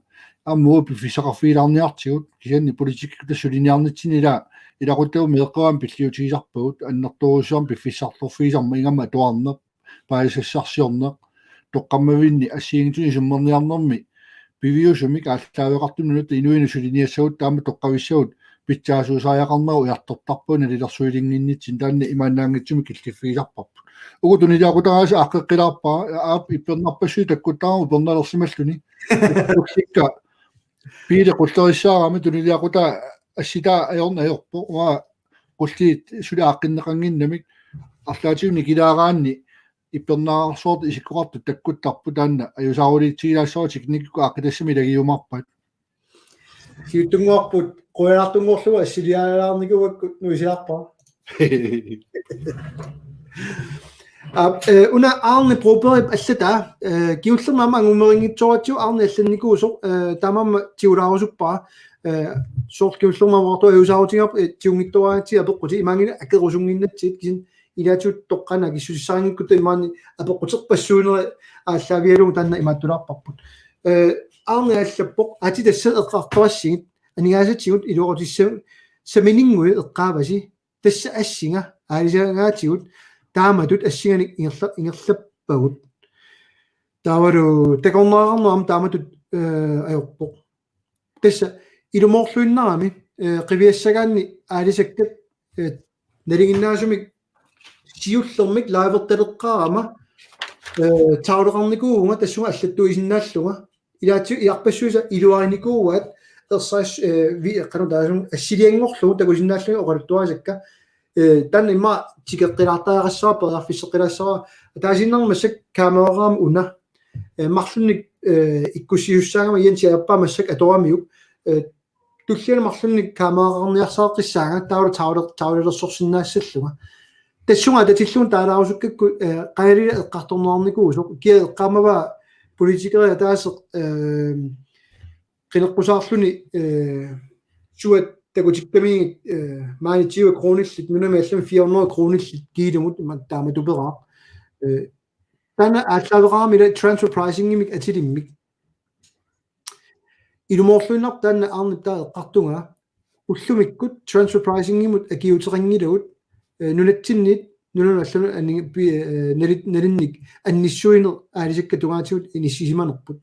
aamma uagut piffissaqarfigilaarniartigut kisianni politikkikkut suliniarnitsinni ilaa ilaquttat meeqqerivammi pilliutigisarpagut annertoorujussuarmik piffissarlorfigisarmat ingammik atuarneq paasisassarsiorneq toqqammavinni assigiinngitsunik isummerniarnermi piviusumik aallaaveqartumik nunatta inuinut suliniassagut taama toqqavissagut pitsaasuusariaqarnerat ujartortarpagut nalilersuilinnginnitsinni taanna imaannaanngitsumik killiffigisarparput. Uku tuniliaqutaraasi aaqqeqqilaarpara aap ippernarpassuit takkuttarama upernalersimalluni. Uksikka piili qullerissaarami tuniliaqutaa assitaa ajorneq ajorpoq. Uanga qulliit suli aaqqinneqannginnamik arlaatigut nikilaaraanni ippernaarsuartut isikkoqartut takkuttarput taanna ajusaarulitsigilaassavara teknikkikkut aaqqitassami ilagiumaarpaat. Siuttunnguarput qujanartunngorlugu assilialaarnikuuakku nuisiarpara. Aap, eh, una Arne Brobergip allataa, eh, kingullermi aamma angumerinngitsooratsigu Arne allannikuusoq, eh, taamaammat tigulaarusuppara, eh, soorlu kingullermi aamma oqartoq ajusaarutigaarput, eh, tigunngitsooraagatsigit apeqqutit imaanngilaq akerusunnginnatsigit kisianni ilaatigut toqqaannaq akissutissarinngikkukkit imaanni apeqquterpassuuneri aallaavigalugu taanna imaattulaarparput. Eh, Arne allappoq aatsitassat eqqartorassigit aningaasatigut iluaqutissaminnguit eqqaavasi tassa assinga aalisagaatigut taamatut assinganik ingerla-, ingerlappagut. Taavalu takornariaqarneq aamma taamatut, eh, ajorpoq. Tassa ilumoorluinnarami, eh, qiviassagaanni aalisakkat, eh, nalinginnaasumik siullermik livertaleqqaarama, eh, tavleqarnikuuvunga tassunga allattuisinnaallunga. Ilaatigut iarpassuisa iluarinikuuaat ersaris, eh, vi-, qanoq taasum assilianngorlugu takusinnaallugit oqaluttuarisakka. Eh, taanna immaqa tikeqqilaartariaqassavara periarfisseqqilaassavara. Ataasiinnarmik massakkut kameraqarami una. Eh, marlunnik, eh, ikkussisussaagama Jensi ajorpaa massakkut atoramiuk. Eh, tulliani marlunnik kameraqarniarsarisassaagut taavalu tavle-, tavlelersorsinnaassallunga. Tassunga atatillugu taalaarusukkakku, eh, qajaliga eqqartorneqarnikuusoq, kia eqqaamavaa politikerit ataaseq, eh, qineqqusaarluni, eh, suat takutikkamiigit, eh, maani tyve kronillit, nunami allami fire hundrede kronillit kiilumut ima taamatuperaaq. Eh, taanna aallaaveqarami ila transfer pricingimik atilimmik. Ilumoorluinnarpoq taanna Arnep taava eqqartugaa. Ullumikkut transfer pricingimut akiuuteqanngilagut, eh, nunatsinniit, nunanut allanut anni-, pi-, eh, nalit-, nalinnik annissuineq aalisakkat tungaatigut inissisimanerput.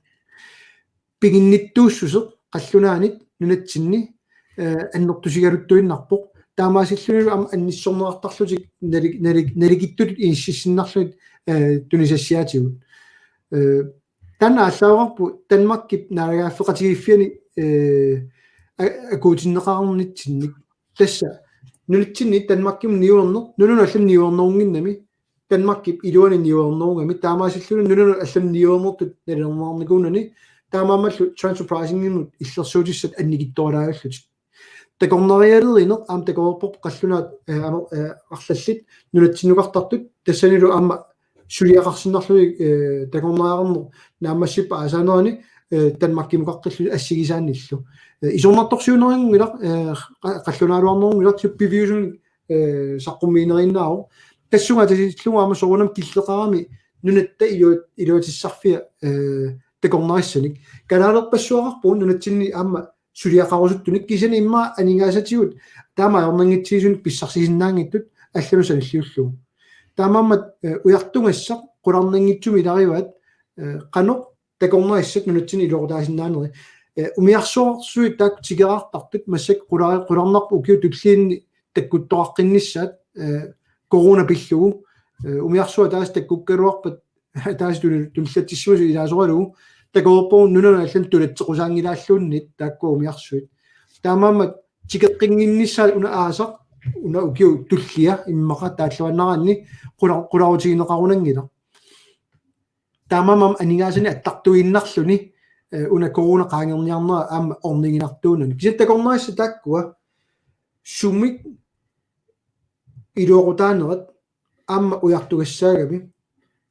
Piginnittuussuseq qallunaanit nunatsinni, eh, annertusigaluttuinnarpoq. Taamaasillunilu aamma annissorneqartarlutik nali-, nali-, naligittutut inississinnarlugit, eh, tunisassiaatigut. Eh, Taanna aallaaveqarpoq Danmarkip naalagaaffeqatigiiffiani, eh, a-, akuutinneqarnitsinnik. Tassa nunatsinni Danmarkimut niuerneq, nunanut allanut niuernerunnginnami, Danmarkip iluani niuernerugami, taamaasilluni nunanut allanut niuernertut nalilerneqarnikuunani, taamaammallu transfer pricingimut illersuutissat annikitsuaralaagallutik. Takornarialerineq aamma takoreerparput qallunaat, eh, aamma, eh, arlallit nunatsinnukartartut tassanilu aamma suliaqarsinnarlugit, eh, takornariaqarneq naammassippat aasaanerani, eh, Danmarkimukaqqillutik assigisaannillu. Eh, isornartorsiuinerunngilaq, eh, qa-, qallunaaluarnerunngilaq, piviusunik, eh, saqqummiineriinnaavoq. Tassunga atatillugu aamma soorunami killeqarami nunatta ilu-, iluatissarfia, eh, takornarissanik. Kalaalerpassuaqarpugut nunatsinni aamma suliaqarusuttunik kisianni immaqa aningaasatigut taama ajornanngitsigisunik pissarsisinnaanngitsut allanut sanilliullugu. Taamaammat, eh, ujartugassaq qularnanngitsumik ilarivaat, eh, qanoq takornarissat nunatsinni iluaqutaasinnaaneri. Eh, umiarsuarsuit taakku tikeraartartut massakkut qulari-, qularnarpoq ukiut tulliinni takkuttoqaqqinnissaat, eh, corona pillugu. Eh, umiarsuaq ataaseq takkukkaluarpat ataaseq tuni-, tunillatsissimasut ilaasoralugu takoorpoq nunanut allanut tunatseqqusaanngilaalluunniit taakku umiarsuit. Taamaammat tikeqqinnginnissaat una aasaq, una ukiut tullia immaqa taalluannaranni qula-, qularutigineqarunanngilaq. Taamaammat aningaasanik attartuinnarluni, eh, una corona qaangerniarnera aamma orniginartuunani. Kisianni takornarissat taakkua sumik iluaqutaanerat aamma ujartugassaagami.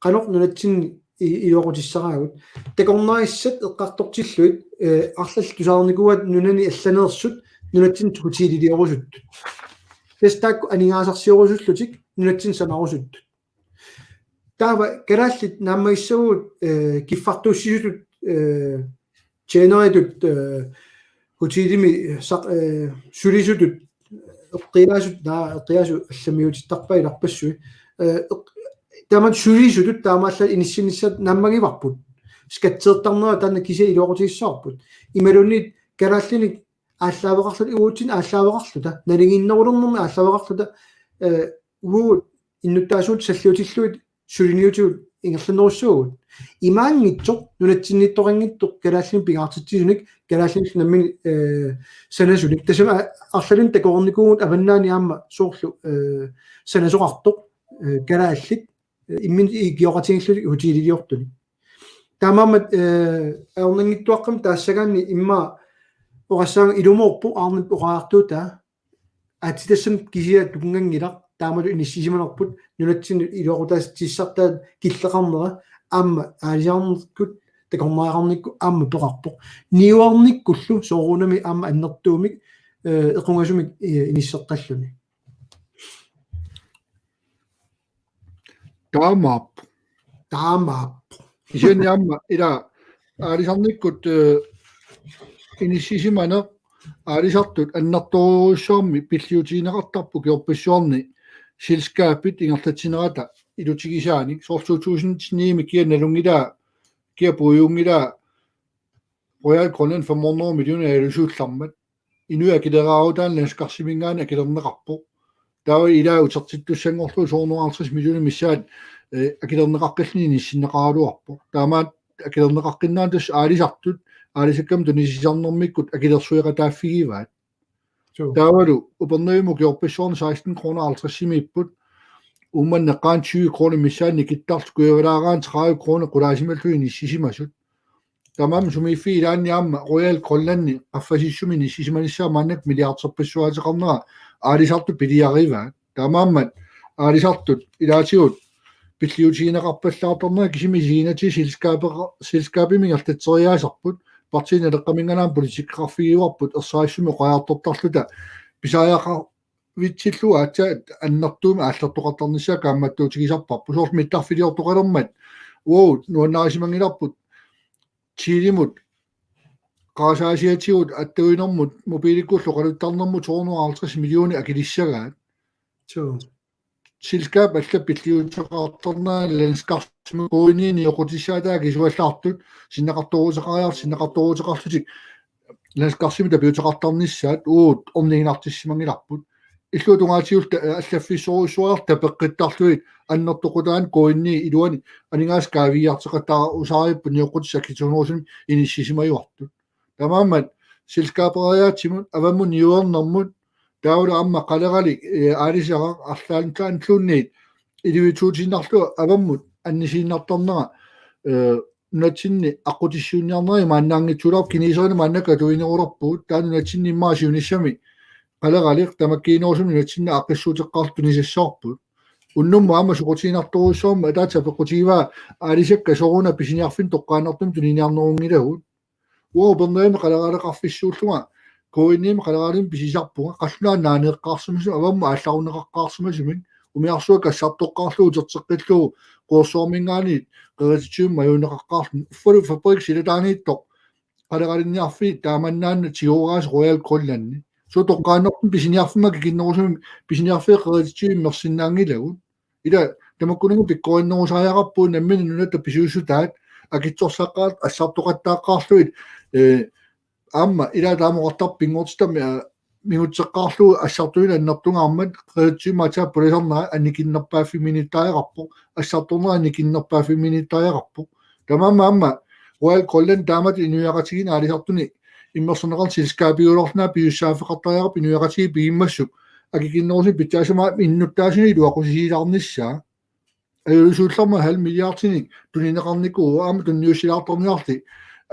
Qanoq nunatsinni i-, iluaqutissaraagut. Takornarissat eqqartortillugit, eh, arlallit tusarnikuuaat nunani allaneersut nunatsinni hoteliliorusuttut. Tassa taakku aningaasarsiorusullutik nunatsinni sanarusuttut. Taava kalaallit naammagissagut, eh, kiffartuussisutut, eh, tjeneritut, eh, hotelimi saq-, eh, sulisutut, eqqiaasut, naa, eqqiaasut allamiutittarpaat ilarpassui. Eh, eq-, taama sulisutut taamaallaat inissinnissaat naammagivarput. Skatteertarnera taanna kisiat iluaqutigissavarput. Imaluunniit kalaallinik aallaaveqarluta, uatsinnut aallaaveqarluta, nalinginnerulernermi aallaaveqarluta, eh, uagut innuttaasugut salliutillugit suliniutigut ingerlannerussavagut. Imaanngitsoq nunatsinniittoqanngitsoq kalaallinik pingaartitsisunik, kalaallinik nammineq, eh, sanasunik. Tassami a-, arlalinnik takoreernikuuvugut avannaani aamma soorlu, eh, sanasoqartoq, eh, kalaallit, eh, imminut ikioqatigiillutik hoteliliortunik. Taamaammat, eh, ajornanngitsuaqqamik taassagaanni immaqa oqassaanga ilumoorpoq Arnep oqariartuutaa. Aatsitassami kisiat tupinnanngilaq, taamatut inissisimanerput nunatsinnut iluaqutaatissartaat killeqarnera aamma aalisarnerput takornariaqarnikkut aamma peqarpoq. Niuernikkullu soorunami aamma annertuumik, eh, equngasumik, eh, inisseqqalluni. Taamaappoq. Taamaappoq. Kisianni aamma ila aalisarnikkut, eh, inissisimaneq aalisartut annertoorujussuarmik pilliutigineqartarpoq ukiorpassuarni selskabit ingerlatsinerata ilutigisaanik, soorlu to tusind ni-mi kia nalunngilaa, kia puigunngilaa Royal Greenland fem hundrede millioner alusuullarmat. Inuit akileraarutaa Landskarsimingaanniit akilerneqarpoq. Taava ilaat utertittussanngorlugu to hundrede og halvtreds millioner missaat, eh, akilerneqaqqilluni inissinneqaraluarpoq. Taamaat akilerneqaqqinnaani tassa aalisartut, aalisakkamik tunisisarnermikkut akilersueqataaffigivaat. Suu. Taavalu Upernavimmi ukiorpassuarni seksten kroner halvtredsimiipput. Uummannap eqqaani tyve kroner missaani nikittarlutik, kujavalaaraanni tredive kroner qulaasimallugit inissisimasut. Tamanna sumiiffiit ilaanni aamma Royal Greenlandi qaffasissumi inissisimanissaa maannakkut milliarderpassuaateqarnera aalisartut piliarivaat. Taamaammat aalisartut ilaatigut pilliutigineqarpallaartarnerat kisimi isiginnaartitsisut selskabeqa-, selskabimik ingerlatseriaasarput, Partii Naleqqaminngaanniit politikkeqarfigivarput ersarissumik oqariartortarluta pisariaqar-, vitsillu aatsaat annertuumik aallertoqartarnissaa kaammattuutigisarparput. Soorlu mittarfiliortoqalermat uagut nuannarisimanngilarput Telemut, qarasaasiatigut, attavinermut, mobiilikkullu oqaluttarnermut to hundrede og halvtreds millioner akilissagaat. Suu. Selskabit allat pilliuteqartarnerat Landskarsimut, K N I-nik nioqqutissaataa akisuallaartut, sinneqartooruteqariarlutik, sinneqartooruteqarlutik Landskarsimut tapiuteqartarnissaat uagut orniginartissimanngilarput. Illuatungaatigullu, eh, allaffissorujussuartut tapeqqittarlugit annertoqutaani K N I iluani aningaasat kaaviiaarteqattaarusaaripput nioqqutissat akitsunerusumik inissisimajuartut. Taamaammat selskaberiaatsimut, avammut niuernermut, taavalu aamma qaleralik, eh, aalisagaq arlaanniluunniit ilivitsuutiinnarlugu avammut annikiinnartarnera, eh, nunatsinni aqqutissiuunniarnera imaannaanngitsuulerpoq, kineserinik maannakkut atuinerulerpugut, taanna nunatsinni immaqa siunissami qaleralik tamakkiinerusumik nunatsinni aaqqissuuteqqaarlutik tunisassavarput. Unnummut aamma soqutiginartorujussuarmik ataatsip apeqqutigivaa aalisakkat sooruna pisiniarfinni toqqaannartumik tuniniarnerunngilagut. Uanga Upernavimmi qaleraleqarfissuullunga K N I-mi qaleralimmik pisisarpunga, qallunaat naaneeqqaarsimasumik, avammut aallarunneqaqqaarsimasumik, umiarsuaq assartoqqaarlugu uterteqqillugu Quersuarminngaanniit qerititsivimmi majuunneqaqqaarluni. Uffalu fabrikkip silataaniittoq qaleralinniarfiit taamannaana tigooraasa Royal Greenlandi. Suu toqqaannartumik pisiniarfimmi akikinnerusumik pisiniarfiit qerititsivimmi immersinnaanngilagut. Ila tamakkuninnga pikkorinnerusariaqarpugut nammineq nunatta pisuussutaat akitsorsaqqaat assartoqattaaqqaarlugit, eh, aamma ila taama oqartarpoq pinngortitami, eh, mingutseqqaarlugu assartuineq annertungaarmat qerititsivimmi aatsaat pulisarnera annikinnerpaaffimmiinittariaqarpoq, assartornera annikinnerpaaffimmiinittariaqarpoq. Tamanna aamma Royal Greenland taamatut inuiaqatigiinni aalisartuni immersorneqarnera selskabiulerlunga pisussaaffeqartariaqarpoq inuiaqatigiit pigimmassuk akikinnerusumik pitsaasumik innuttaasunik iluaqutisiilaarnissaa. Ajuusuullermat halv milliardinik tunineqarnikuuvoq aamma tunniussilaartarniarli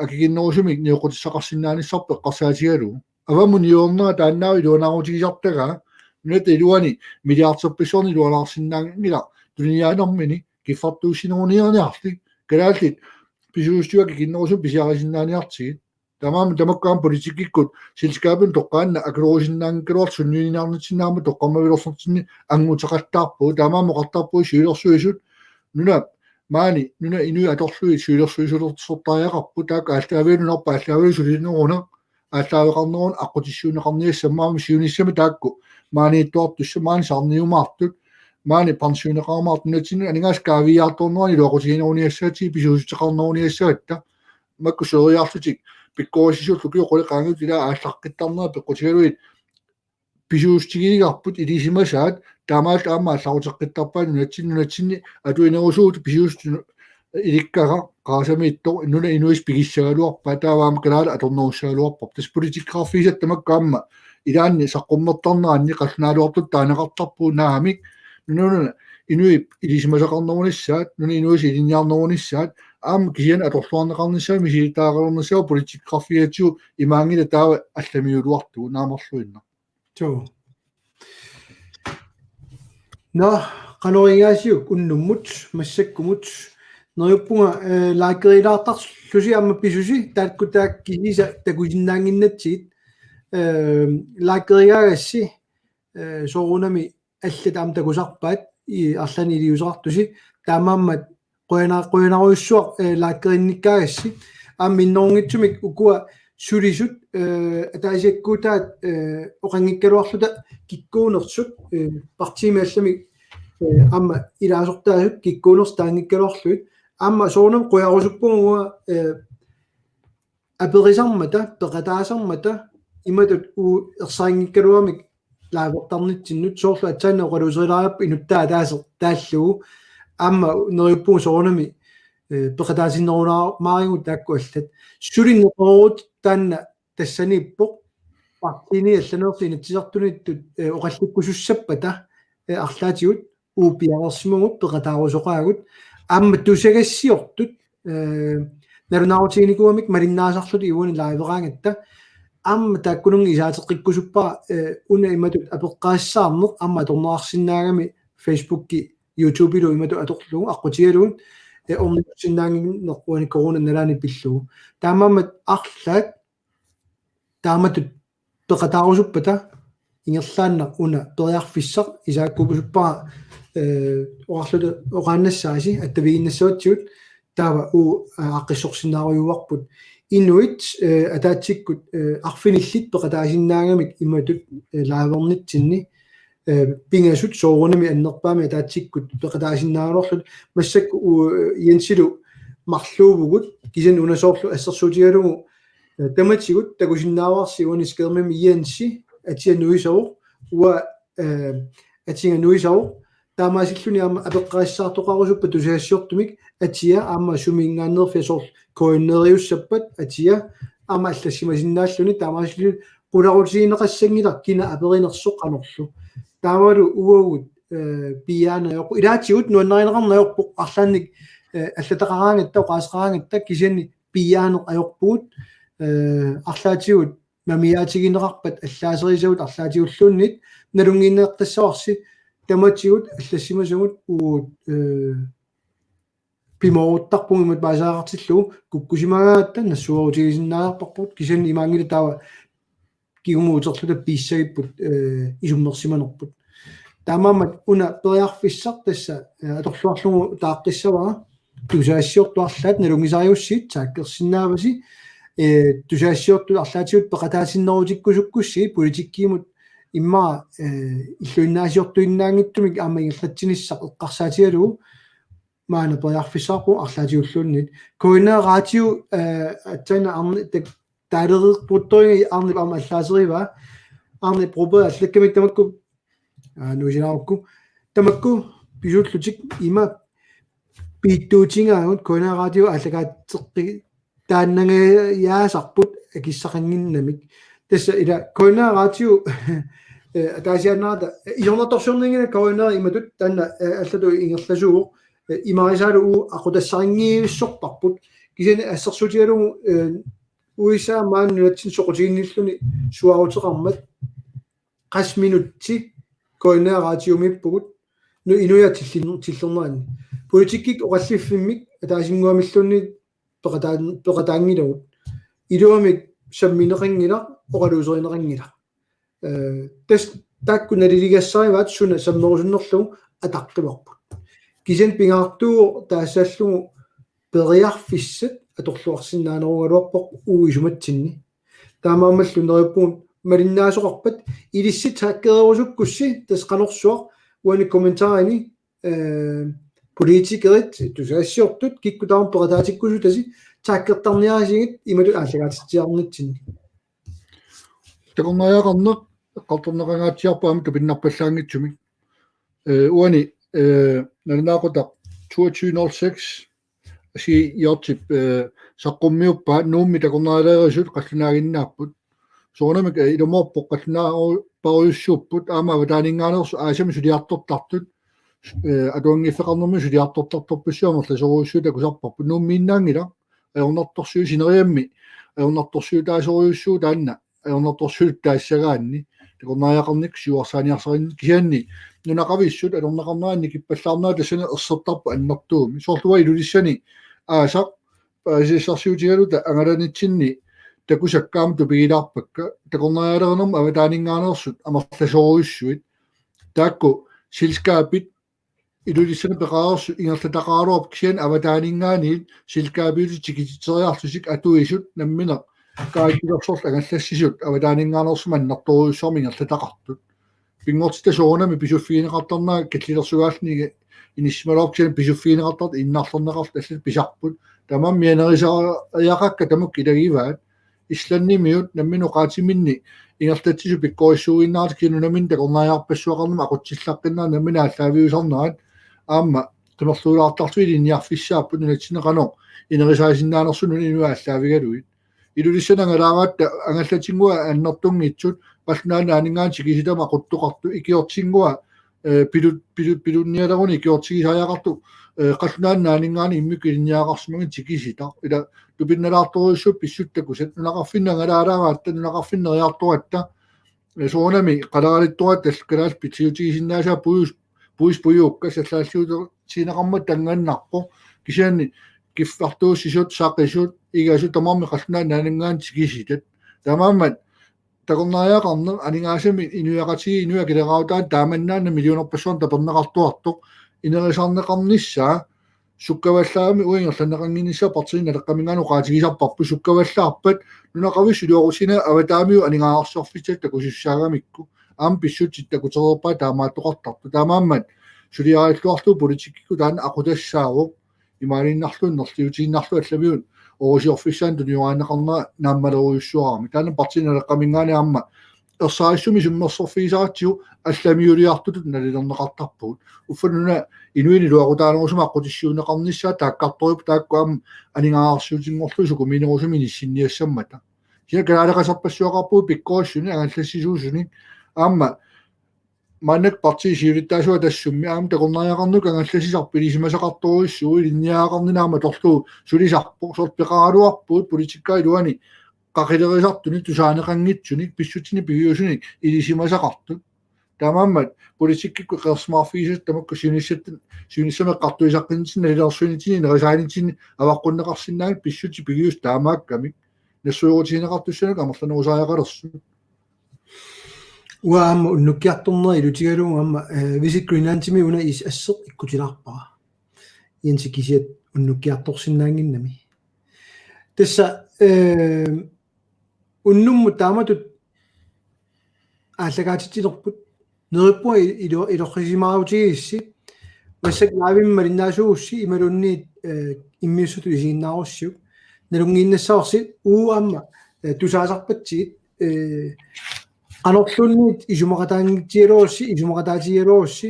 akikinnerusumik nioqqutissaqarsinnaanissarput eqqarsaatigalugu. Avammut niuernera taannaavoq iluanaarutigisartagaa, nunatta iluani milliarderpassuarnik iluanaarsinnaanngilaq tuniniaanermini kiffartuussineruniarniarli, kalaallit pisuussutut akikinnerusumik pisiarisinnaaniartigit. Taamaammat tamakku aamma politikkikkut selskabinut toqqaannaq akulerusinnaanngikkaluartut sunniuteqarnitsinnut aamma toqqammavilersortinni anguteqattaarpugut. Taamaammat oqartarpugut siulersuisut nunap maani nunap inui atorlugit siulersuisuulersortariaqarput, taakku aallaavigalugit nunarput aallaavigalugu sulineruneq aallaaveqarneruneq aqqutissiuunneqarniassammat aamma siunissami taakku maaniittuartussat maani saarniumaartut maani pensioneqarumaartut nunatsinnut aningaasat kaaviiaartornerani iluaqutigineruniassagatsigit pisuussuteqarneruniassagatta. Makku soriarlutik pikkorissisut ukiut qulit qaangiuttut ilaa aallaqqittarnerat peqqutigalugit pisuussutigiigarput ilisimasaat taamaalillutik aamma aallaruteqqittarpaat nunatsinni, nunatsinni atuinerusugut pisuussutut ilikkagaq qarasamiittoq nunap inuisa pigissagaluarpaa, taava aamma kalaallit atornerussagaluarpavut. Tassa politikkeqarfigisat tamakku aamma ilaanni saqqummertarneranni qallunaaluartutut taaneqartarpugut naamik, nunap inuip ilisimasaqarnerunissaat, nunap inuisa ilinniarnerunissaat, aamma kisianni atorluarneqarnissaat misilittagaqalernissaat politikkeqarfigigatigut imaanngilaq taava allamiuluartugut naamerluinnaq. Suu. Nå, qanoq igaasiuk unnummut, massakkumut. Neriuppunga, eh, likerilaartarlusi aamma pisusi, taakku taakku kisiisa takusinnaannginnatsigit. Eh, likerigaagassi, eh, soorunami allat aamma takusarpaat, i-, arlaannik iliuuseqartusi. Taamaammat qujana-, qujanarujussuaq, eh, likerinnikkaagassi. Aamma minnerunngitsumik ukua sulisut, eh, ataasiakkuutaat, eh, oqanngikkaluarluta kikkuunersut, eh, partiimi allami, eh, aamma ilaasortaasut kikkuunersut taanngikkaluarlugit. Aamma soorunami qujarusuppunga uanga, eh, aperisarmata, peqataasarmata, imatut uu ersarinngikkaluamik livertarnitsinnut, soorlu aatsaannaq oqaluuserilaariarput inuttaa ataaseq taallugu, aamma neriuppunga soorunami, eh, peqataatinnerumaarigut taakku allat. Suli neqeroorut taanna tassaniippoq, partiini allaneersut inatsisartuniittut, eh, oqallikkusussappata, eh, arlaatigut, uuppiareersimagut peqataarusoqaagut, aamma tusagassiortut, eh, nalunaarutiginikuugamik malinnaasarlutik uani liveraangatta, aamma taakkununnga isaateqqikkusuppara, eh, una imatut apeqqaassaarneq aamma atorneqarsinnaagami Facebooki, YouTubeilu imatut atorlugu aqqutigalugu, eh, ornitsinnaannginneq uani corona nalaani pillugu. Taamaammat arlaat taamatut peqataarusuppata ingerlaannaq una periarfissaq isaakkuugusuppara, eh, oqarluta oqaannassaasi attavigiinnassavatsigut taava uu, eh, aaqqissorsinnaarujuarput. Inuit, eh, ataatsikkut, eh, arfinillit peqataasinnaagami imatut, eh, livernitsinni, eh, pingasut soorunami annerpaamik ataatsikkut peqataasinnaagaluarlutik massakkut uu, eh, Jensilu marluuvugut kisianni una soorlu assersuutigalugu, eh, tamatigut takusinnaavarsi uani skærmimi Jensi atia nuisavoq, uanga, eh, atiga nuisavoq, taamaasilluni aamma apeqqarissaartoqarusuppat tusagassiortumik atia aamma suminngaanneerfia soorlu K N R-iussappat atia aamma allassimasinnaallutik taamaasilluni qularutigineqassanngilaq kina aperinersoq qanorlu. Taamalu uagut, eh, piiaaneq ajorpoq. Ilaatigut nuannarineqarneq ajorpoq arlaannik, eh, allataqaraangatta, oqaaseqaraangatta kisianni piiaaneq ajorpugut, eh, arlaatigut mamiaatigineqarpat allaaserisagut arlaatigulluunniit nalunngiinnartassavarsi tamatigut allassimasagut uagut, eh, pimooruttarpugut imatut paasisaqartillugu kukkusimagaangatta nassuerutigisinnaasarparput kisianni imaanngilaq taava kingumut uterluta piissagipput, eh, isummersimanerput. Taamaammat una periarfissaq tassa, eh, atorluarlugu taaqqissavara tusagassiortut arlaat nalunngisariussigit taakkersinnaavasi, eh, tusagassiortut arlaatigut peqataasinnerutikkusukkussigit politikkikkut immaqa, eh, illuinnaasiortuinnaanngitsumik aamma ingerlatsinissaq eqqarsaatigalugu maanna periarfissaqarpugut arlaatigulluunniit. K N R Radio, eh, aatsaannaq arni-, tak-, taalereerputtoriga arnip aamma allaaserivaa. Arnip Robert allakkamik tamakku, aa, nuisilaarukku. Tamakku pisuullutik ima piittuutigaagut K N R Radio aallakaatseqqi-, taannangajaasarput akissaqannginnamik. Tassa ila K N R-ip radio, eh, ataasiaannarata, eh, isornartorsiornianngilaq K N R imatut taanna, eh, allatut ingerlasuuvoq, eh, imarisaalu uagut aqutassarinngivissorparput. Kisianni assersuutigalugu, eh, U S A maani nunatsinni soqutiginnilluni suaaruteqarmat qassit minutsit K N R-ip radiomiippugut nu inuiaat tillin-, tillerneranni. Politikkikkut oqalliffimmik ataasinnguamilluunniit peqataan-, peqataanngilagut. Iluamik sammineqanngilaq, oqaluuserineqanngilaq. Eh, tassa taakku naliligassarivaat suna sammerusunnerlugu ataqqivarput. Kisianni pingaartuuvoq taassallugu periarfissat atorluarsinnaanerugaluarpoq uagut isumatsinni. Taamaammallu neriuppugut malinnaasoqarpat ilissi taggererusukkussi tassa qanorsuaq uani kommentarini, eh, politikerit tusagassiortut kikkut tamarmik peqataatikkusutasi taggertarniarisigit imatut aallakaatitsiarnitsinni. Takornariaqarneq eqqartorneqangaatsiarpoq aamma tupinnarpallaanngitsumik. Eh, uani, eh, nalunaaqutaq toogtyve nul seks Asi Jortip, eh, saqqummiuppaa Nuummi takornarialerisut qallunaaginnaapput. Soorunami, eh, ilumoorpoq qallunaarujussuupput aamma avataaninngaanneersut aasami suliartortartut, eh, atuanngiffeqarnermi suliartortartorpassuit amerlasoorujussuit takusarparput. Nuummiinnaanngilaq ajornartorsiut sineriammi ajornartorsiutaasorujussuuvoq taanna ajornartorsiuttaassagaanni takornariaqarnikkut siuarsaaniarsarineq kisianni nunaqavissut ajornaqarneranni kippallaarnera tassani ersertarpoq annertuumik. Soorlu uanga Ilulissani aasaq paasisassarsiutigaluta angalanitsinni takusakka aamma tupigilaarpakka. Takornarialerinermi avataaninngaanneersut amerlasoorujussuit. Taakku selskabit Ilulissani peqareersut ingerlataqaraluarput kisianni avataaninngaanniit selskabiutut tikititseriarlutik atuisut nammineq kaajittilersorlu angallassisut avataaninngaanneersumik annertoorujussuarmik ingerlataqartut. Pinngortitaq soorunami pisuffigineqartarnera killilersugaalluni inissisimalerpoq kisianni pisuffigineqartartut innarlerneqartut allat pisarput. Tamanna mianerisariaqakka tamakku ilagivaat. Islandimiut nammineq oqaatiminni ingerlatsisut pikkorissuuginnaratik kisianni nunaminnit takornariarpassuaqarnermut aqutsillaqqinnerat nammineq aallaaviusarnerat aamma qimerluulaartarlutik ilinniarfissaapput nunatsinni qanoq inerisaasinnaanersunut nunat inuit aallaavigalugit. Ilulissani angalaaratta angallatinngua annertunngitsut qallunaat nunaanninngaanniit tikisitama aquttoqartut ikiortinngua eh, pilu-, pilu-, pilunnialeruni ikiortigisariaqartut, eh, qallunaat nunaanninngaanniit immikkut ilinniagaqarsimagunik tikisitaq. Ila tupinnalaartorujussuupput pissutsit takusat, nunaqarfinni angalaalaaratta, nunaqarfinni neriartoratta, eh, soorunami qaleraalittoratta kalaallit pitsaatigisinnaasaat puius-, puis pujuukkat sallaalliuutigineqarmata tanngannarpoq, kisianni kiffartuussisut, saqisut, igasut tamarmik qallunaat nunaanninngaanniit tikisitat. Taamaammat takornariaqarneq aningaasanik inuiaqatigiit inuit akileraarutaat taamannaana millionerpassuarnik taperneqartuartoq inerisarneqarnissaa sukkavallaarami uagut ingerlanneqannginnissaa Partii Naleqqaminngaanniit oqaatigisarparput sukkavallaarpat nunaqavissut iluaqutigineq avataamiut aningaasarsiorfissat takusussaagamikku aamma pissutsit takutereerpaat taamaattoqartartut taamaammat suliarilluarlugu politikkikkut taanna aqutassaavoq imaaliinnarlugu nerliutiinnarlugu allamiut orusiorfissaanut tunioraaneqarnera naammalerujussuarami. Taanna Partii Naleqqaminngaanniit aamma ersarissumik isummersorfigisaratsigu allamiuliartutut nalilerneqartarpugut. Uffa una inuinnut iluaqutaanerusumik aqqutissiuunneqarnissaa taakkartorpoq taakku aamma aningaasarsiutinngorlugit sukumiinerusumik inissinniassammata. Kisianni kalaaleqaserpassuaqarpugut pikkorissuni angallassisuusunik aamma maannakkut partiit siulittaasuat tassami aamma takornariaqarnikkut angallassisarput ilisimasaqartorujussuuvoq ilinniagaqarnini aamma atorlugu sulisarpoq soorlu peqaraluarpugut politikkerit iluanni qaqilerisartunik tusaaneqanngitsunik pissutsinnik piviusunik ilisimasaqartut. Taamaammat politikkikkut qeqersimaarfigisassat tamakku siunissat siunissami eqqartuisaqqinnitsinni nalilersuinitsinni inerisaanitsinni avaqqunneqarsinnaanngitsut pissutsit piviusut taamaakkamik nassuerutigineqartussanut amerlanerusariaqalersut. Uanga aamma unnukkiartornera ilutigalugu aamma, eh, Visit Greenlandimi una is asseq ikkutilaarpara. Jensi kisiat unnukkiartorsinnaannginnami. Tassa, eh, unnummut taamatut aallakaatitsilerput. Neriuppunga i-, ilo-, ilorrisimaarutigissi. Massakkut live-imi malinnaasuugussi imaluunniit, eh, immiussatut isiginnaarussiuk. Nalunngiinnassavarsi uagut aamma, eh, tusaasarpatsigit, eh, qanorluunniit isumaqataanngitsigaluarussi, isumaqataatigigaluarussi,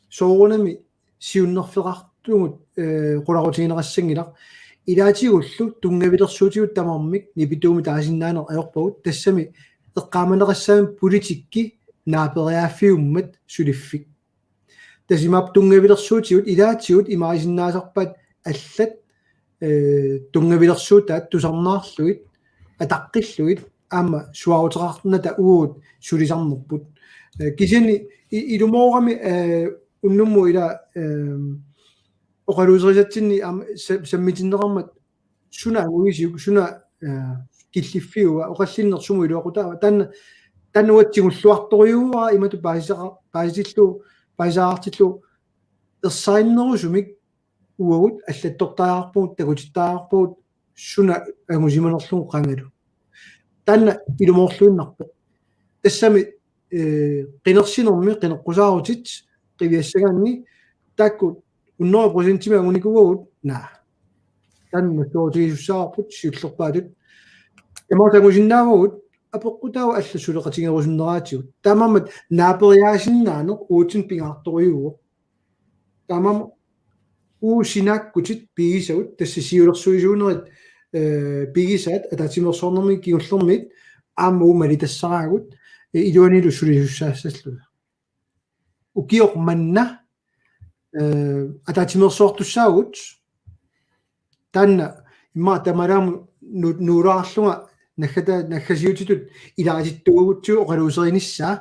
soorunami siunnerfeqartugut, eh, qularutigineqassanngilaq. Ilaatigullu tunngavilersuutigut tamarmik nipituumik taasinnaaneq ajorpagut, tassami eqqaamaneqassaaq politikki naaperiaaffiummat suliffik. Tassa imaappoq tunngavilersuutigut ilaatigut imarisinnaasarpaat allat, eh, tunngavilersuutaat tusarnaarlugit, ataqqillugit, aamma suaaruteqarnata uagut sulisarnerput. Eh, kisianni i-, ilumoorami, eh, unnummut ila, eh, oqaluuserisatsinni aamma sa-, sammitinneqarmat suna angugisiuk, suna, eh, killiffiua, oqallinneq sumut iluaqutaava. Taanna, taanna uagut tigulluartorujuuara imatut paasisaqa-, paasitillugu, paasisaartillugu ersarinnerusumik uagut allattortariaqarpugut, takutittariaqarpugut suna angusimanerlugu qangalu. Taanna ilumoorluinnarpoq. Tassami, eh, qinersinermi qineqqusaarutit qiviassagaanni taakku hundrede procentimik angunikuuagut, naa. Taanna nassuerutigisussaavoq siullerpaatut. Tamaasa angusinnaavagut apeqqutaavoq allat suleqatigerusunneratigut. Taamaammat naaperiaasinnaaneq uatsinnut pingaartorujuuvoq. Taamaammat uagut sinaakkutit pigisagut, tassa siulersuisuunerit, eh, pigisaat ataatsimeersuarnermi kingullermiit aamma uagut malitassaraagut, eh, iluanilu sulisussaassalluta. Ukioq manna, eh, ataatsimeersuartussaagut, taanna immaqa tamarmik nu-, nuulaarlunga naggata-, naggasiutitut ilaatittuugutsigu oqaluuserinissaa.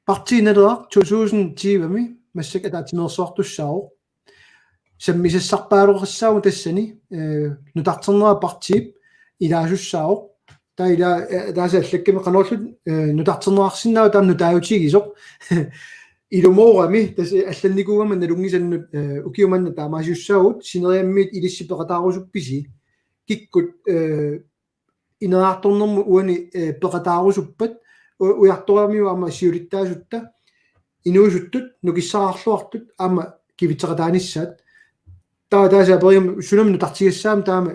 Partii Naleraq to tusind tyve-mi massakkut ataatsimeersuartussaavoq. Sammisassarpaaluqassaagut tassani, eh, nutarternera partiip ilaasussaavoq. Taava ila, eh, taasa allakkami qanorlu, eh, nutarterneqarsinnaavoq taama nutaajutigisoq. Ilumoorami, tassa allannikuugama nalunngisannut, eh, ukiut manna taamaasiussaagut, sineriammiit ilissi peqataarusuppisi. Kikkut, eh, ineriartornermut uani, eh, peqataarusuppat, u-, ujartoramiuk aamma siulittaasutta, inuusuttut, nukissaqarluartut, aamma kivitseqataanissaat. Taava taasa aperigama sunami nutartigassaammata taama,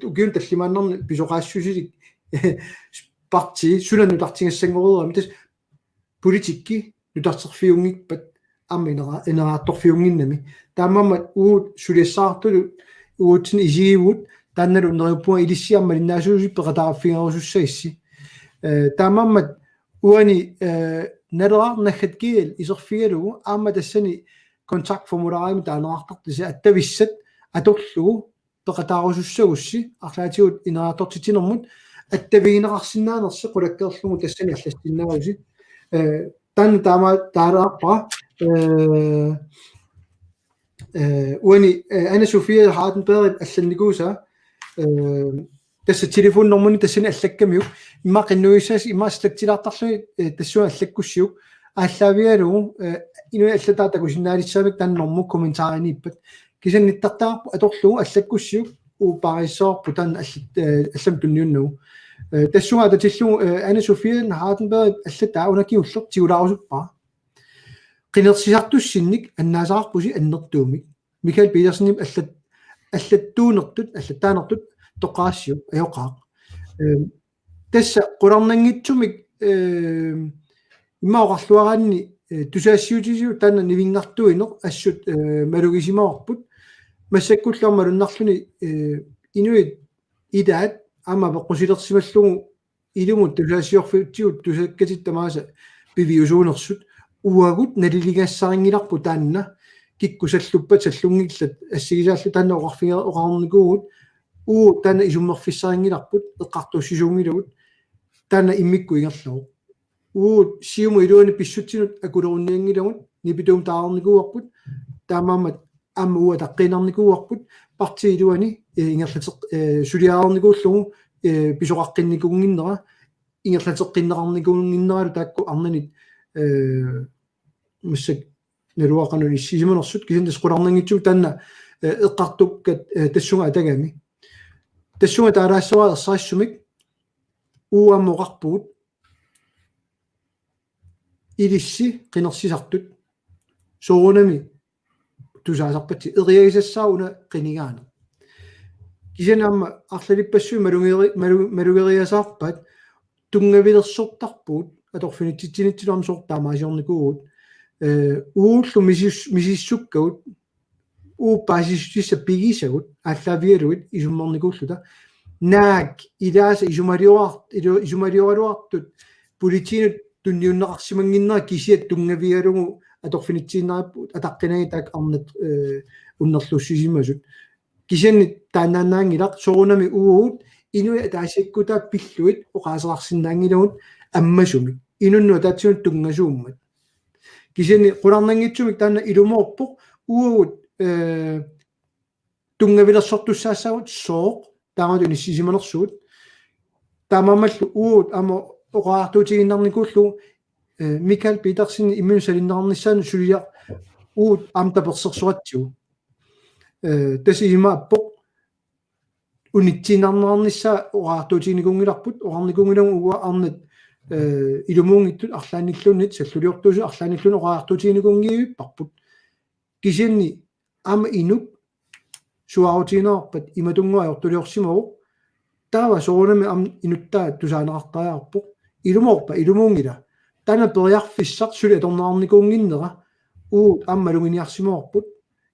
ukiuni tallimaannarni pisoqaassusilik partii, suna nutartigassanngoreerami, tassa politikki nutarterfiunngippat aamma inera-, ineriartorfiunnginnami. Taamaammat uagut suliassaartutut uatsinnut isigivugut, taannalu neriuppunga ilissi aamma malinnaasuusi peqataaffigerusussagissi. Eh, taamaammat uani, eh, Naleraq naggat G L iserfigalugu aamma tassani kontaktformularimik taaneqartartoq tassa attavissat atorlugu peqataarusussagussi arlaatigut ineriartortitsinermut attavigineqarsinnaanersi qulakkeerlugu tassani allassinnaavusi. Eh, taanna taama taalaarpara, eh, eh, uani, eh, Anna Sofie Hardenberg allannikuusaa, eh, tassa telefonnummeri tassani allakkamiuk. Immaqa qinnuigissaasi immaqa slaktilaartarluni, eh, tassunga allakkussiuk. Aallaavigalugu, eh, inuit allataa takusinnaalissaamik taanna normu kommentariniippat. Kisianni nittartagarput atorlugu allakkussiuk uagut paarissagaluarput taanna allat, eh, allamut tunniunnagu. Eh, tassunga atatillugu, eh, Anna Sofie Hardenberg allataa una kingulleq tigulaarusuppara. Qinersisartussinnik annaasaqarpusi annertuumik. Michael Petersenip allat-, allattuunertut, allattaanertut toqqagassiuk ajoqaaq. Eh, tassa qularnanngitsumik, eh, immaqa oqarluaraanni, eh, tusagassiuutitigut taanna nivinngartuineq assut, eh, malugisimavarput. Massakkullu aamma malunnarluni, eh, inuit ilaat aamma apeqqusilersimallugu ilumut tusagassiorfiutsigut tusakkatit tamaasa piviusuunersut uagut naliligassarinngilarput taanna kikkut salluppat sallunngillat assigisaallu taanna oqarfiga-, oqarnikuugut uagut taanna isummerfissarinngilarput eqqartuussisuunngilagut taanna immikkut ingerlavoq. Uagut siumut iluani pissutsinut akulerunnianngilagut nipituumik taarnikuuarput taamaammat aamma uagut ataqqiinnarnikuuarput partii iluani, eh, ingerlateq-, eh, suliareernikuullugu, eh, pisoqaqqinnikuunnginnera ingerlateqqinneqarnikuunnginneralu taakku arnanit, eh, massakkut naluara qanoq inissisimanersut kisianni tassa qularnanngitsumik taanna, eh, eqqartukkat, eh, tassunga atagami. Tassunga taalaassavara ersarissumik uagut aamma oqarpugut ilissi qinersisartut soorunami tusaasarpatsigit eriagisassaaq una qinigaaneq. Kisianni aamma arlalippassuit malugeri-, malu-, malugeriasaarpaat tunngavilersortarpugut atorfinitsitsinitsilu aamma soorlu taamaasiornikuuvugut. Eh, uagullu misis-, misissukkagut uagut paasissutissat pigisagut aallaavigalugit isummernikuulluta. Naak ilaasa isumaliuar-, ilu-, isumaliugaluartut politiinut tunniunneqarsimannginnera kisiat tunngavigalugu atorfinitsiinnarput ataqqinagit taakku arnat, eh, unnerluussisimasut. Kisianni taannaannaanngilaq soorunami uagut inuit ataasiakkuutaat pillugit oqaaseqarsinnaanngilagut ammasumik. Inunnut ataatsinut tunngasuummat. Kisianni qularnanngitsumik taanna ilumoorpoq uagut, eh, tunngavilersortussaassaagut sooq taamatut inissisimanersugut. Taamaammallu uagut aamma oqariartuutigiinnarnikuullugu, eh, Michael Petersen imminut salinneqarnissaanut suliaq uagut aamma tapersersoratsigu. Eh, tassa imaappoq unitsiinnarneqarnissaa oqariartuutiginikuunngilarput, oqarnikuunngilagut uagut arnat, eh, ilumuunngitsut arlaannilluunniit, salluliortuusut arlaannilluunniit oqariartuutiginikuunngivipparput. Kisianni aamma inuk suaarutigineqarpat imatunngua ajortuliorsimavoq. Taava soorunami aamma inuttaa tusaaneqartariaqarpoq. Ilumoorpa, ilumuunngila. Taanna periarfissaq suli atorneqarnikuunnginnera. Uagut aamma maluginiarsimavarput.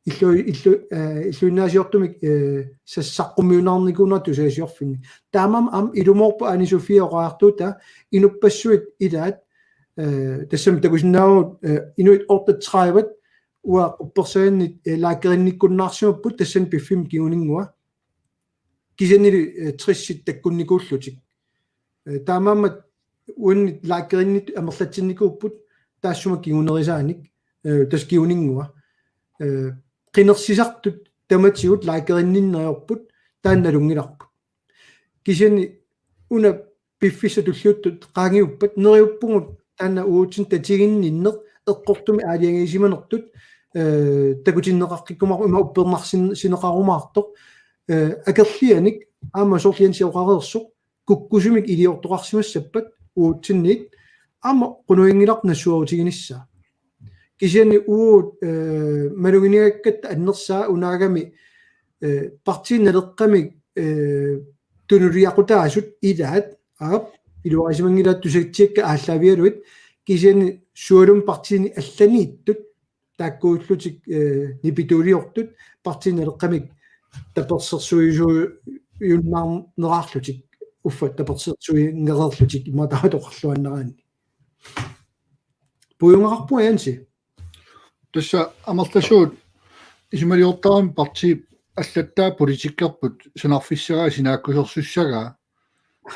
Illu-, illu-, eh, illuinnaasiortumik, eh, sa-, saqqummiunneqarnikuunera tusagassiorfinni. Taamaammat aamma ilumoorpoq Ane Sofie oqariartuutaa inuppassuit ilaat, eh, tassami takusinnaavagut, eh, inuit otteogtredive uanga quppersaannit, eh, likerinnikkunnaarsimapput tassani piffimmi kinguninngua. Kisiannili, eh, tressit takkunnikuullutik. Eh, taamaammat uannit likerinnit amerlatsinnikuupput taassuma kingunerisaanik, eh, tassa kinguninngua. Eh, qinersisartut tamatigut likerinninneq ajorput taanna nalunngilarput. Kisianni una piffissaq tulliuttoq qaangiuppat neriuppugut taanna uatsinnut tatiginninneq eqqortumik aalajangiisimanertut, eh, takutinneqaqqikkumaarpoq ima uppernarsin-, sineqarumaartoq, eh, akerlianik aamma soorlu Jensi oqareersoq kukkusumik iliortoqarsimassappat uatsinniit aamma qunuginngilarput nassuerutiginissaa. Kisianni uagut, eh, maluginiagakkatta annersaa unaagami, eh, Partii Naleqqamik, eh, tunuliaqutaasut ilaat, aap, iluarisimanngilaat tusatsiakka aallaavigalugit, kisianni sualummik partiini allaniittut taakkuullutik, eh, nipituuliortut Partii Naleqqamik tapersersuisuujunnaarnerarlutik, uffa tapersersuinngereerlutik immaqa taava toqarluannaraanni. Puigungaqarpunga, Jensi. Tassa amerlasuut isumaliortaramik partiip allattaa politikkerput sanarfissagaa sinaakkusersussagaa.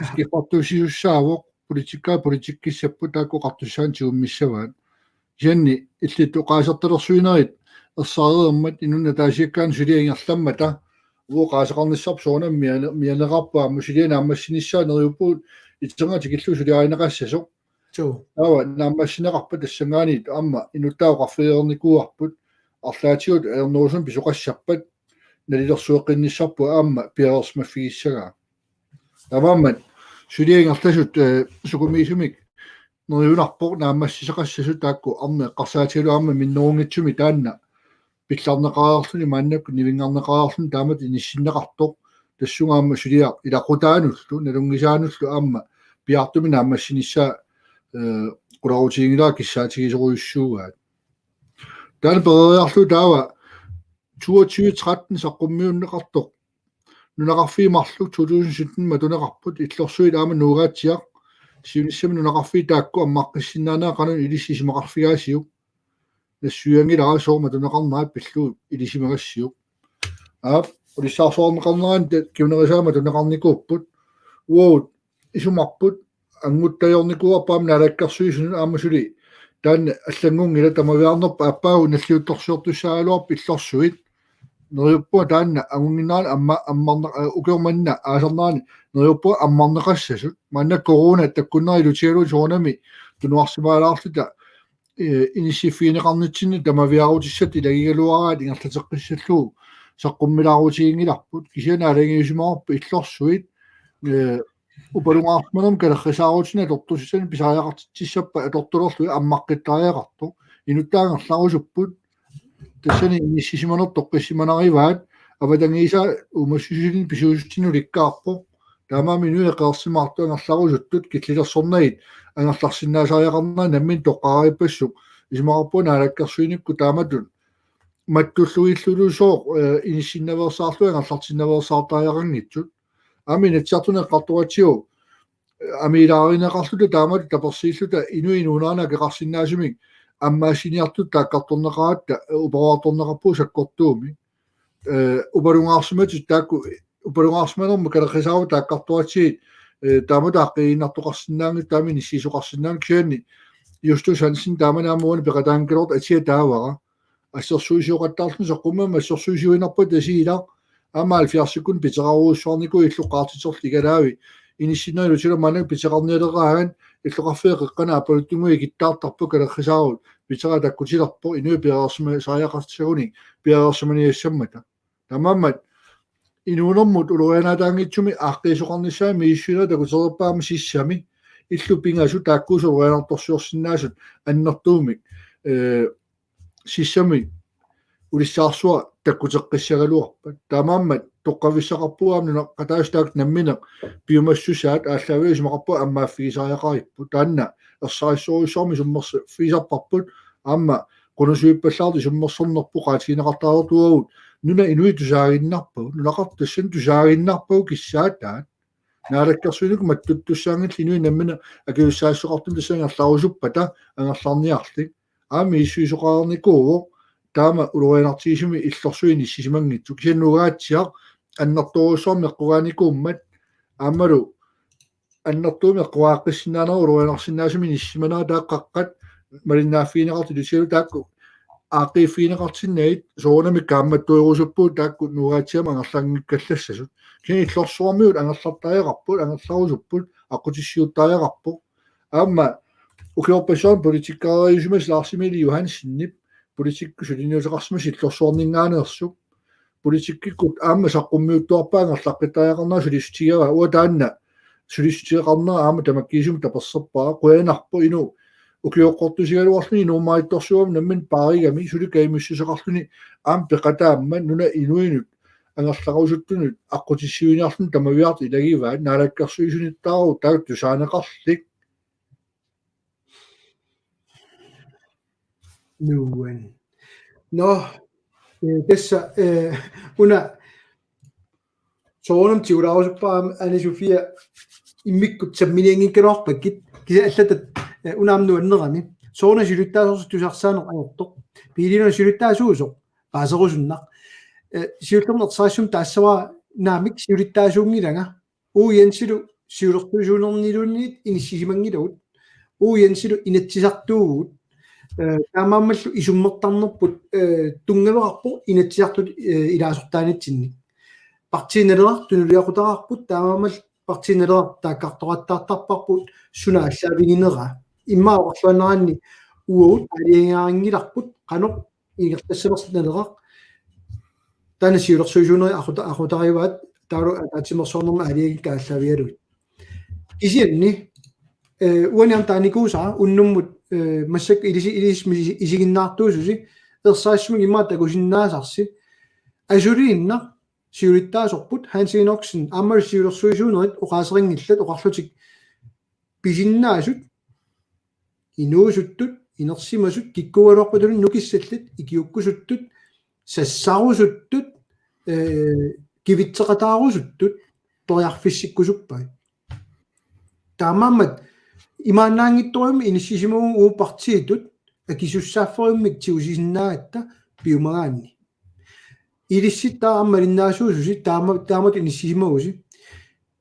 Skiffartuussisussaavoq, politikkaat politikkissapput taakku oqartussaannik tigummissavaat. Kisianni illit oqaasertalersuinerit ersareermat inunnut ataasiakkaanut suliaq ingerlammata uagut oqaaseqarnissarput soorunami miane-, mianeqarpoq aamma suliaq naammassinissaa neriuppugut iternatikillu suliarineqassasoq. Suu. Taava naammassineqarpat tassanngaanniit aamma inuttaa oqarfigereernikuuarput arlaatigut ajornerusumik pisoqassappat nalilersueqqinnissarput aamma piareersimaffigissagaa. Taamaammat suliaq ingerlasut, eh, sukumiisumik neriunarpoq naammassisaqassasut taakku arnat eqqarsaatigalugit aamma minnerunngitsumik taanna pillarneqareerluni maannakkut nivinngarneqareerluni taamatut inissinneqartoq tassunga aamma suliaq ilaqutaanullu nalunngisaanullu aamma piaartumik naammassinissaa, eh, qularutiginngilara kissaatigisorujussuugaat. Taanna pereeriarlugu taava toogtyve tretten saqqummiunneqartoq. Nunaqarfiit marluk to tusind sytten matuneqarput illorsuit aamma Nuugaatsiaq. Siunissami nunaqarfiit taakku ammaqqissinnaanera qanoq ilissi isumaqarfigaasiuk. Nassuianngilara sooq matuneqarnerat pillugu ilisimagassiuk. Aap, ulissaarsuarneqarnerani ta-, kingunerisaanik matuneqarnikuupput. Uagut isumarput anguttajoornikuuarput aamma naalakkersuisunut aamma suli taanna allanngunngilaq tamaviaarnerput aappaagu nalliuttorsiortussaagaluarpoq illorsuit. Neriuppunga taanna angunnginnerani amma-, ammarne-, eh, ukioq manna aasarnerani neriuppunga ammarneqassasut. Maanna corona takkunnera ilutigalugu soorunami tunuarsimaalaarluta, eh, inissiffigineqarnitsinni tamaviaarutissat ilagigaluaraat ingerlateqqissallugu saqqummilaarutiginngilarput. Kisianni aalajangiusimavarput illorsuit, eh, upalungaarsimanermi kalerrisaarutinik atortussanik pisariaqartitsissappat atortulerlugit ammaqqittariaqartoq. Inuttaa angerlarusupput. Tassani inissisimaneq toqqissisimanarivaat, avatangiisaa uumassusilinnik pisuussutinik ulikkaarpoq. Taamaammat inuit eqeersimaartut angerlarusuttut killilersornagit angerlarsinnaasariaqarnerat nammineq toqqareerippassuk isumaqarpunga naalakkersuinikkut taamatut mattulluillulusooq, eh, inissinnaveersaarlugit angerlartinnaveersaartariaqanngitsut. Aamma Inatsisartuni eqqartoratsigu, eh, amiilaarineqarluta taamatut tapersiilluta inuit inuunerani akeqarsinnaasumik ammaassiniartutut taakkartorneqaratta, eh, uparuartorneqarpugut sakkortuumik. Eh, upalungaarsimatit taakku, upalungaarsimanermut kaleqqisaarutta taakkartoratsigit, eh, taamatut aaqqiiginnartoqarsinnaanngitsut, taama inissiisoqarsinnaanngitsut, kisianni Justus Hansen taamani aamma uani peqataanngikkaluartoq atia taavara. Assersuisioqattaarluni saqqummiunnermi assersuisiuinnarpaa Tasiilaq, aamma halvfjerdsikkunni piteqarujussuarnikuuvoq illoqartiterli igalaavi. Inissinnerit ilutilu maannakkut piteqarnialeraangat illoqarfiit qeqqanut aappaluttunnguit ikittaartarput kaleqqisaarutta, piteraa takkutilerpoq inuit piareersimasariaqartigut, piareersimaniassammata. Taamaammat inuunermut ulorianaataanngitsumik aaqqiisoqarnissaanut misissuineq takutereerpaa aamma sissami, illut pingasut taakkuusut ulorianartorsiorsinnaasut annertuumik, eh, sissami ulissaarsua takkuteqqissagaluarpat. Taamaammat toqqavissaqarpugut aamma nunaqqataasut taakku nammineq piumassusaat aallaavigalugu isumaqarpunga ammaaffigisariaqaripput. Taanna ersarissorujussuarmik isummerfigisarparput, aamma qunusuippallaartut isummersornerput oqaatigineqartariaqartuuvugut, nunap inui tusaaginnarpagut, nunaqartut tassani tusaaginnarpagut kissaataat. Naalakkersuinikkut mattuttussaanngillat inuit nammineq akisussaassuseqartuni tassani angerlarusuppata angerlarniarlik. Aamma misissuisoqarnikuuvoq taama ulorianartigisumik illorsuit inissisimanngitsut. Kisianni Nuugaatsiaq annertoorujussuarmik eqqugaanikuummat aammalu annertuumik eqqugaaqqissinnaanerat ulorianarsinnaasumik inissisimanera, taava qaqqat malinnaaffigineqartut ilutigalugu taakku aaqqiiffigineqartinnagit soorunami kaammattuerusuppugut taakku Nuugaatsiamut angerlanngikkallassasut. Kisianni illorsuarmiut angerlartariaqarput, angerlarusupput, aqqutissiuuttariaqarpoq. Aamma ukiorpassuarni politikkereeriusimasoq Lars Emil Johansenip politikkikkut suliniuteqarsimasoq illorsuarninngaanneersoq. Politikkikkut aamma saqqummiuttuarpaa angerlaqqittariaqarnera sulissutigivaa, uanga taanna sulissutigeqarnera aamma tamakkiisumik taperserpara, qujanarpoq inuk ukioqqortusigaluarluni inuummarittorsuugami nammineq paarigami suli kajumissuseqarluni aamma peqataammat nunap inuinut angerlarusuttunut aqqutissiuiniarluni tamaviaartut ilagivaat, naalakkersuisunittaarput taakku tusaaneqarlik. Nuan. Nå, eh, tassa, eh, una soorunami tigulaarusuppara aamma Ane Sofia immikkut samminianngikkaluarpakkit, kisianni allatut, eh, una aamma nuannerami. Soorunami siulittaasorsi tusarsaaneq ajortoq. Piliuna siulittaasuusoq paaserusunnaq. Eh, siullermik ersarissumik taassavara naamik siulittaasuunngilanga. Uagut Jensilu siulersuisuunerniluunniit inissisimanngilagut. Uagut Jensilu inatsisartuuvugut. Eh, taamaammallu isummertarnerput, eh, tunngaveqarpoq inatsisartut, eh, ilaasortaanitsinni. Partii Naleraq tunuliaqutaqarput, taamaammallu Partii Naleraq taakkartoqattaartarparput suna aallaavigineraa. Immaqa oqarluaannaraanni uagut aalajangeerinngilarput qanoq ingerlassanersoq Naleraq. Taanna siulersuisuunerit aquta-, aqutarivaat, taavalu ataatsimeersuarnermi aalajangiikkat aallaavigalugit. Kisianni, eh, uani aamma taanikuusara unnummut, eh, massakkut ilisi-, ilisismik isi-, isiginnaartuususi, ersarissumik immaqa takusinnaasarsi, asuliinnaq siulittaasorput Hans Enoksen aammalu siulersuisuunerit oqaaserinngillat oqarlutik pisinnaasut, inuusuttut, inersimasut, kikkuugaluarpatullu nukissallit, ikiuukkusuttut, sassarusuttut, eh, kivitseqataarusuttut periarfissikkusuppai. Taamaammat imaannaanngitsorujummik inissisimavugut uagut partiitut akisussaaffeqarnermik tigusisinnaagatta piumagaanni. Ilissittaaq aamma malinnaasuususi taama-, taamatut inissisimavusi.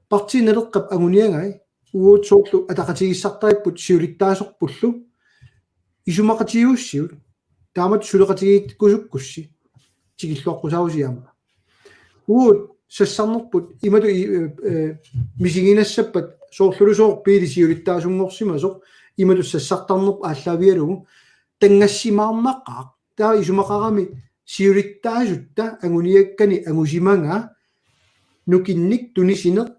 Partii Naleqqap anguniagai uagut soorlu ataqatigiissartaripput siulittaasorpullu isumaqatigiiussiuk, taamatut suleqatigiikkusukkussi tikilluaqqusaavusi aamma. Uagut sassarnerput imatut i-, eh, eh, misiginassappat soorlulusooq Pele siulittaasunngorsimasoq imatut sassartarnerput aallaavigalugu tanngassimaarnaqaaq. Taava isumaqarami siulittaasutta anguniakkani angusimagaa nukinnik tunisineq,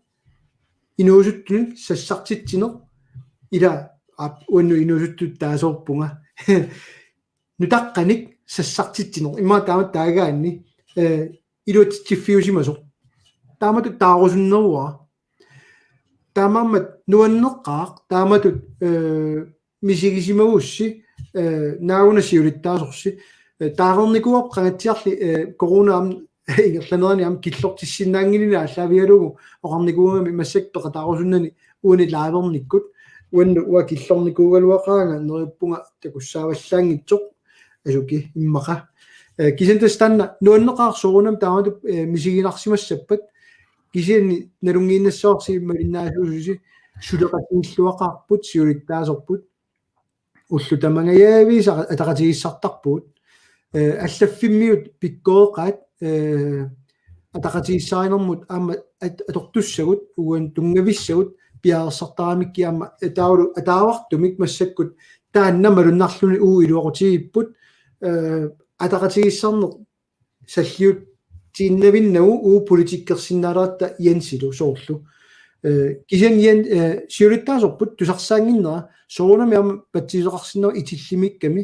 inuusuttunik sassartitsineq, ila aap uannut inuusuttut taasoorpunga. Nutaqqanik sassartitsineq. Immaqa taamatut taagaanni, eh, iluatsitsiffiusimasoq. Taamatut taarusunneruara. Taamaammat nuanneqaaq, taamatut, eh, misigisimagussi, eh, naaguna siulittaasorsi. Eh, taarnikuuarput qangatsiarli, eh, corona aamma ingerlanerani aamma killortissinnaannginnami aallaavigalugu oqarnikuugami massakkut peqataarusunnani uani livernikkut. Uannut uanga killornikuugaluaqaanga neriuppunga takussaavallaanngitsoq asuki immaqa. Eh, kisianni tassa taanna nuanneqaaq soorunami taamatut, eh, misiginarsimassappat kisianni nalunngiinnassavarsi malinnaasuususi suleqatigiilluaqaarput siulittaasorput. Ullut tamangajaviisa ataqatigiissartarpugut. Eh, allaffimmiut pikkoreqaat, eh, ataqatigiissarinermut aamma at-, atortussagut, uani tunngavissagut, piareersartaramikkit aamma ataavalu ataavartumik massakkut taanna malunnarluni uagut iluaqutigiipput, eh, ataqatigiissarneq salliuttiinnavinnagu uagut politikkersinnaaleratta Jensilu soorlu. Eh, kisianni Jen-, eh, siulittaasorput tusarsaannginnera soorunami aamma patsiseqarsinnaasoq itillimiikkami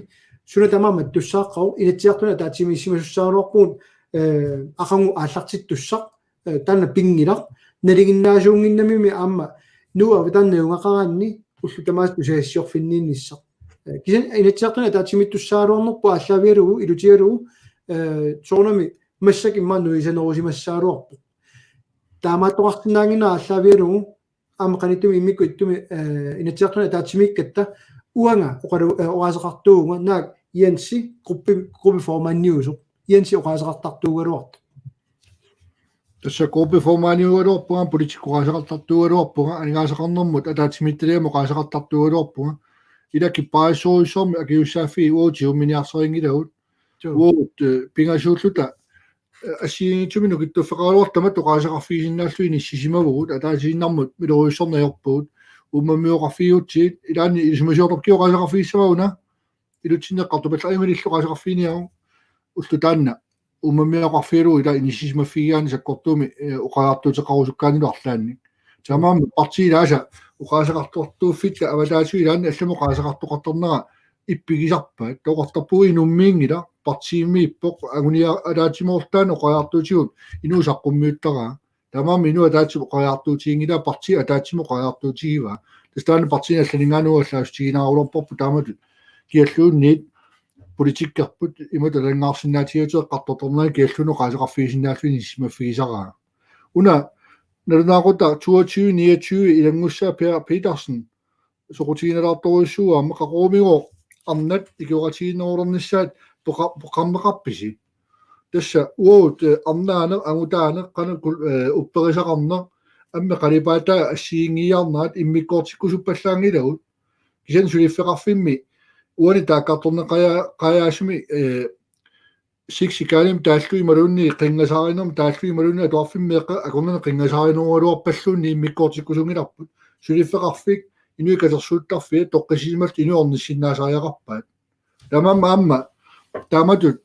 suna tamaat mattussaaqqavoq Inatsisartuni ataatsimiissimasussaagaluarpugut, eh, aqagu aallartittussaq, eh, taanna pinngilaq nalinginnaasuunnginnamimi aamma Nuup avataani najugaqaraanni ullut tamaasa tusagassiorfinniinnissaq. Eh, kisianni Inatsisartuni ataatsimiittussaagaluarnerput aallaavigalugu ilutigalugu, eh, soorunami massakkut immaqa nuisanerusimassagaluarpoq. Taamaattoqarsinnaannginnera aallaavigalugu aamma qanittumi immikkut ittumi, eh, Inatsisartuni ataatsimiikkatta uanga oqalu-, eh, oqaaseqartuuvunga naak Jensi gruppi-, gruppeformandiusoq. Jensi oqaaseqartartuugaluartoq. Tassa gruppeformandiugaluarpunga, politikki oqaaseqartartuugaluarpunga, aningaasaqarnermut ataatsimiititaliamut oqaaseqartartuugaluarpunga. Ila kipparissorujussuarmik akisussaaffiit uagut tigumminiarsarinngilagut. Suu. Uagut, eh, pingasuulluta, eh, assigiinngitsumik nukittuffeqaraluartut tamatta oqaaseqarfigisinnaallugit inissisimavugut, ataasiinnarmut miloriussorneq ajorpugut, uummammioqarfigigutsigit, ilaanni ilisimasioqartoq oqaaseqarfigissavara una, ilutsinneqartoq pallarimalillu oqaaseqarfiginiaruk, ulloq taanna uummammioqarfigalugu ila inissisimaffigigaanni sakkortuumik, eh, oqariartuuteqarusukkaannilu arlaannik. Taamaammat partiit ilaasa oqaaseqartortuuffitta avataatigut ilaanni allamut oqaaseqartoqartarnera ippigisarpaat. Toqortarpugut inummiinngilaq, partiimiippoq, anguniagaq ataatsimoorluta taanna oqariartuutigut inuup saqqummiuttaraa. Taamaammat inuit ataatsip oqariartuutiginngilaa, partiit ataatsimut oqariartuutigivaa. Tassa taanna partiini allaninngaanniit allaassutiginaarulerparput taamatut. Kialluunniit politikkerput imatut alanngaarsinnaatigigatsigu eqqartortarnera kialluunniit oqaaseqarfigisinnaalluni inissimaffigisaraa. Una nalunaaqutaq toogtyve niogtyve ilanngussaa Per Petersen soqutiginialaartorujussuuvoq aamma qaqugumigooq arnat ikioqatigiinnerulernissaat poqa-, poqarneqarpisi? Tassa uagut, eh, arnaaneq, angutaaneq, qanoq kul-, eh, upperisaqarneq, ammip qalipaataa assigiinngiiaarnerat immikkoortikkusuppallaanngilagut. Kisianni suliffeqarfimmi uani taakkartorneqaja-, qajaasumi, eh, Sixth Gallimik taallugu imaluunniit qinngasaarinermik taallugu imaluunniit atuarfimmi meeqqat akornanni qinngasaarinerugaluarpalluunniit immikkoortikkusunngilarput. Suliffeqarfik inuit katersuuttarfiat toqqissisimallutik inuit ornissinnaasariaqarpaat. Taamaammat aamma taamatut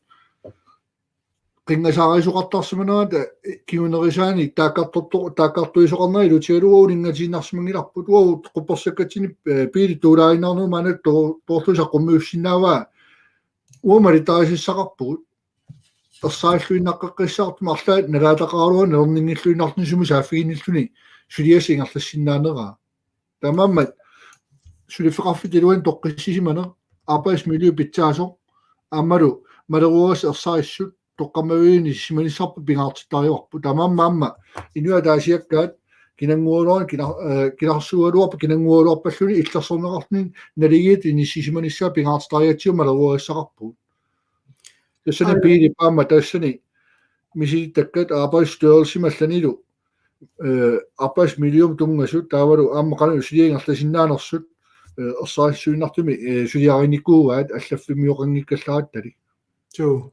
qinngasaarisoqartarsimanerata kingunerisaani taakkartorto-, taakkartuisoqarnera ilutigalugu uninngatiinnarsimanngilarput. Uagut quppersakkatsinni, eh, biilit tuulaariinnarnerat maanna to-, toorlugu saqqummiussinnaavaa. Uagut malittarisassaqarpugut. Ersarilluinnaqqissaartumik arlaat nalaataqaraluarluni nalerninngilluinnarluni sumi saaffiginnilluni suliassaq ingerlassinnaaneraa. Taamaammat suliffeqarfitta iluani toqqissisimaneq, arbejdsmiljø pitsaasoq, aammalu maleruagassat ersarissut, toqqammaviunik simanissarput pingaartittarivarput. Taamaammat aamma inuit ataasiakkaat kinanngugaluarluni kina-, eh, kinarsuugaluarpat kinanngugaluarpalluunniit illersorneqarluni naligiit inissisimanissaa pingaartittarigatsigu maleruagassaqarpugut. Tassani Aana. Biilip aamma tassani misilittakkat Arbejdsstyrelsimi allanilu, eh, arbejdsmiljømut tunngasut taavalu aamma qanoq suliaq ingerlasinnaanersut, eh, ersarissuinnartumik, eh, suliarinnikuuaat allaffimmioqanngikkallaralutali. Suu.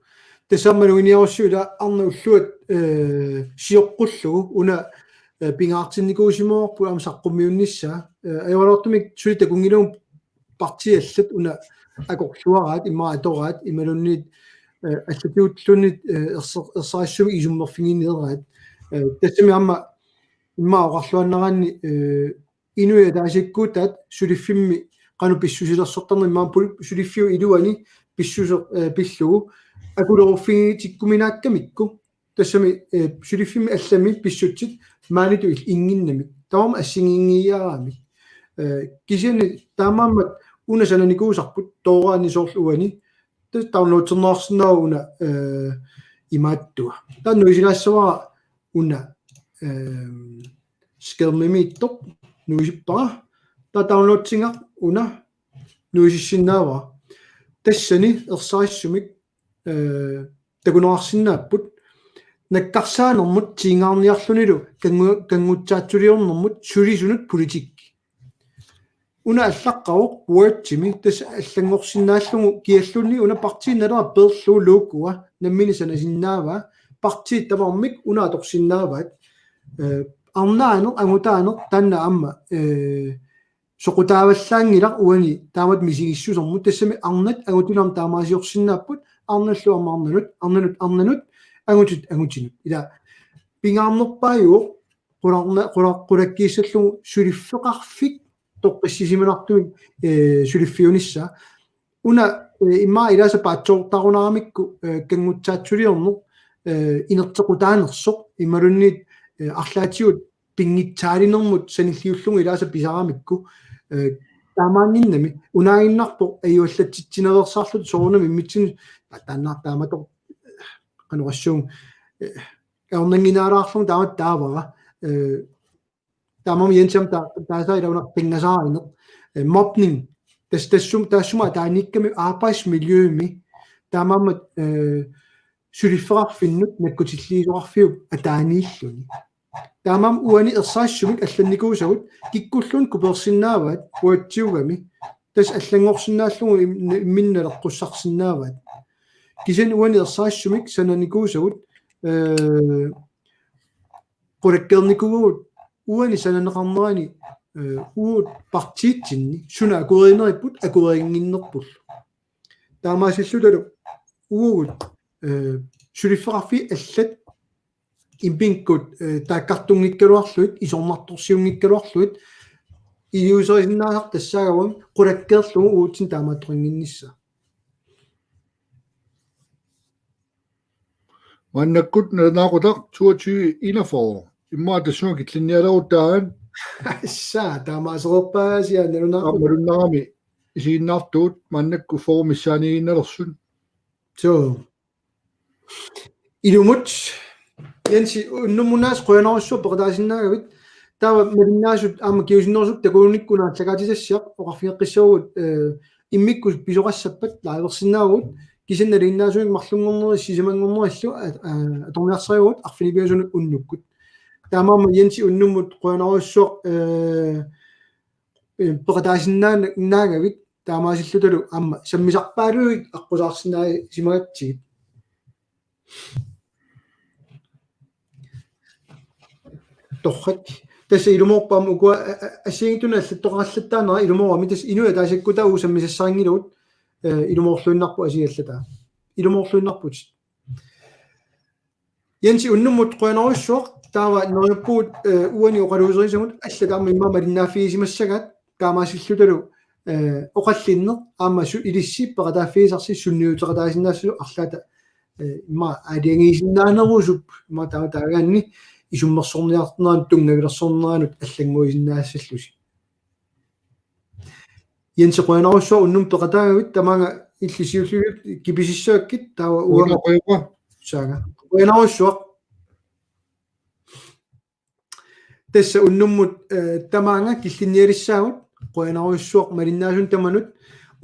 Tassa aamma maluginiarussiuk ila arnat ulluat, eh, sioqqullugu una, eh, pingaartinnikuusimavarput aamma saqqummiunnissaa. Eh, ajoraluartumik suli takunngilagut partiit allat una akorluaraat, immaqa atoraat, imaluunniit, eh, allatigut ulluunniit, eh, erser-, ersarissumik isummerfigineeraat. Eh, tassami aamma immaqa oqarluaannaraanni, eh, inuit ataasiakkuutaat suliffimmi qanoq pissusilersortarnerat immaqa pul-, suliffiup iluani pissuseq, eh, pillugu akuleruffigitikkuminaakkamikku. Tassami, eh, suliffimmi allami pissutsit maanitut il-, innginnamik. Tamarmik assigiinngiiaramik. Eh, kisianni taamaammat una sananikuusarput tooraanni soorlu uani Tassa downloaderneqarsinnaavoq una, eh, imaattua. Taava nuisilaassavara una, ehm, skærmimiittoq nuisippara. Taava downloadingaq una nuisissinnaavara. Tassani ersarissumik, eh, takuneqarsinnaapput nakkarsaanermut tiingaarniarlunilu kangu-, kanngutsaatsuliornermut sulisunut politikki. Una allaqqavoq Wordimi, tassa allanngorsinnaallugu kialluunniit una Partii Naleraq peerlugu logoa nammineq sanasinnaavaa, partiit tamarmik una atorsinnaavaat. Eh, arnaaneq, angutaaneq, taanna aamma, eh, soqutaavallaanngilaq uani taamatut misigissusermut, tassami arnat angutinik aamma taamaaliorsinnaapput, arnallu aamma arnanut, arnanut, arnanut, angutinut, angutinut. Ila pingaarnerpaajuvoq qularna-, qula-, qulakkiissallugu suliffeqarfik toqqissisimanartumik, eh, suliffiunissaa. Una, eh, immaqa ilaasa paatsoortarunaramikku, eh, kanngutsaatsuliorneq, eh, inerteqqutaanersoq, imaluunniit, eh, arlaatigut pinngitsaalinermut sanilliullugu ilaasa pisaramikku, eh, taamaannginnami, unaaginnarpoq ajuallatsitsinereersaarluta soorunami immitsinnut, ta-, taanna taamatut, eh, qanoq oqassuunga, eh, ajornannginnerulaarlugu taamatut taavara, eh, taamaammat Jensi aamma ta-, taasaa ila una pingasaarineq, eh, mobning, tas-, tassum-, taassuma ataaniikkami arbejdsmiljømi, taamaammat, eh, suliffeqarfinnut nakkutilliisoqarfiup ataaniilluni. Taamaammat uani ersarissumik allannikuusagut kikkulluunniit kopeersinnaavaat Wordiugami. Tassa allanngorsinnaallugu im-, imminut naleqqussarsinnaavaat. Kisianni uani ersarissumik sananikuusagut, eh, qulakkeernikuuagut uani sananeqarnerani, eh, uagut partiitsinni suna akuerineripput akuerinnginnerpullu. Taamaasillutalu uagut, eh, suliffeqarfiit allat immikkut, eh, taakkartunngikkaluarlugit, isornartorsiunngikkaluarlugit, iliuuserisinnaasarput tassaagami qulakkeerlugu uagutsinnut taamaattoqannginnissaa. Maannakkut nalunaaqutaq toogtyve enogfyrre. Immaqa tassunga killinnialerutta aamma. Assa, taamaasereerpaasiat nalunaaqutaq. Aamma nalunaaqutaq isiginnaartugut maannakkut fyrre missaaniiginnalersut. Suu. Ilumut, Jensi, unnummut aasiit qujanarsuaq peqataasinnaagavit. Taava malinnaasut aamma kingusinnerusukkut takugunikku una aallakaatitassiaq oqarfigeqqissaagut, eh, immikkut pisoqassappat liversinnaavugut, kisianni nalinginnaasumik marlunngorneri sisamanngornerillu, eh, eh, atorniarsarivagut arfineq-pingasunut unnukkut. Taamaammat Jensi unnummut qujanarsuaq, eh, eh, peqataasinnaagavit, taamaasillutalu aamma sammisarpaaluit aqqusaarsinnaasimagatsigit. Torrak. Tassa ilumoorpoq aamma ukua, a-, a-, assigiinngitsunik allattoqarallattaarnera ilumoorami, tassa inuit ataasiakkaat uagut sammisassarinngilagut, eh, ilumoorluinnarpoq assigiinngilagut. Ilumoorluinnarputit. Jensi unnummut qujanarsuaq, taava neriuppugut, eh, uani oqaluuserisagut, allat aamma immaqa malinnaaffigisimagassagaat, taamaasillutalu, eh, oqallinneq aamma su-, ilissi peqataaffigisarsi sunniuteqataasinnaassasoq arlaata, eh, immaqa aalajangiisinnaanerusup, immaqa taava taagaanni isummersorniarneranut tunngavilersorneranut allannguisinnaassallusi. Jensi qujanarsuaq unnummut peqataagavit, tamaanga illit siulliullugit kipisissavakkit, taava uanga. Qujanaq, qujanaq. Saaga. Qujanarsuaq. Tassa unnummut, eh, tamaanga killinnialissaagut, qujanarsuaq malinnaasunut tamanut,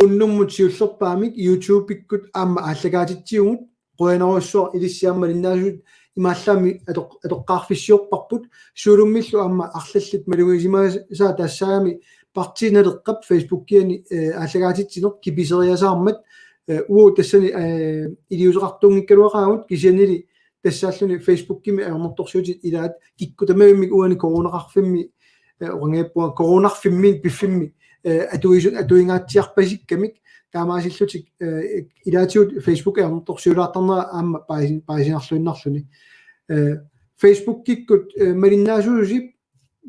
unnummut siullerpaamik YouTube-ikkut aamma aallakaatitsivugut, qujanarsuaq ilissi aamma malinnaasut imaallaammi atoq-, atoqqaarfissiorparput, Zoomillu aamma arlallit malugisimasaat taassaagami Partii Naleqqap Facebookiani, eh, aallakaatitsineq kipiseriasaarmat, eh, uagut tassani, eh, iliuuseqartuunngikkaluaqaagut kisiannili tassaalluni Facebookimi ajornartorsiutit ilaat kikkut tamavimmik uani coronaqarfimmi, eh, oqanngippunga coronarfimmi piffimmi, eh, atuisu-, atuingaatsiarpasikkamik taamaasillutik, eh, ilaatigut Facebook ajornartorsiulaartarnera aamma paasi-, paasinarluinnarluni. Eh, Facebookikkut, eh, malinnaasuusi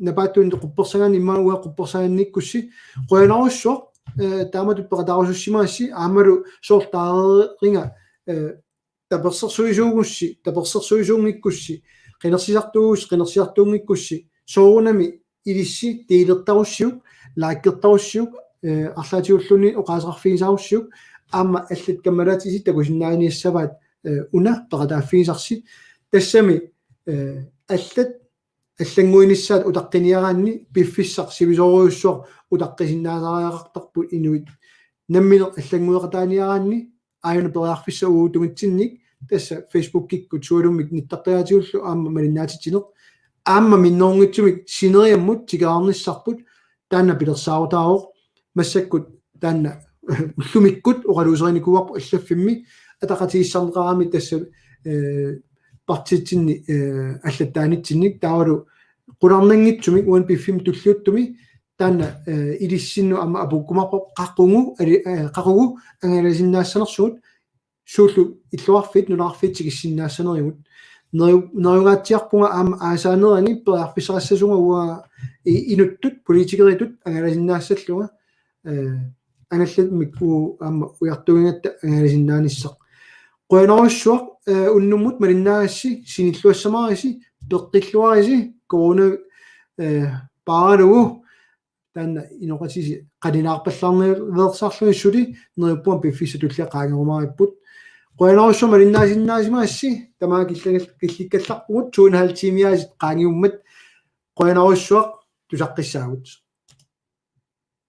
napaattunik quppersagaanni immaqa uanga quppersagannikkussi qujanarsuaq, eh, taamatut peqataarusussimagassi aammalu soorlu taareeriga, eh, tapersersuisuugussi, tapersersuisuunngikkussi, qinersisartuugussi, qinersisartuunngikkussi, soorunami ilissi delertarussiuk, likertarussiuk, eh, arlaatigulluunniit oqaaseqarfigisaarussiuk, aamma allat kammalaatisi takusinnaaniassavaat, eh, una peqataaffigisarsi. Tassami, eh, allat allannguinissaat utaqqiniaraanni piffissaq sivisoorujussuaq utaqqisinnaasariaqartarput inuit nammineq allanngueqataaniaraanni aajuna periarfissaq uagut tungitsinnik tassa Facebookikkut sualummik nittartagaatigullu aamma malinnaatitsineq aamma minnerunngitsumik sineriammut tikeraarnissarput taanna pilersaarutaavoq massakkut taanna ullumikkut oqaluuserinikuuarput allaffimmi ataqatigiissaarneqarami tassa, eh, partiitsinni, eh, allattaanitsinnik taavalu qularnanngitsumik uani piffimmi tulliuttumi taanna, eh, ilissinnut aamma apuukkumaarpoq qaqugu ali-, eh, qaqugu angalasinnaassanersugut suullu illoqarfiit nunaqarfiit tikissinnaassanerigut. Neriu-, neriungaatsiarpunga aamma aasaanerani periarfissaqassasunga uanga i-, inuttut politikeritut angalasinnaassallunga, eh, angallammik uu aamma ujartuigatta angalasinnaanissaq. Qujanarsuaq, eh, unnummut malinnaagassi sinilluassamaarisi peqqilluarisi corona, eh, paaralugu taanna inoqatisi qalinaarpallaarniarsarluni suli neriuppunga piffissaq tullia qaangerumaaripput. Qujanarsuaq malinnaasinnaasimagassi tamaat killikal-, killikkallarpugut to en halv time-iaasit qaangiummat qujanarsuaq tusaqqissaagut.